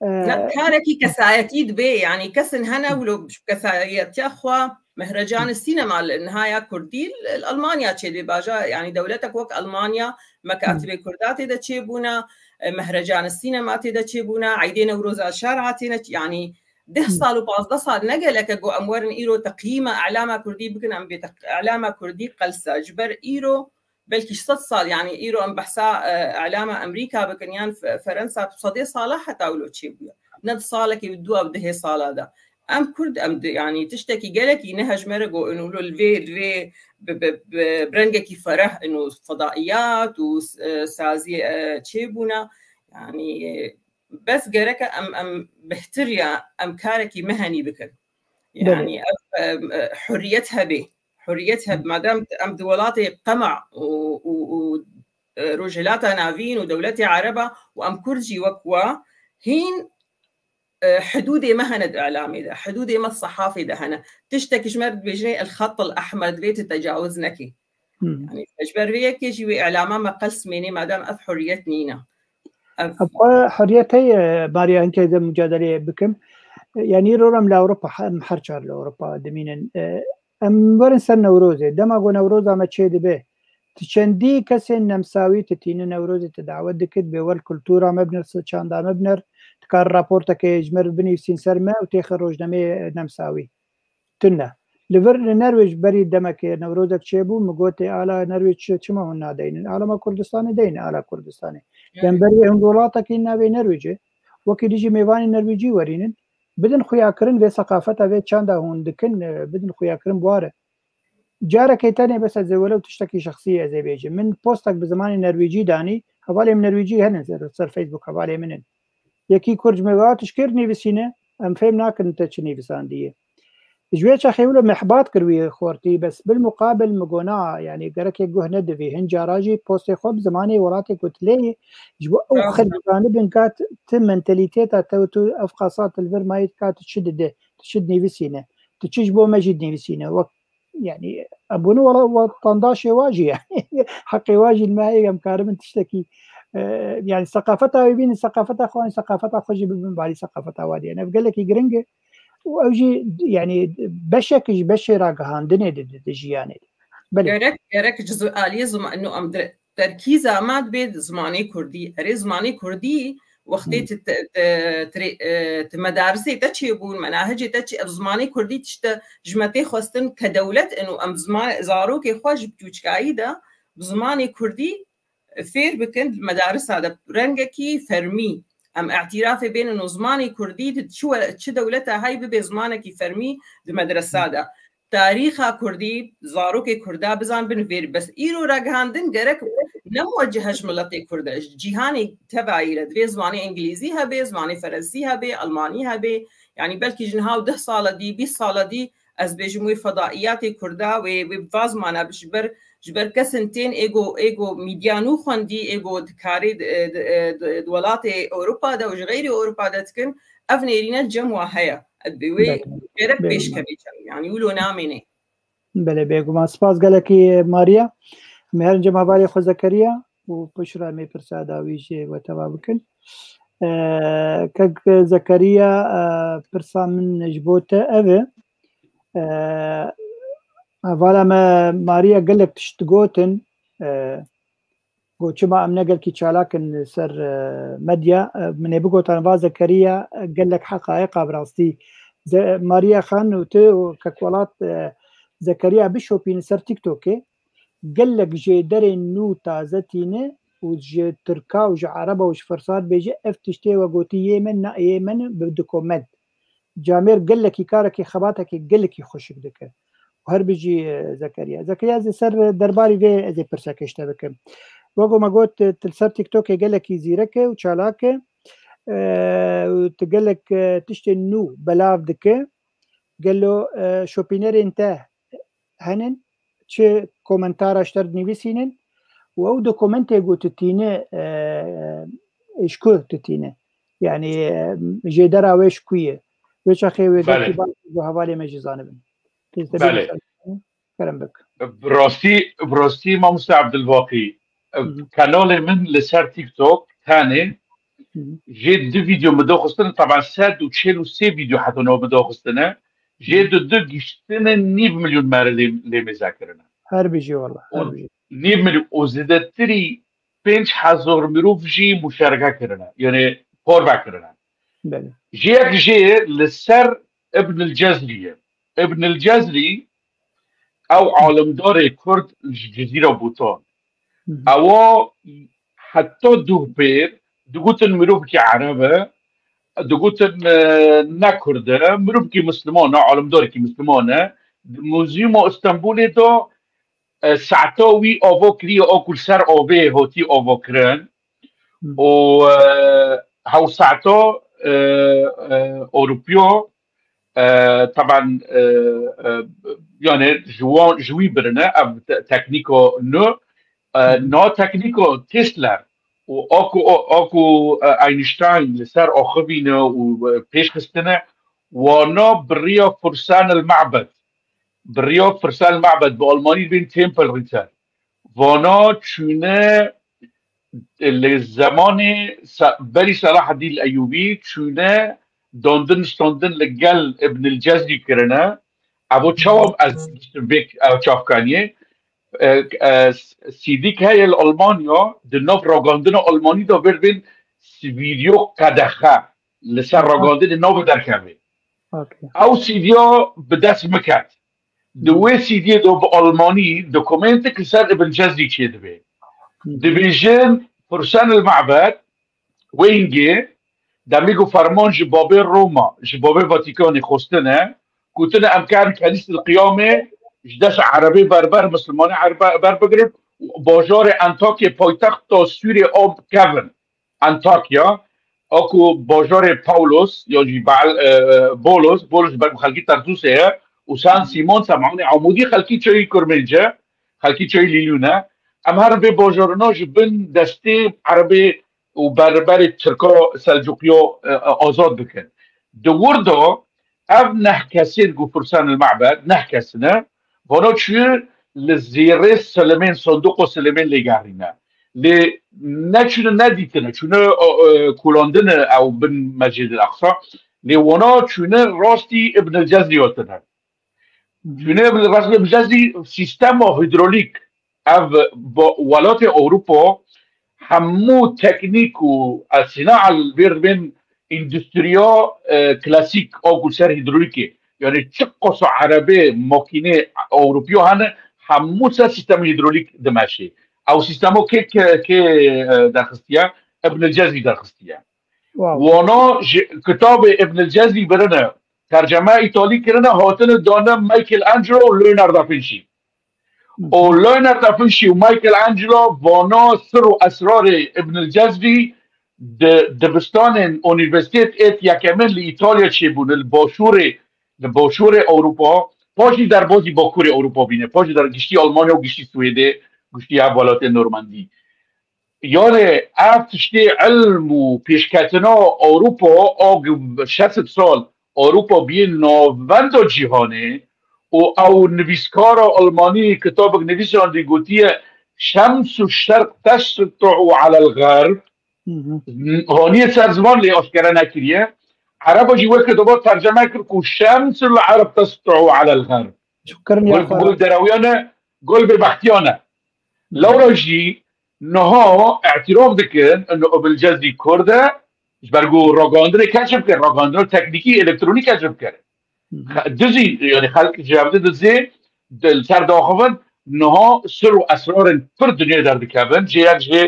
e, Na, karekî kesayetî dibe, yani kesin hene wilo kesayetiya xwe, mehrecanê sînema li niha ya Kurdî li Almanya çêdibê baja, yani dewletek wek Almanya, mekatibê Kurda tê de çêbûna, e, mehrecanê sînema tê de çêbûna, eydê Newroza şer hatîne, yani deh sal û pazdeh sal ne gelek e ku em werin îro teqîma elama Kurdî bikin, em bê teq-, elama Kurdî qelse. Ji ber îro belkî sed sal, yani îro em behsa, e, elama Amerîka bikin yan F-, Ferensa, sedê sala heta wilo çêbûye. Ne di salekê, bi du ev dehê sala de. Em Kurd, em di, yani tiştekî gelekî ne hejmere go û li vê, li vê bi, bi, bi, bi rengekî fereh û fedaiyat û, e, sazî, e, çêbûna. Yani, e, bes gereke em, em bihtir ya, em karekî mehenî bikin. Belê. Yani ev, em, e, hurriyet hebe. Hurriyet hebe. Madem em di welatê qema û, û, û, e, Rojhilata Navîn û dewletê Ereba û em Kurd jî wek wa hîn, e, hidûdê me hene di elamê de, hidûdê me sehafê de hene. Tiştek ji me re dibêjinê el xet el ehmer, divê tu tecawuz nekî. Hmm. Yani, ji ber vê yekê jî wê elama me qels mênê, madem ev hurriyet nîne. Ev Ev xwe hurriyet heye, Maria, hinkê de mucadeleyê bikim. Yani, îro em li Ewropa, em her çar li Ewropa dimînin. E, em werin ser Newrozê. Dema ku Newroza me çê dibe, tu çendî kesên nemsawî tu tînin Newrozê, tu dawet dikit, bê wel kultura me biner, çanda me biner, tu kar raportekê ji me re binivîsîn ser me û têxe rojnameyê nemsawî. Tune. Li vir, li Nerwêc berî demekê Newrozek çêbû, min gotê, ala Nerwêc çi, çima hûn nadeynin? Ala me Kurdistanê deynin, ala Kurdistanê. Yani. Dem berî hûn welatekî navê Nerwêcê, wekî dijî mêvanê Nerwêcî werînin, bidin xuyakirin vê seqafeta, vê çanda hûn dikin, e, bidin xuyakirin bi wa re. Carekê tenê bes ez ê welew tiştekî şexsî ez ê bêjim. Min postek bi zimanê Nerwêcî danî, hevalê min Nerwêcî henin ser, ser Facebook, hevalê min in. Yekî Kurd ji me got, tu ji kê nivîsîne? Em fêm nakin te çi nivîsandiye. Ji wê çaxê wilo me ihbat kir wî xortî, bes bil muqabil min got na, yani gerekê guh nedivî. Hin cara jî postê xwe bi zimanê welatê ku tu lê yî, ji bo ew Rast. Xelk zanibin ka tu, tu mentalîteta te û tu ev qasa tu li vir mayî ka tu çi dide, tu çi dinivîsîne, tu çi ji bo me jî dinivîsîne. Wek, yani, em bûne wela wetandaşê wa jî, yani. Heqê wa jî li me heye, em karibin tiştekî, e, yani, seqafeta wê bînin, seqafeta xwe, seqafeta xwe jî bibin balî seqafeta wa diye. Ev gelekî giring e. Û ew jî, yani, beşek ji beşê ragihandinê di, di, di jiyanê de. Belê. Gerek, gerek ji zu-, aliyê zima-, no, em dire-, terkîza me dibê zimanê Kurdî. Erê, zimanê Kurdî wextê Hmm. tu, tu, tu, tu rê-, e, tu medarisê te çêbûn, menahicê te çi, ev zimanê Kurdî tişte ji me tê xwestin ke dewlet in û em ziman-, zarokê xwe ji biçûçkayî de bi zimanê Kurdî fêr bikin di medarisa de rengekî fermî. Em îtirafê bênin û zimanê Kurdî di çi we-, çi dewleta hey bibe zimanekî fermî di medresa de. Tarîxa Kurdî, zarokê Kurda bizan binivêr. Bes îro ragihandin gerek ne muweccihe ji miletê Kurd e. Ji cîhanê tevayî re divê zimanê Îngilîzî hebe, zimanê Ferensî hebe, Almanî hebe. Yani belkî ji niha û deh sala dî, bîst sala dî ez bêjim wê fedaiyatê Kurda, wê, wê bi va zimana bi ji ber, ji ber kesên tên êgo, êgo medya nû xwendî, êgo dikarê di, di, di, di welatê Ewropa de û ji xeyrê Ewropa de dikin, ev nêrîne cem wa heye. Wê Belê. Gerek Belê. Pêş kevê cem, yani wilo namêne. Belê, bêguman. Spas gelekî, Maria. Em herin cem hevalê xwe Zekeriya. û piştre em ê pirsa dawî jî we teva bikin. E, kek Zekeriya, e, pirsa min ji bo te ev e. E, hevala me Mariya gelek tişt digotin. E, got, çima em ne gelkî çalak in li ser, e, medya? E, min ê bigotan va Zekeriya, e, gelek heqayeqa bi rastî. Ze-, Mariya Xan û tu û kek Welat, e, Zekeriya bişopînin ser TikTokê. Gelek jêderên nû taze tîne û ji Tirka û ji Ereba û ji Firsa dibêje, ev tiştê we gotî yê min, na yê min bi dokument. Camêr gelekî karekî xebatekî gelekî xweşik dike. Û her bijî, e, Zekeriya. Zekeriya, ez ê ser derbarî vê ez ê pirseke ji te bikim. Wek me got, e, tu li ser TikTokê gelekî zîrek e û çalak e. E, û tu gelek, e, tiştên nû belav dike. Gelo, e, şopînerên te henin, çi komentara ji te re dinivîsînin û ew dokumentê ku tu tîne, e, ji ku tu tîne? Yanî, e, jêdera wê ji ku ye? Wê çaxê wê Belê. gelkî baş ji bo hevalê me jî zanibin. Tê te Belê. bê kerem bik. Bi rastî, bi rastî mamoste Abdulbaqî, Hı hı. kanalê min li ser TikTok tenê Hı hı. jê du vîdeo min doxistine, taban sed û çil û sê vîdeo heta niha min doxistine. Jê Hı. du du giştine nîv milyon mere lê, lê mêze kirine. Her bijî wala, her Û bijî. nîv milyon û zêdetirî pênc hezar mirov jî muşereke kirine. Yani parve kirine. Belê. Jê yek jê li ser Ibn el Cezrî ye. Ibn el Cezrî ew alimdarê Kurd ji Cizîra Botan. Hı hı. Ewa heta duh pêr digotin mirovekî Ereb e, digotin, e, ne Kurd e, mirovekî Misliman e, alimdarekî Misliman e. Di Muzîma Îstanbulê de, e, saeta wî ava kiriye, a ku li ser avê hatî ava kirin. Hı. Û, e, hew saeta, e, e, Ewropiya, e, taban, e, e, yani ji wan, ji wî birine, ev te-, teknîka nû, e, Hı hı. na teknîka Tesla û a ku, a, a ku, e, Einstein li ser axivîne û, e, pêş xistine, wana biriya Fursan el Ma'bed. Biriya Fursan el Ma'bed, bi Almanî dibên Tempelritter. Vana çûne li zemanê Sa-, berî Selahaddîn Eyûbî çûne dandin standin li gel Ibn el Cezrî kirine. Evo çawa ez dîtim vê, ev çavkaniyê? E, e, C D'k heye li Almanya, di nav ragandina Almanî de vê dibên vîdeo qedexe. Li ser Aha. ragandinê nabe derkeve. Okey. Ew C D'ya bi dest min ket. Di Hı. wê C D'yê de bi Almanî dokumentek li ser Ibn Cezrî çêdibe. Hı. Dibêjin Fursan el Ma'bed, wê hingê, demê ku ferman ji babê Roma, ji babê Vatikanê xwestine, gotine, em kerin Kenîs el Qiyamê ji dest Erebê berber, Mislimanê Erebe berbigirin, bajarê Antakya, paytexta Sûriyê, a bikevin. Antakya, a ku bajarê Paulos, ya jî Baal, e, e, Bolos, Bolos ji ber ku xelkî Tartûsê ye, û San Simon, Sem'ûnê Amûdî, xelkî çayê Kurmênc e, xelkî çayê Lîlûn e. Em herin vê bajarina ji bin destê Erebê û berberê Tirka Selcuqiya, e, e, azad bikin. Di wir de ev neh kesên ku Fursan el Ma'bed, neh kes ne, vana çûye li zêrê silimên, sanduqa silimên lêgerîne. Lê neçûne nedîtine, çûne, e, e, kolandine ew bin Mescid el Aqsa. Lê wana çûne rastî Ibn el Cezrî hatine. Çûne Ibn, rastî Ibn Cezrî sîstema hîdrolîk, ev bo-, welatê Ewropa hemû teknîk û, e, sînaa li vê dibên endûstriya, e, klasîk a ku ser hîdrolîkê. Yani çiqas Erebê makînê Ewropiya hene, hemû ser sîstemê hîdrolîk dimeşê. Ew sîstemo kê, kê, kê, e, derxistiye? Ibn el Cezrî derxistiye. Wow. Wana ji kitabê Ibn el Cezrî birine, terceme îtalî kirine, hatine dane Michelangelo û Leonardo da Vinci. Hı hı. Û Leonardo da Vinci û Michelangelo vana sir û esrarê Ibn el Cezrî di dibistanên unîversîtet êt yekemin li Îtalya çêbûne, li başûrê, li başûrê Ewropa, paşî derbazî bakurê Ewropa bîne, paşî der giştî Almanya û giştî Swêdê, giştî ev welatê Normandî. Yani ev tiştê ilm û pêşketina Ewropa, a şeş sed sal Ewropa bîye navenda cîhanê û ew nivîskara Almanî kitabek nivîsandî gotiye, şems û şerq testu'u alel xerb. Hı hı. Honiyê ser ziman lê aşkere nekiriye. Ereba jî weke doba terceme kir ku şems li ereb testu'u alel xerb. Şükür ya Gol, Xweda. Gol derewiyane, gol bêbextiyane. Lewra jî niha îtiraf dikin, ino Bilcezî Kurd e, ji ber ku ragihandinê keşf kir, ragihandina teknîkî, elektronî keşf kir. Dizî, yani xelk ji hevdî dizî, di, li ser daxivin, niha sir û esrarên pir dinyê derdikevin, ji yek jê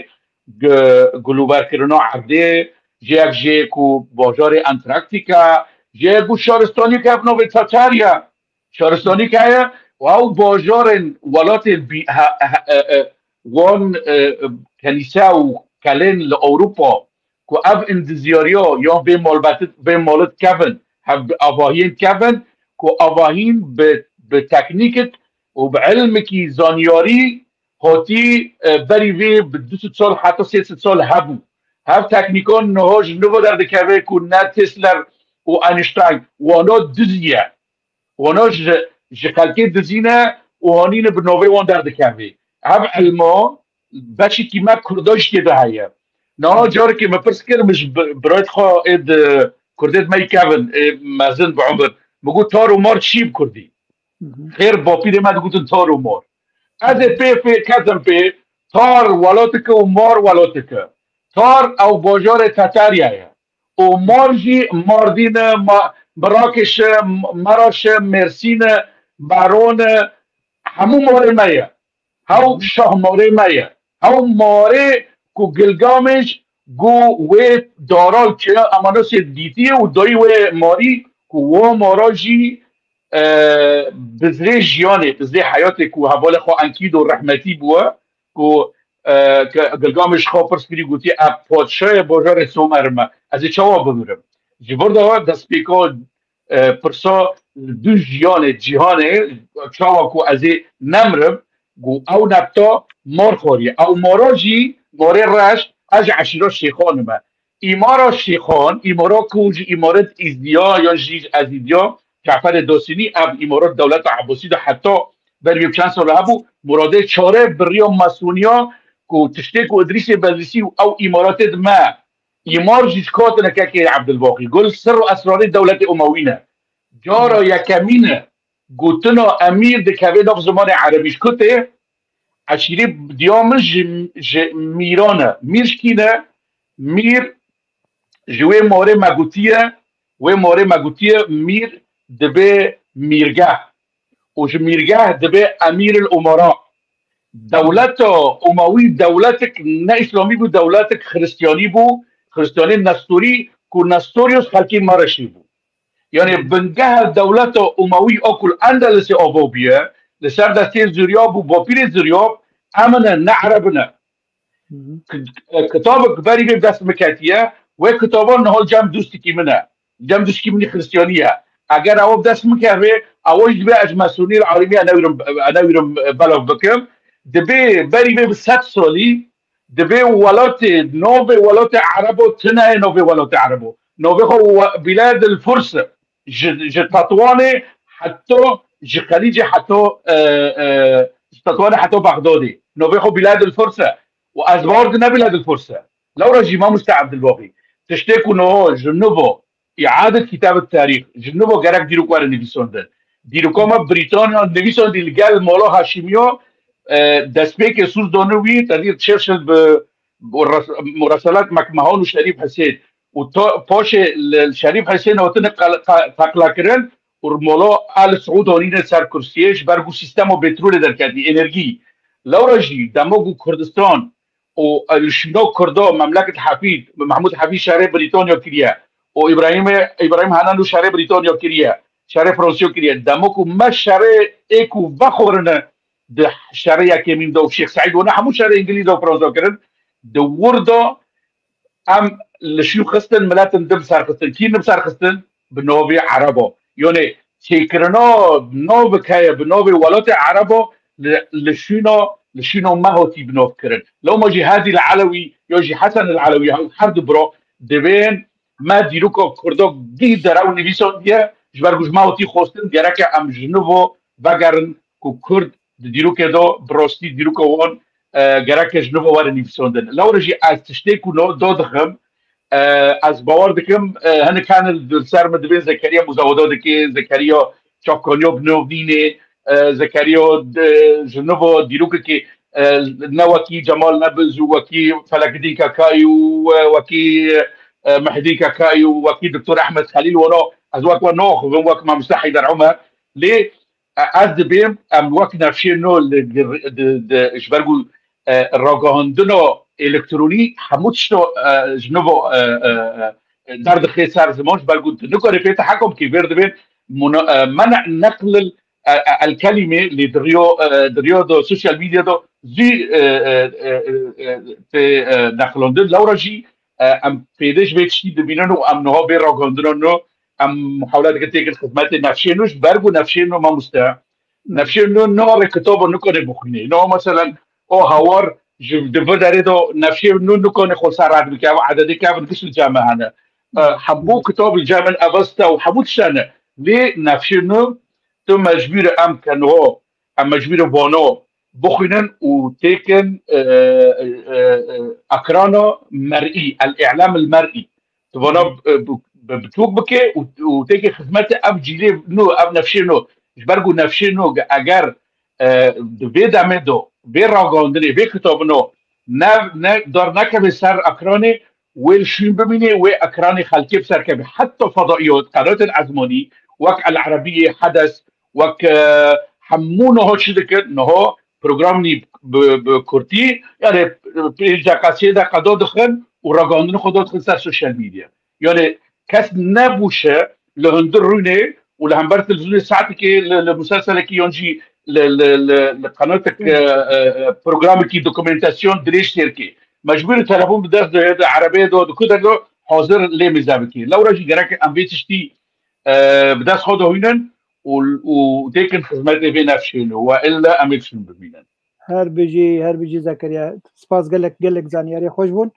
gi-, gulûberkirina erdê, ji yek jê ku bajarê Antarktîka, ji yek ku şaristanî ke ev navê Tatarya, şaristanî ke heye, û ew bajarên welatên bî-, he-, he-, e, e, wan, e, e, kenîse û kelên li Ewropa, ku ev endizyariya ya bê malbet-, bê malit kevin, hev bi avahiyên kevin, ku avahîn bi, bi teknîkik û bi ilmikî zanyarî hatî, e, berî vê bi du sed sal heta sê sed sal hebû. Hev teknîkan niha ji nû ve derdikeve ku ne Tesla û Einstein, wana dizî ye. Wana ji, ji xelkê dizîne û hanîne bi navê wan derdikeve. Ev ilma beşekî me Kurda jî tê de heye. Niha carekê me pirs kir, min ji bi-, birayê xwe ê di Kurdê me yî kevin, ê mezin bi umir. Min got, tar û mar çi bi Kurdî? Hı hı. Xêr bapîrê me digotin tar û mar. Ez ê pê, pê kezim pê, tar welatike û mar welatike. Tar ew bajarê Teterya ye. Û mar jî Mardîn e, Ma-, Mirakeş e, M-, Meraş e, Mêrsîn e, Baron e, hemû marê me ye. Hew şah marê me ye. Hew marê ku Gilgamêş got wê dara li kêya Amanosê dîtiye û dayî wê marî ku wa mara jî, e, bizrê jiyanê, bizrê heyatê ku hevalê xwe Enkîdo rehmetî bûye, ku, e, ke Gilgamêş xwe pirs kirî, gotî, "Ev padşayê bajarê Somer me, ez ê çawa bimirim?" Ji vir de destpêka, e, pirsa du jiyanê, cîhanê, çawa ku ez ê nemrim, got, ew nebta mar xwariye. Ew mara jî, marê reş, ez ji eşîra Şêxan me. Îmara Şêxan, îmara ku ji îmaret Îzdiya yan jî Ezîdiya, Caferê Dosinî, ev îmaret dewleta Ebasî de heta berî vê çend sala hebû, Muradê Çare bi riya Masûniya ku tiştê ku Idrîsê Bedrîsî û ew îmaratê dime, îmar jî ji katine kekê Ebdilbaqî. Gul sir û esrarê dewletê Umewî ne. Cara yekemîn e, gotina emîr dikeve nav zimanê erebî. Ji ku tê? Eşîrê diya min ji, ji mîran e. Mîr ji kî ne? Mîr ji wê marê me gotiye, wê marê me gotiye mîr dibe mîrgeh. Û ji mîrgeh dibe emîril umara. Dewleta Umewî dewletik ne îslamî bû, dewletik xiristiyanî bû, xiristiyanê Nestorî ku Nestorius xelkê Mereşê bû. Yani bingeha dewleta Umewî a ku li Endelisê ava bûye, li ser destê Ziryab û bapîrê Ziryab, em ne, ne Ereb ne. Hı hı. K-, kitabek berî vê dest min ketiye, wê kitaba niha cem dostikî min e. Cem dostikî min xiristiyanî ye. Eger ew dest min keve, ew jî dibe ez mesûnî li alîmî enewîrim, enewîrim belav bikim. Dibe berî vê bi sed salî, dibe welatê, navê welatê Erebo tine ye, navê welatê Erebo. Navê xwe we-, Biladil Furs e. Ji, ji Tetwanê heta, ji Xelîcê heta, e, e, ji Tetwanê heta Bexdadê. Navê xwe Biladil Furs e. Û ez bawer dikim ne Biladil Furs e. Lewra jî mamoste Ebdilbaqî. Tiştê ku niha ji nû ve îadet kitabet tarîx, ji nû ve gerek dîrok were nivîsandin. Dîroka me Brîtanya nivîsandî li gel mala Haşimiya, e, destpêkê Sûz danî wî, tedî Churchill bi, bi res-, muraselat Mekmehan û Şerîf Hisên. Û to-, paşê li Şerîf Hisên hatine qel-, qe-, teqlekirin û mala El Saûd anîne ser kursiyê ji ber ku sîstema petrolê derketî, enerjî. Lewra jî dema ku Kurdistan û li şûna Kurda, memleket Hefîd, Mehmûd Hefîd şerê Brîtanya kiriye û Îbrahîmê, Îbrahîm Henan û şerê Brîtanya kiriye, şerê Fransiya kiriye. Dema ku me şerê ê ku vexwarine di şerê yekemîn de û Şêx Seîd wana hemû şerê Îngilîz û Fransa kirin, di wir de em li şûn xistin, miletin din bi ser xistin. Kî li ser xistin? Bi navê Ereba. Yanê çêkirina navek heye bi navê welatê Ereba li, li şûna, li şûna me hatî bi nav kirin. Lewma jî Hedî li Elewî ya jî Hesen li Elewî, ew her du bira divên me dîroka Kurda gî derew nivîsandiye, ji ber ku ji me hatî xwestin, gereke em ji nû ve vegerin ku Kurd di dîrokê de bi rastî dîroka wan e, gerek ji nû were nivîsandin. Lewre jî ez tiştê ku no do dixim, e, ez bawer dikim, e, hinek hene li ser min dibên Zekeriya muzawada dike, Zekeriya çavkaniya bi nû nîne, e, Zekeriya, e, ji nû dîrokekê, e, ne wekî Cemal Nebiz û wekî Felekdîn Kakayî û, e, wekî, e, Mehdî Kakayî û wekî Doktor Ehmed Xelîl wana ez wek we naxivim, wek Mamoste Heyder Omer. Lê, e, ez dibêm em wek nefşê nû li, di, di, ji ber ku, e, ragihandina elektronî hemû tişta, e, ji nû, e, e, e, derdixe ser ziman, ji ber ku tu nikarî pê te hekum kî vêr dibên muna-, e, mena neqlil, e, e, el kelîme lê di riyo, e, di riyo de sosyal medya de zî, e, e, e, e, e, tê, e, neqlandin. Lewra jî, e, em pêde ji vê tiştî dibînin û em niha vê ragihandina nû em muhawele dikin têkin xizmetê nefşê nû ji ber ku nefşê nû mamoste. Nefşê nû nare kitaba nikare bixwîne. Niha meselen o hawar ji di vir derê de nefşê nû nikane xwe ser red bike. Ev ededê kevin giş li cem me hene. E, hemû kitab li cem min Avesta û hemû tişt hene. Lê nefşê nû tu mecbûr e em ke niha, em mecbûr e vano bixwînin û têkin, e, e, e, ekrana mer'î, el-i'lam el-mer'î. Tu vana, e, bi, bi, biçûk bike û, û têkê xizmetê ev cîlê nû, ev nefşê nû. Ji ber ku nefşê nû eger, e, di vê demê de, vê ragihandinê, vê kitabino ne, ne, dar nekeve ser ekranê, wê li şûn bimînê, wê ekranê xelkê bi ser keve. Heta fedaiyot, qenatên ezmanî, wek El Erebiyê, Hedes, wek, e, hemû niha çi dikin, niha programî bi, bi kurtî, yani, pênc deqa, sê deqa do dixin û ragihandinê xwe do dixin ser sosyal medya. Yani, kes nebûşe li hundir rûnê û li hember televîzyonê saetekê li, li muselselekî yan jî li, li, li, li qenatek, e, e, e, programekî dokumentasyon dirêj sêr kê. Mecbûr telefon bi dest de, di erebeyê de, di ku de hazir lê mêze bikê. Lewra jî gerek em vê tiştî, e, bi dest xwe de hûnin û, û têkin xizmetê vê nefşê nû. We illa em ê tiştin bibînin. Her bijî, her bijî Zekeriya. Spas gelek, gelek zaniyarê xweş bûn.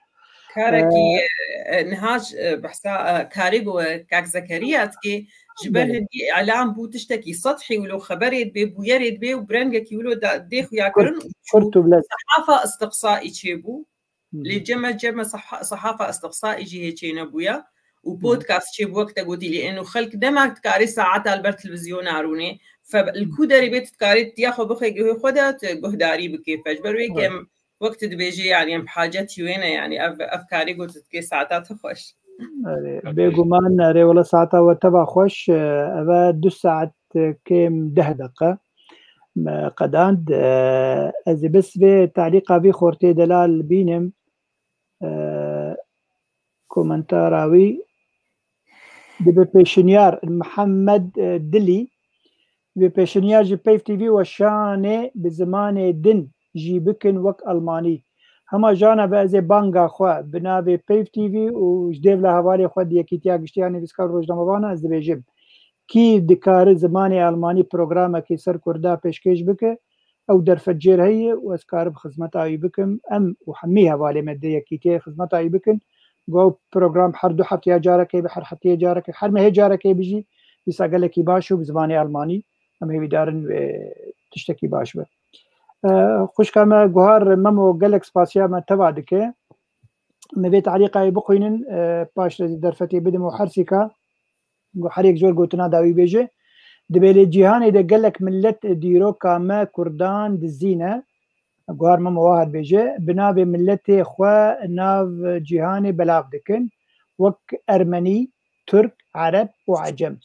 Karekî, Ee, e, e, niha ji, e, behsa, e, karê ku, e, kak Zekeriya dikê, ji ber Belê. hindî îlam bû tiştekî sethî wilo xeberê dibê, bûyerê dibê û bi rengekî wilo da, dê xuya Kurt, kirin û kurt û bilez. Sehafa istiqsaî çêbû. Hı hı. Lê ceme, ceme seha-, sehafa istiqsaî jî hê çênebûya û Hı hı. podcast çêbû wek te gotî lê ên û xelk dema dikarê saeta li ber televîzyona rûnê. Fe li ku derê bê tu dikarê tiya xwe bixwe guhê xwe de tu guhdarî bikê. Fe ji ber wê ke Evet. em wek tu dibêjî, yani em bi hacetî wê ne, yani ev, ev karê got tu dikê saeta tu xweş. Erê, Okey. bêguman, erê, wela saeta we teva xweş, e, eve du saet, e, kêm deh deqe me qedand. E, ez ê bes vê talîqa vî xortê delal bînim. E, komentara wî dibe pêşinyar Mihemed, e, Dilî, dibe pêşinyar ji Peyv T V weşanê bi zimanê din jî bikin wek Almanî. Hema jana ve ez ê banga xwe bi navê Peyv T V û ji dêvla hevalê xwe di Yekîtiya Giştî ya Nivîskar û Rojnamevana ez dibêjim. Kî dikare zimanê Almanî programekê ser Kurda pêşkêş bike, ew derfet jêr heye û ez karim xizmeta wî bikim. Em û hemî hevalê me di Yekîtiyê xizmeta wî bikin. Go program her du heftiya carekê be, her heftiya carekê, her mehê carekê bijî. Dîsa gelekî baş û bi zimanê Almanî em hêvîdarin wê tiştekî baş be. E, xwişka me Guhar Memo gelek spasiya me teva dike. Me vê talîqayê bixwînin, e, paş re zî derfetê bidim û hersîka. Go her yek jor gotina dawî bêje. Dibê lê cîhanê de gelek millet dîroka me Kurdan dizîne. Guhar me, me wiha dibêje. Bi navê milletê xwe nav cîhanê belav dikin. Wek Ermenî, Tirk, Ereb û Ecem.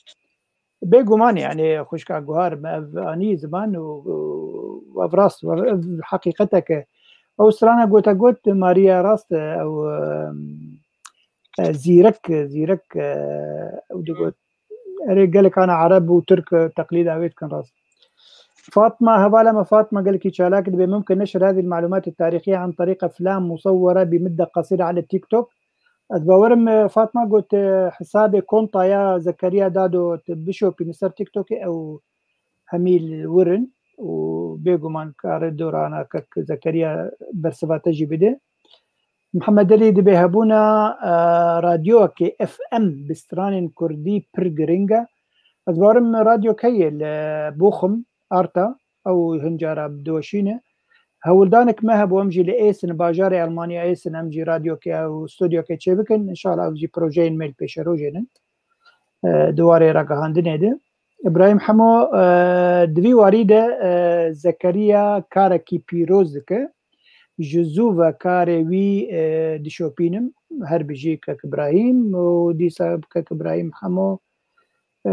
Bêguman, yani, xwişka Guhar me ev anî ziman û, û ev rast, ev heqîqetek e. Ew strana gote got, Maria rast e, ew, e, e, zîrek, zîrek, e, ew digot. Erê, gelek ana Ereb û Tirk, e, teqlîda wê dikin rast. Fatma, hevala me Fatma gelekî çalak dibe, mumkin neşir hezî المعلومات التاريخية عن طريق أفلام مصورة بمدة قصيرة على التيك توك. Ez bawerim, e, Fatma got, e, hesabê konta ya Zekeriya Dado tu bişopîne ser TikTokê, ew hemî li wir in û bêguman kare dorana kek Zekeriya bersiva te jî bide. Mihemed Elî, dibê hebûna, e, radyoyekê F M bi stranên kurdî pir giring e. Ez bawerim radyok heye li Bochum, Arta, ew hin cara diweşîne. Hewldanek me hebû, em jî li Êsin, bajarê Elmanya Êsin, em jî radyokê û studyokê çêbikin. Înşallah ev jî projeyên me li pêşerojê ne. E, di warê ragihandinê de. Îbrahîm Hemo, e, di vî warî de, e, Zekeriya karekî pîroz dike. Ji zû ve karê wî, e, dişopînim. Her bijî kek Îbrahîm û dîsa kek Îbrahîm Hemo. E,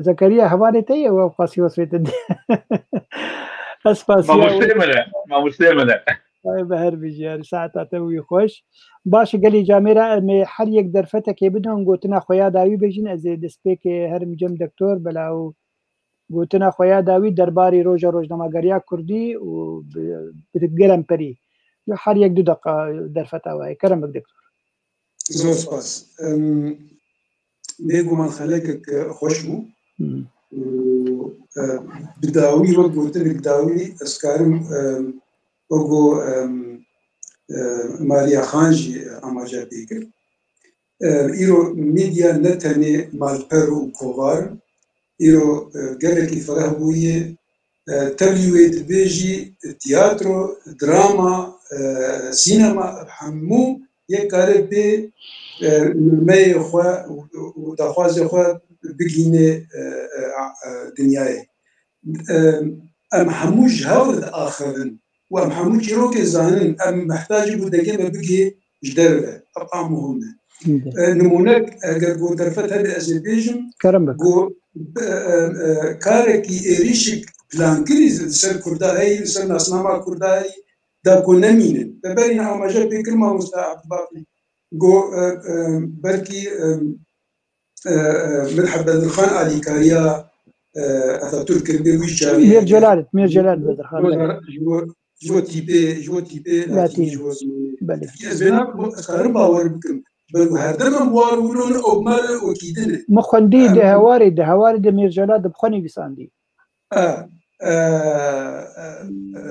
Zekeriya, hevalê te ye, ew qasî wesfê te diye. Ez spasiya Mamostê min e, mamostê min e. Ay, bi her bijî, her saeta te wî xweş. Baş e, gelî camêra em ê her yek derfetekê bidin, gotina xwe ya dawî bêjin, ez ê destpêkê herim cem doktor, bela û gotina xwe ya dawî derbarî roja rojnamegeriya kurdî û bi, bi geremperî. Her yek du deqa derfeta we heye. Kerem bik doktor. Zor spas. Em, bêguman xelekek, e, xweş bû. Hmm. Û, e, bi dawî wek gotinek dawî ez karim, em, wek got, em, e, Mariya Xan jî amaje pê kir. E, îro medya ne tenê malper û kovar in, îro, e, gelekî fereh bûye. E, tevlî wê dibêjî tiyatro, drama, e, sînema, hemû yek kare pê, e, nameyê xwe û, û daxwazê xwe bigihîne, e, e, a, e, dinyayê. E, em hemû ji hev re diaxivin û em hemû çîrokê zanin, em mehtacî bû dengê me bigihê ji derve. Ev a muhim e. Hı hı. E, nimûnek, eger ku derfet hebe ez ê bêjim, Kerem bik. ku, e, e, e, karekî êrîşik plankirî li ser Kurda heyî, li ser nasnama Kurda heyî, da ku nemînin. Te berî ne amaje pê kir mamoste Abdulbaqî. Ku, e, e, belkî, e, e, e, Mirheb Bedirxan alîkariya, e, Atatürk kiribê wî çaxê. Mîr Celal, Mîr Celal Bedirxan, belê. Ji bo, ji bo tîpê, ji bo tîpê latînî, Latînî. ji bo zimanê. Belê. Ez vêna, ez karim bawer bikim. Ji ber ku herdem em war wilo ne, ew me re wekî din e. Min xwendî Em, di hewarê de, hewarê de Mîr Celal de bi xwe nivîsandî. E, e, e, e,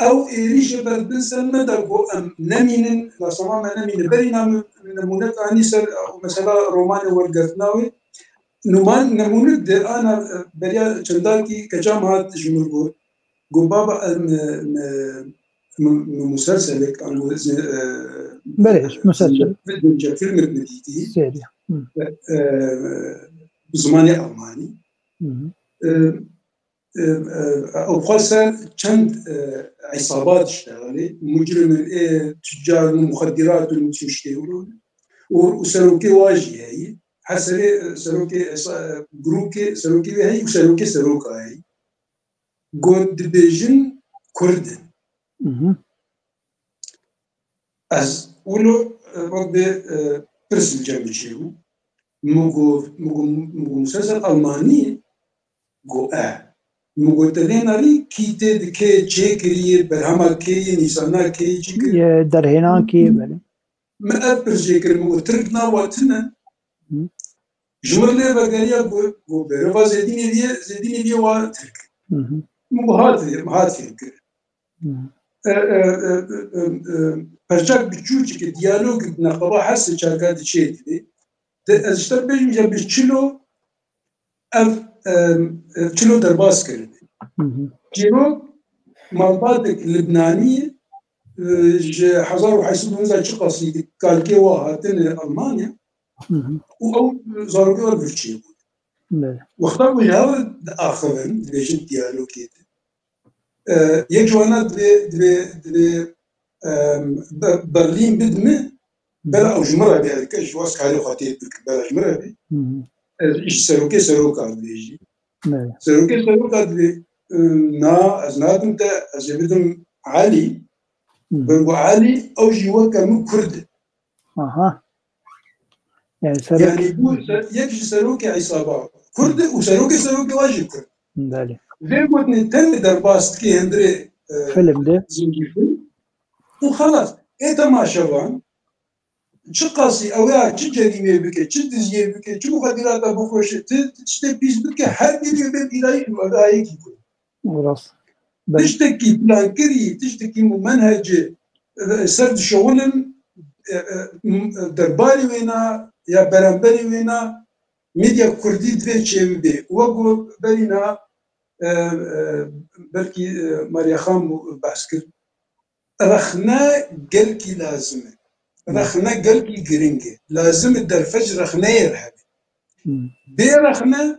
ew êrîşê ber bin ser me de ku em nemînin, nasnama me nemîne. Berî na min nimûnek anî ser, mesela romanê wergirtina wê. Numan, nemûnek de ana, e, beriya çendakî keça min hat ji min got. Got, "Baba, em, e, me, me, me muselselek, ango, e, Belê, musalsel. Filmek me dîtî." Serî. Hı. E, e, bi zimanê Almanî. Hı hı. E, e, e, ew xwe ser çend, e, îsabat diştexilê, mucrimin, ê, tucar, muxeddirat û tiştê wilo. Û, û serokê wa jî heyî. Her serê, e, serokê, e, sa-, e, grûkê, serokê wê heyî û serokê seroka heyî. Got, dibêjin Kurd in. Mhm. Ez wilo, e, wek bê, e, pirs li cem min çêbû. Min got, min got, min got, "Musalsel Almanî ye?" Got, "E." Min got, "Te lê narî kî tê di kê çêkiriye, berhema kê ye, nîsana kê ye, çi kiriye?" Ye, derhênan kê ye, belê. Min ev pirs jê kir, min got, "Tirk nava tune?" Hı. Ji min lê vegeriya got, got, "Bereva Zêdînê diye, Zêdînê diye wa Tirk." Hı hı. Min got, "Hat, hat fêrkir." Hı. E, e, e, e, e, e, perçak biçûçik diyalog neqeba her sê çarka diçê dibê. De, ez ji te bêjim, ya bi çilo ev, e, e, çilo derbas kirine. Hı hı. Çilo malbatek Libnanî, e, ji hezar û heşt sed û newid çiqasî di kalkê wa hatine Almanya. Hı hı. Û ew zarokê wan vir çêbû. Evet. Wexta ku ji hev diaxivin, dibêjin diyalogê de. E, yek ji wana divê, divê, divê, e, Be-, Berlîn bidime, bela ew ji min re bê, ez dike, ji wan karê xwe tê bikim, bela ji min re bê. Hı hı. Ez ji serokê seroka dibêjî. Evet. Serokê seroka dibê, e, na, ez nadim te, ez ê bidim Elî. Hı hı. Ber ku Elî, ew jî weke min Kurd e. Aha. Yani serok- Yani bu se-, yek ji serokê îsaba Kurd û serokê serokê wa jî Kurd. Belê. Vê gotinê tenê derbas dikê hundirê, e, Film de. Zincîfil. Û xelas. Ê temaşevan, çiqasî ew ya çi cerîmê bike, çi diziyê bike, çi muxedirata bixweşe, ti, ti tiştê pîs bike, her bîrî bê pîrayî û ev ayekî Kurd. Rast. Belê. Tiştekî plankirî, tiştekî mu-, menhecî, e, ser dişewilin, e, e, m-, derbarî wêna ya beramberî wêna medya kurdî divê çêbibê. Wek ku berîna e, e, belkî, e, Mariya Xan bû, behs kir. Rexne gelkî lazim e. Rexne gelkî giring e. Lazim e derfet ji rexneyê re hebe. Hmm. Bê rexne,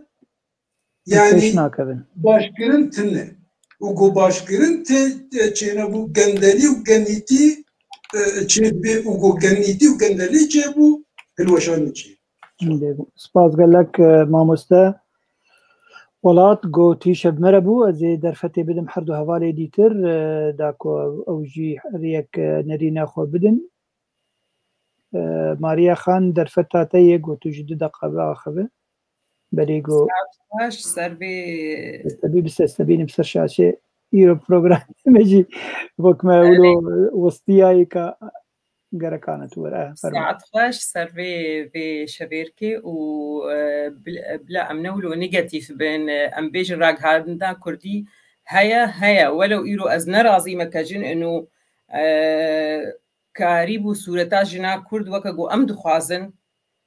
yanî, pêş nakevin. Başkirin tune. Û ku başkirin te, te çênebû gendelî û genîtî, e, çêdibe û ku genîtî û gendelî çêbû, hilweşandin çê. Spas gelek, e, mamoste. Welat got, îşev me re bû, ez ê derfetê bidim her du hevalê dîtir, e, da ku ew jî riyek, e, nerîna xwe bidin. E, Mariya Xan, derfeta te yê, got tu ji du deqa biaxive. Belê got. Saet xweş, ser vê. Te bî bise, te bînim ser şaşê. Îro programê me jî wek me wilo westiyayê ka gerekane tu were. Eh, fermo. Saet xweş, ser vê, vê şevêrkê û, e, bil-, bila em ne wilo negatîf bin, e, em bêjin ragihandina kurdî heye, heye. Welew îro ez ne razî me ke jin ino, e, karîbû sûreta jina kurd weke ku em dixwazin,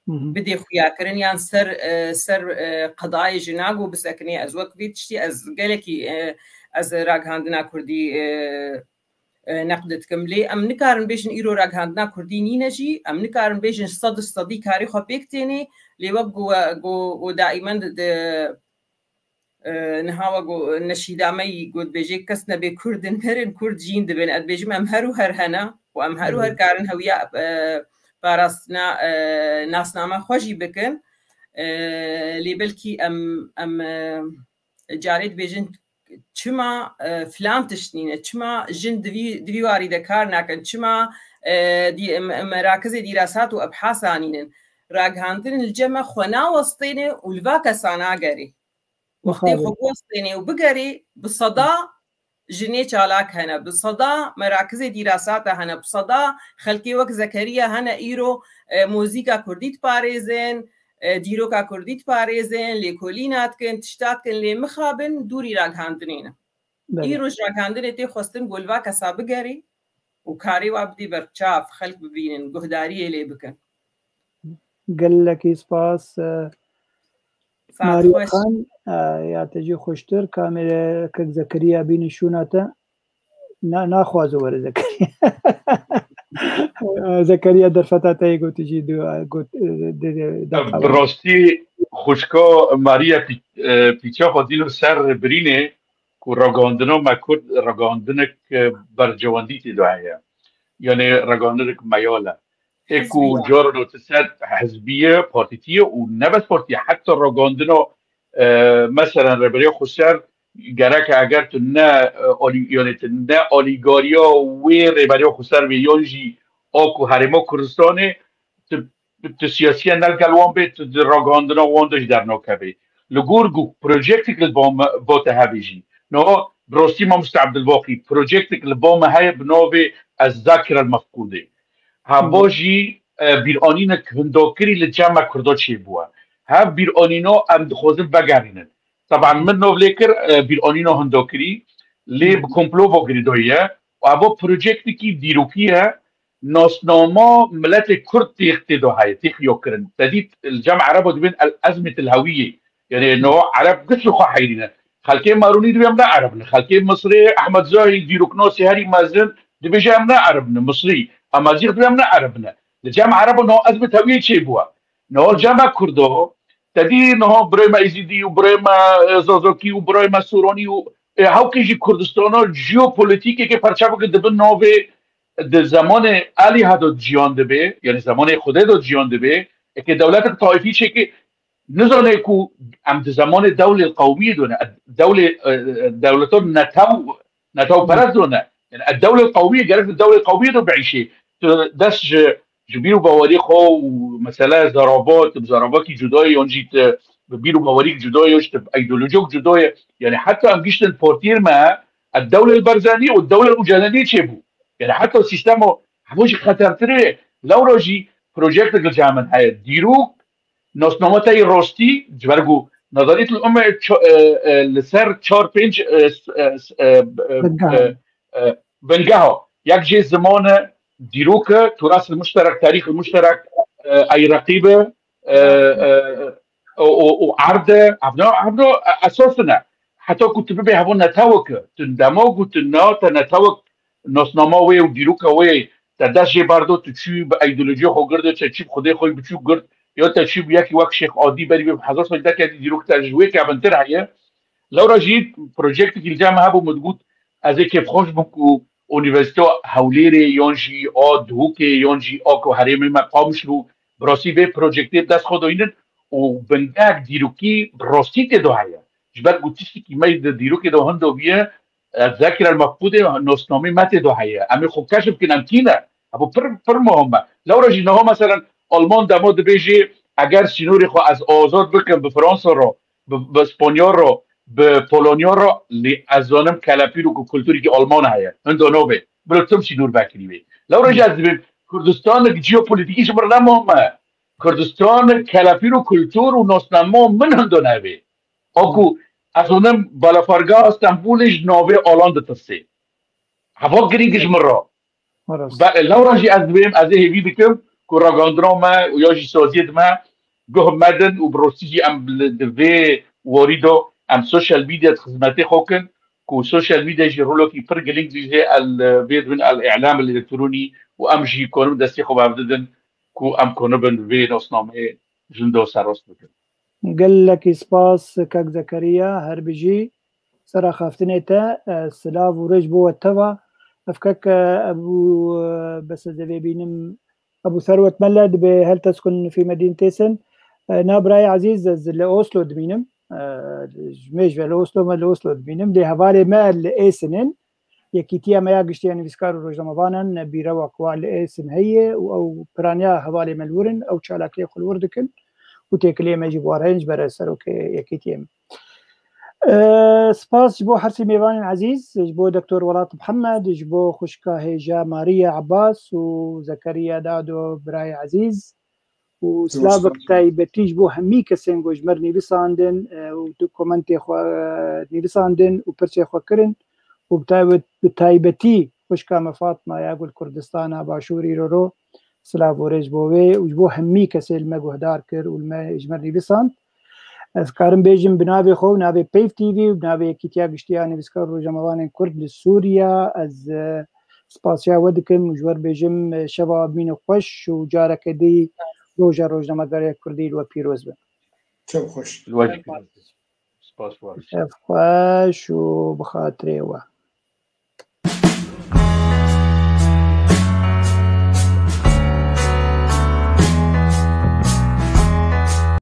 Hı hı. bidê xuyakirin yan ser, e, ser, e, qedayê jina ku bisekinê. Ez wek vê tiştî ez gelekî, e, ez ragihandina kurdî, e, e, neqd dikim. Lê em nikarin bêjin îro ragihandina kurdî nîne jî, em nikarin bêjin sed sedî karê xwe pêk tênê, lê wek ku we, ku, ku daîmen di, di, e, niha we got, neşîda me yî got, dibêje, kes nebê kurd in, nerin kurd jîn dibin. Ez dibêjim, em her û her hene û em her û her Hı. karin hewiya, e, parastina, e, nasnama xwe jî bikin. E, lê belkî em, em, e, carê dibêjin, çima, e, filan tişt nîne, çima jin di vî, di vî warî de kar nakin, çima, e, dî-, em, em, merakizê dîrasat û ebhasa nînin. Ragihandin li cem me xwe nawestêne û li va kesa nagerê. Wextê Mixabin. xwe biwestêne û bigerê, bi seda jinê çalak hene, bi seda merakizê dîrasata hene, bi seda xelkê wek Zekeriya hene îro, e, muzîka kurdî diparêzin, e, dîroka kurdî diparêzin, lêkolîna dikin, tişta dikin, lê mixabin dûrî ragihandinê ne. Belê. Îro ji ragihandinê tê xwestin ku li va kesa bigerê û karê wa bidî ber çav, xelk bibînin, guhdariyê lê bikin. Gelekî spas, e, Saet Mariya xweş. Xan, e, ya te jî xweştir, kamêre kek Zekeriya bînin şûna te. Na, naxwaze were Zekeriya. Zekeriya derfeta te yê gotî jî du, got, e, de, de, de, Bi rastî xwişka Mariya pî-, e, pîça xwe dîno ser birînê ku ragihandina me kurd ragihandinek, e, bercewendî tê de heye. Yanî ragihandinek meyal e. Ê ku Hizbî ye. Caran û ti sed hizbî ye, partîtî ye û ne bes partî ye, heta ragihandina, e, meselen Rêberiya Xweser gerek e, eger tu ne, e, alî-, yanî tu ne alîgariya wê Rêberiya Xweser bê yan jî a ku Herêma Kurdistanê, tu, tu siyasiyen ne li gel wan bê, tu di ragihandina wan de jî dernakevê. Li gor ku projektek li ba me, ba te hebe jî. Niha bi rastî mamoste Ebdulbaqî, projektek li ba me heye bi navê Ez Zakir El Mefqûdê. Heba Hmm. jî, e, bîranînek hindakirî li cem me Kurda çêbûye. Hev bîranîna em dixwazin vegerînin. Teban min nav lê kir, e, bîranîna hindakirî, lê Hmm. bi komplo ve girêdayî ye. Û eva projektekî dîrokî ye, nasnama miletê Kurd têx tê de heye, têx ya kirin. Te dît li cem Ereba dibên El Ezmît El Hewiyê. Yanî niha Ereb giş li xwe heyrî ne. Xelkê Marûnî dibê em ne Ereb ne. Xelkê Misrê, Ehmed Zahî, dîroknasê herî mezin, dibêje em ne Ereb ne, Misrî. Amazîx dibê em ne Ereb ne. Li cem Ereba niha Ezmît Hewiyê çêbûye. Niha li cem me Kurdo, te dî niha birayê me Êzîdî û birayê me, e, Zazakî û birayê me Sûranî û, e, hewkê jî Kurdistana jeopolîtîkeke perçaveke di bin navê di zemanê Elî Hedo ciyan dibe, yanî zemanê Xwedê de ciyan dibe, eke dewletek taîfî çêke, nizane ku em di zemanê dewlê qewmiyê de ne, dewlê, e, e, dewletan netew, netew perest de ne. Yanî e dewlê qewmiyê gerek di dewlê qewmiyê de biîşê. Tu dest ji, ji bîr û bawerî xwe û mesele zerava, tu bi zeravakî cuda ye, yan jî tu bi bîr û bawerîk cuda ye, yan jî tu bi îdeolojiyek cuda ye. Yanî heta em giştin partiyên me, e dewlê Barzanî û dewlê Ocalanî çêbû. Yanî heta sîstemo hemû jî xetertir e. Lewra jî projektek li cem min heye. Dîrok, nasnama te yê rastî, ji ber ku nezanît li ume ça-, e, e, li ser çar pênc, e, s-, e, s-, e, e, Bingeha. e, e, bingeha. Yek jê ziman e, dîrok e, turas muşterek, tarîx muşterek, e, ey reqîb e, e, e, û, û, û erd e, evna, evna, e, esas ne. Heta ku tu bibê hevû netewek, tu dema ku tu nate netewek nasnama wê û dîroka wê te dest jê berdo, tu çû bi îdeolojiya xwe girdo, te çî bi Xwedê xwe biçûk girt, ya te çû bi yekî wek Şêx Adî berî wê bi hezar salî derketî, dîrok te ji wê kevintir heye. Lewra jî projektekî li cem me hebû, min digot, ez ê kêfxweş bim ku Unîversîteya Hewlêrê yan jî a Duhokê yan jî a ku herêmê me Qamişlo bi rastî vê projektê dest xwe dayînin û bingehek dîrokî bi rastî tê de heye. Ji ber ku tiştekî me di dîrokê de hinda bûye, e, zekir el mefqûdê nasnamê me tê de heye. Em ê xwe keşf bikin, em kî ne? Ev pir, pir muhim e. Lewra jî niha meselen Alman dema dibêjê, eger sînorê xwe ez azad bikim bi Fransa re, bi, bi Spanya re, bi Polonya re, lê ez zanim kelepîr û ku kulturîkî Alman heye. Hinda nabê. Bila tim sînor vekirî wê. Lewra jî ez dibêm Kurdistanek jeopolitîkî ji min re ne muhim e. Kurdistan kelepîr û kultur û nasnama min hinda nabê. Oku ez zanim balafargeha Stenbolê ji navê Alan ditirsê. Heva girîng ji min re. Rast. Be-, lewra jî ez dibêm, ez ê hêvî dikim ku ragihandina me û ya jî saziyê di me guh me din û bi rastî jî em li, di vê warî de em sosyal medya di xizmetê xwe kin ku sosyal medya jî rolekî pir giring jî jê el vê dibin el îlam el elektronî û em jî konin destê xwe bi hev didin ku em konibin vê nasnameyê jin de serrast bikin. Gelekî spas kak Zekeriya, her bijî. Ser axaftinê te, e, silav û rêj bo we teva. Ev kek, e, Ebû, e, bes ez ê vê bînim, Ebû Serwet Mele dibe hel teskun fî Medîn Têsin. E, na birayê ezîz ez li Oslo dimînim. E, ji mêj ve li Oslo, me li Oslo dimînim. Lê hevalê me li Êsin in. Yekîtiya me ya Giştî ya Nivîskar û Rojnamevanan bîrewa ku li Êsin heye û ew piraniya hevalê me li wir in, ew çalakiyê xwe li wir dikin û têkiliyê me jî bi war heyîn ji ber ez serokê Yekîtiyê me. E, spas ji bo hersî mêvanên ezîz, ji bo Doktor Welat Mihemed, ji bo xwişka hêja Mariye Abbas û Zekeriya Dado birayê ezîz. û silavek taybetî ji bo hemî kesên ku ji me re nivîsandin, e, û tu komentê xwe, e, nivîsandin û pirçê xwe kirin û bi taybet-, bi taybetî xwişka me Fatma ya ku li Kurdistana Başûrî roro silav û rêz bo wê û ji bo hemî kesê li me guhdar kir û li me, ji me re nivîsand. Ez karim bêjim bi navê xwe û navê Peyv T V û bi navê Yekîtiya Giştî ya Nivîskar û Rojnamevanên Kurd li Sûriya, ez, e, spasiya we dikim û ji we re bêjim, e, şeva bimîne xweş û careke dî roja rojnamegerê Kurdî li we pîroz be. Çev xweş. Li we jî pîroz be. Spas we. Şev xweş û bi xatirê we.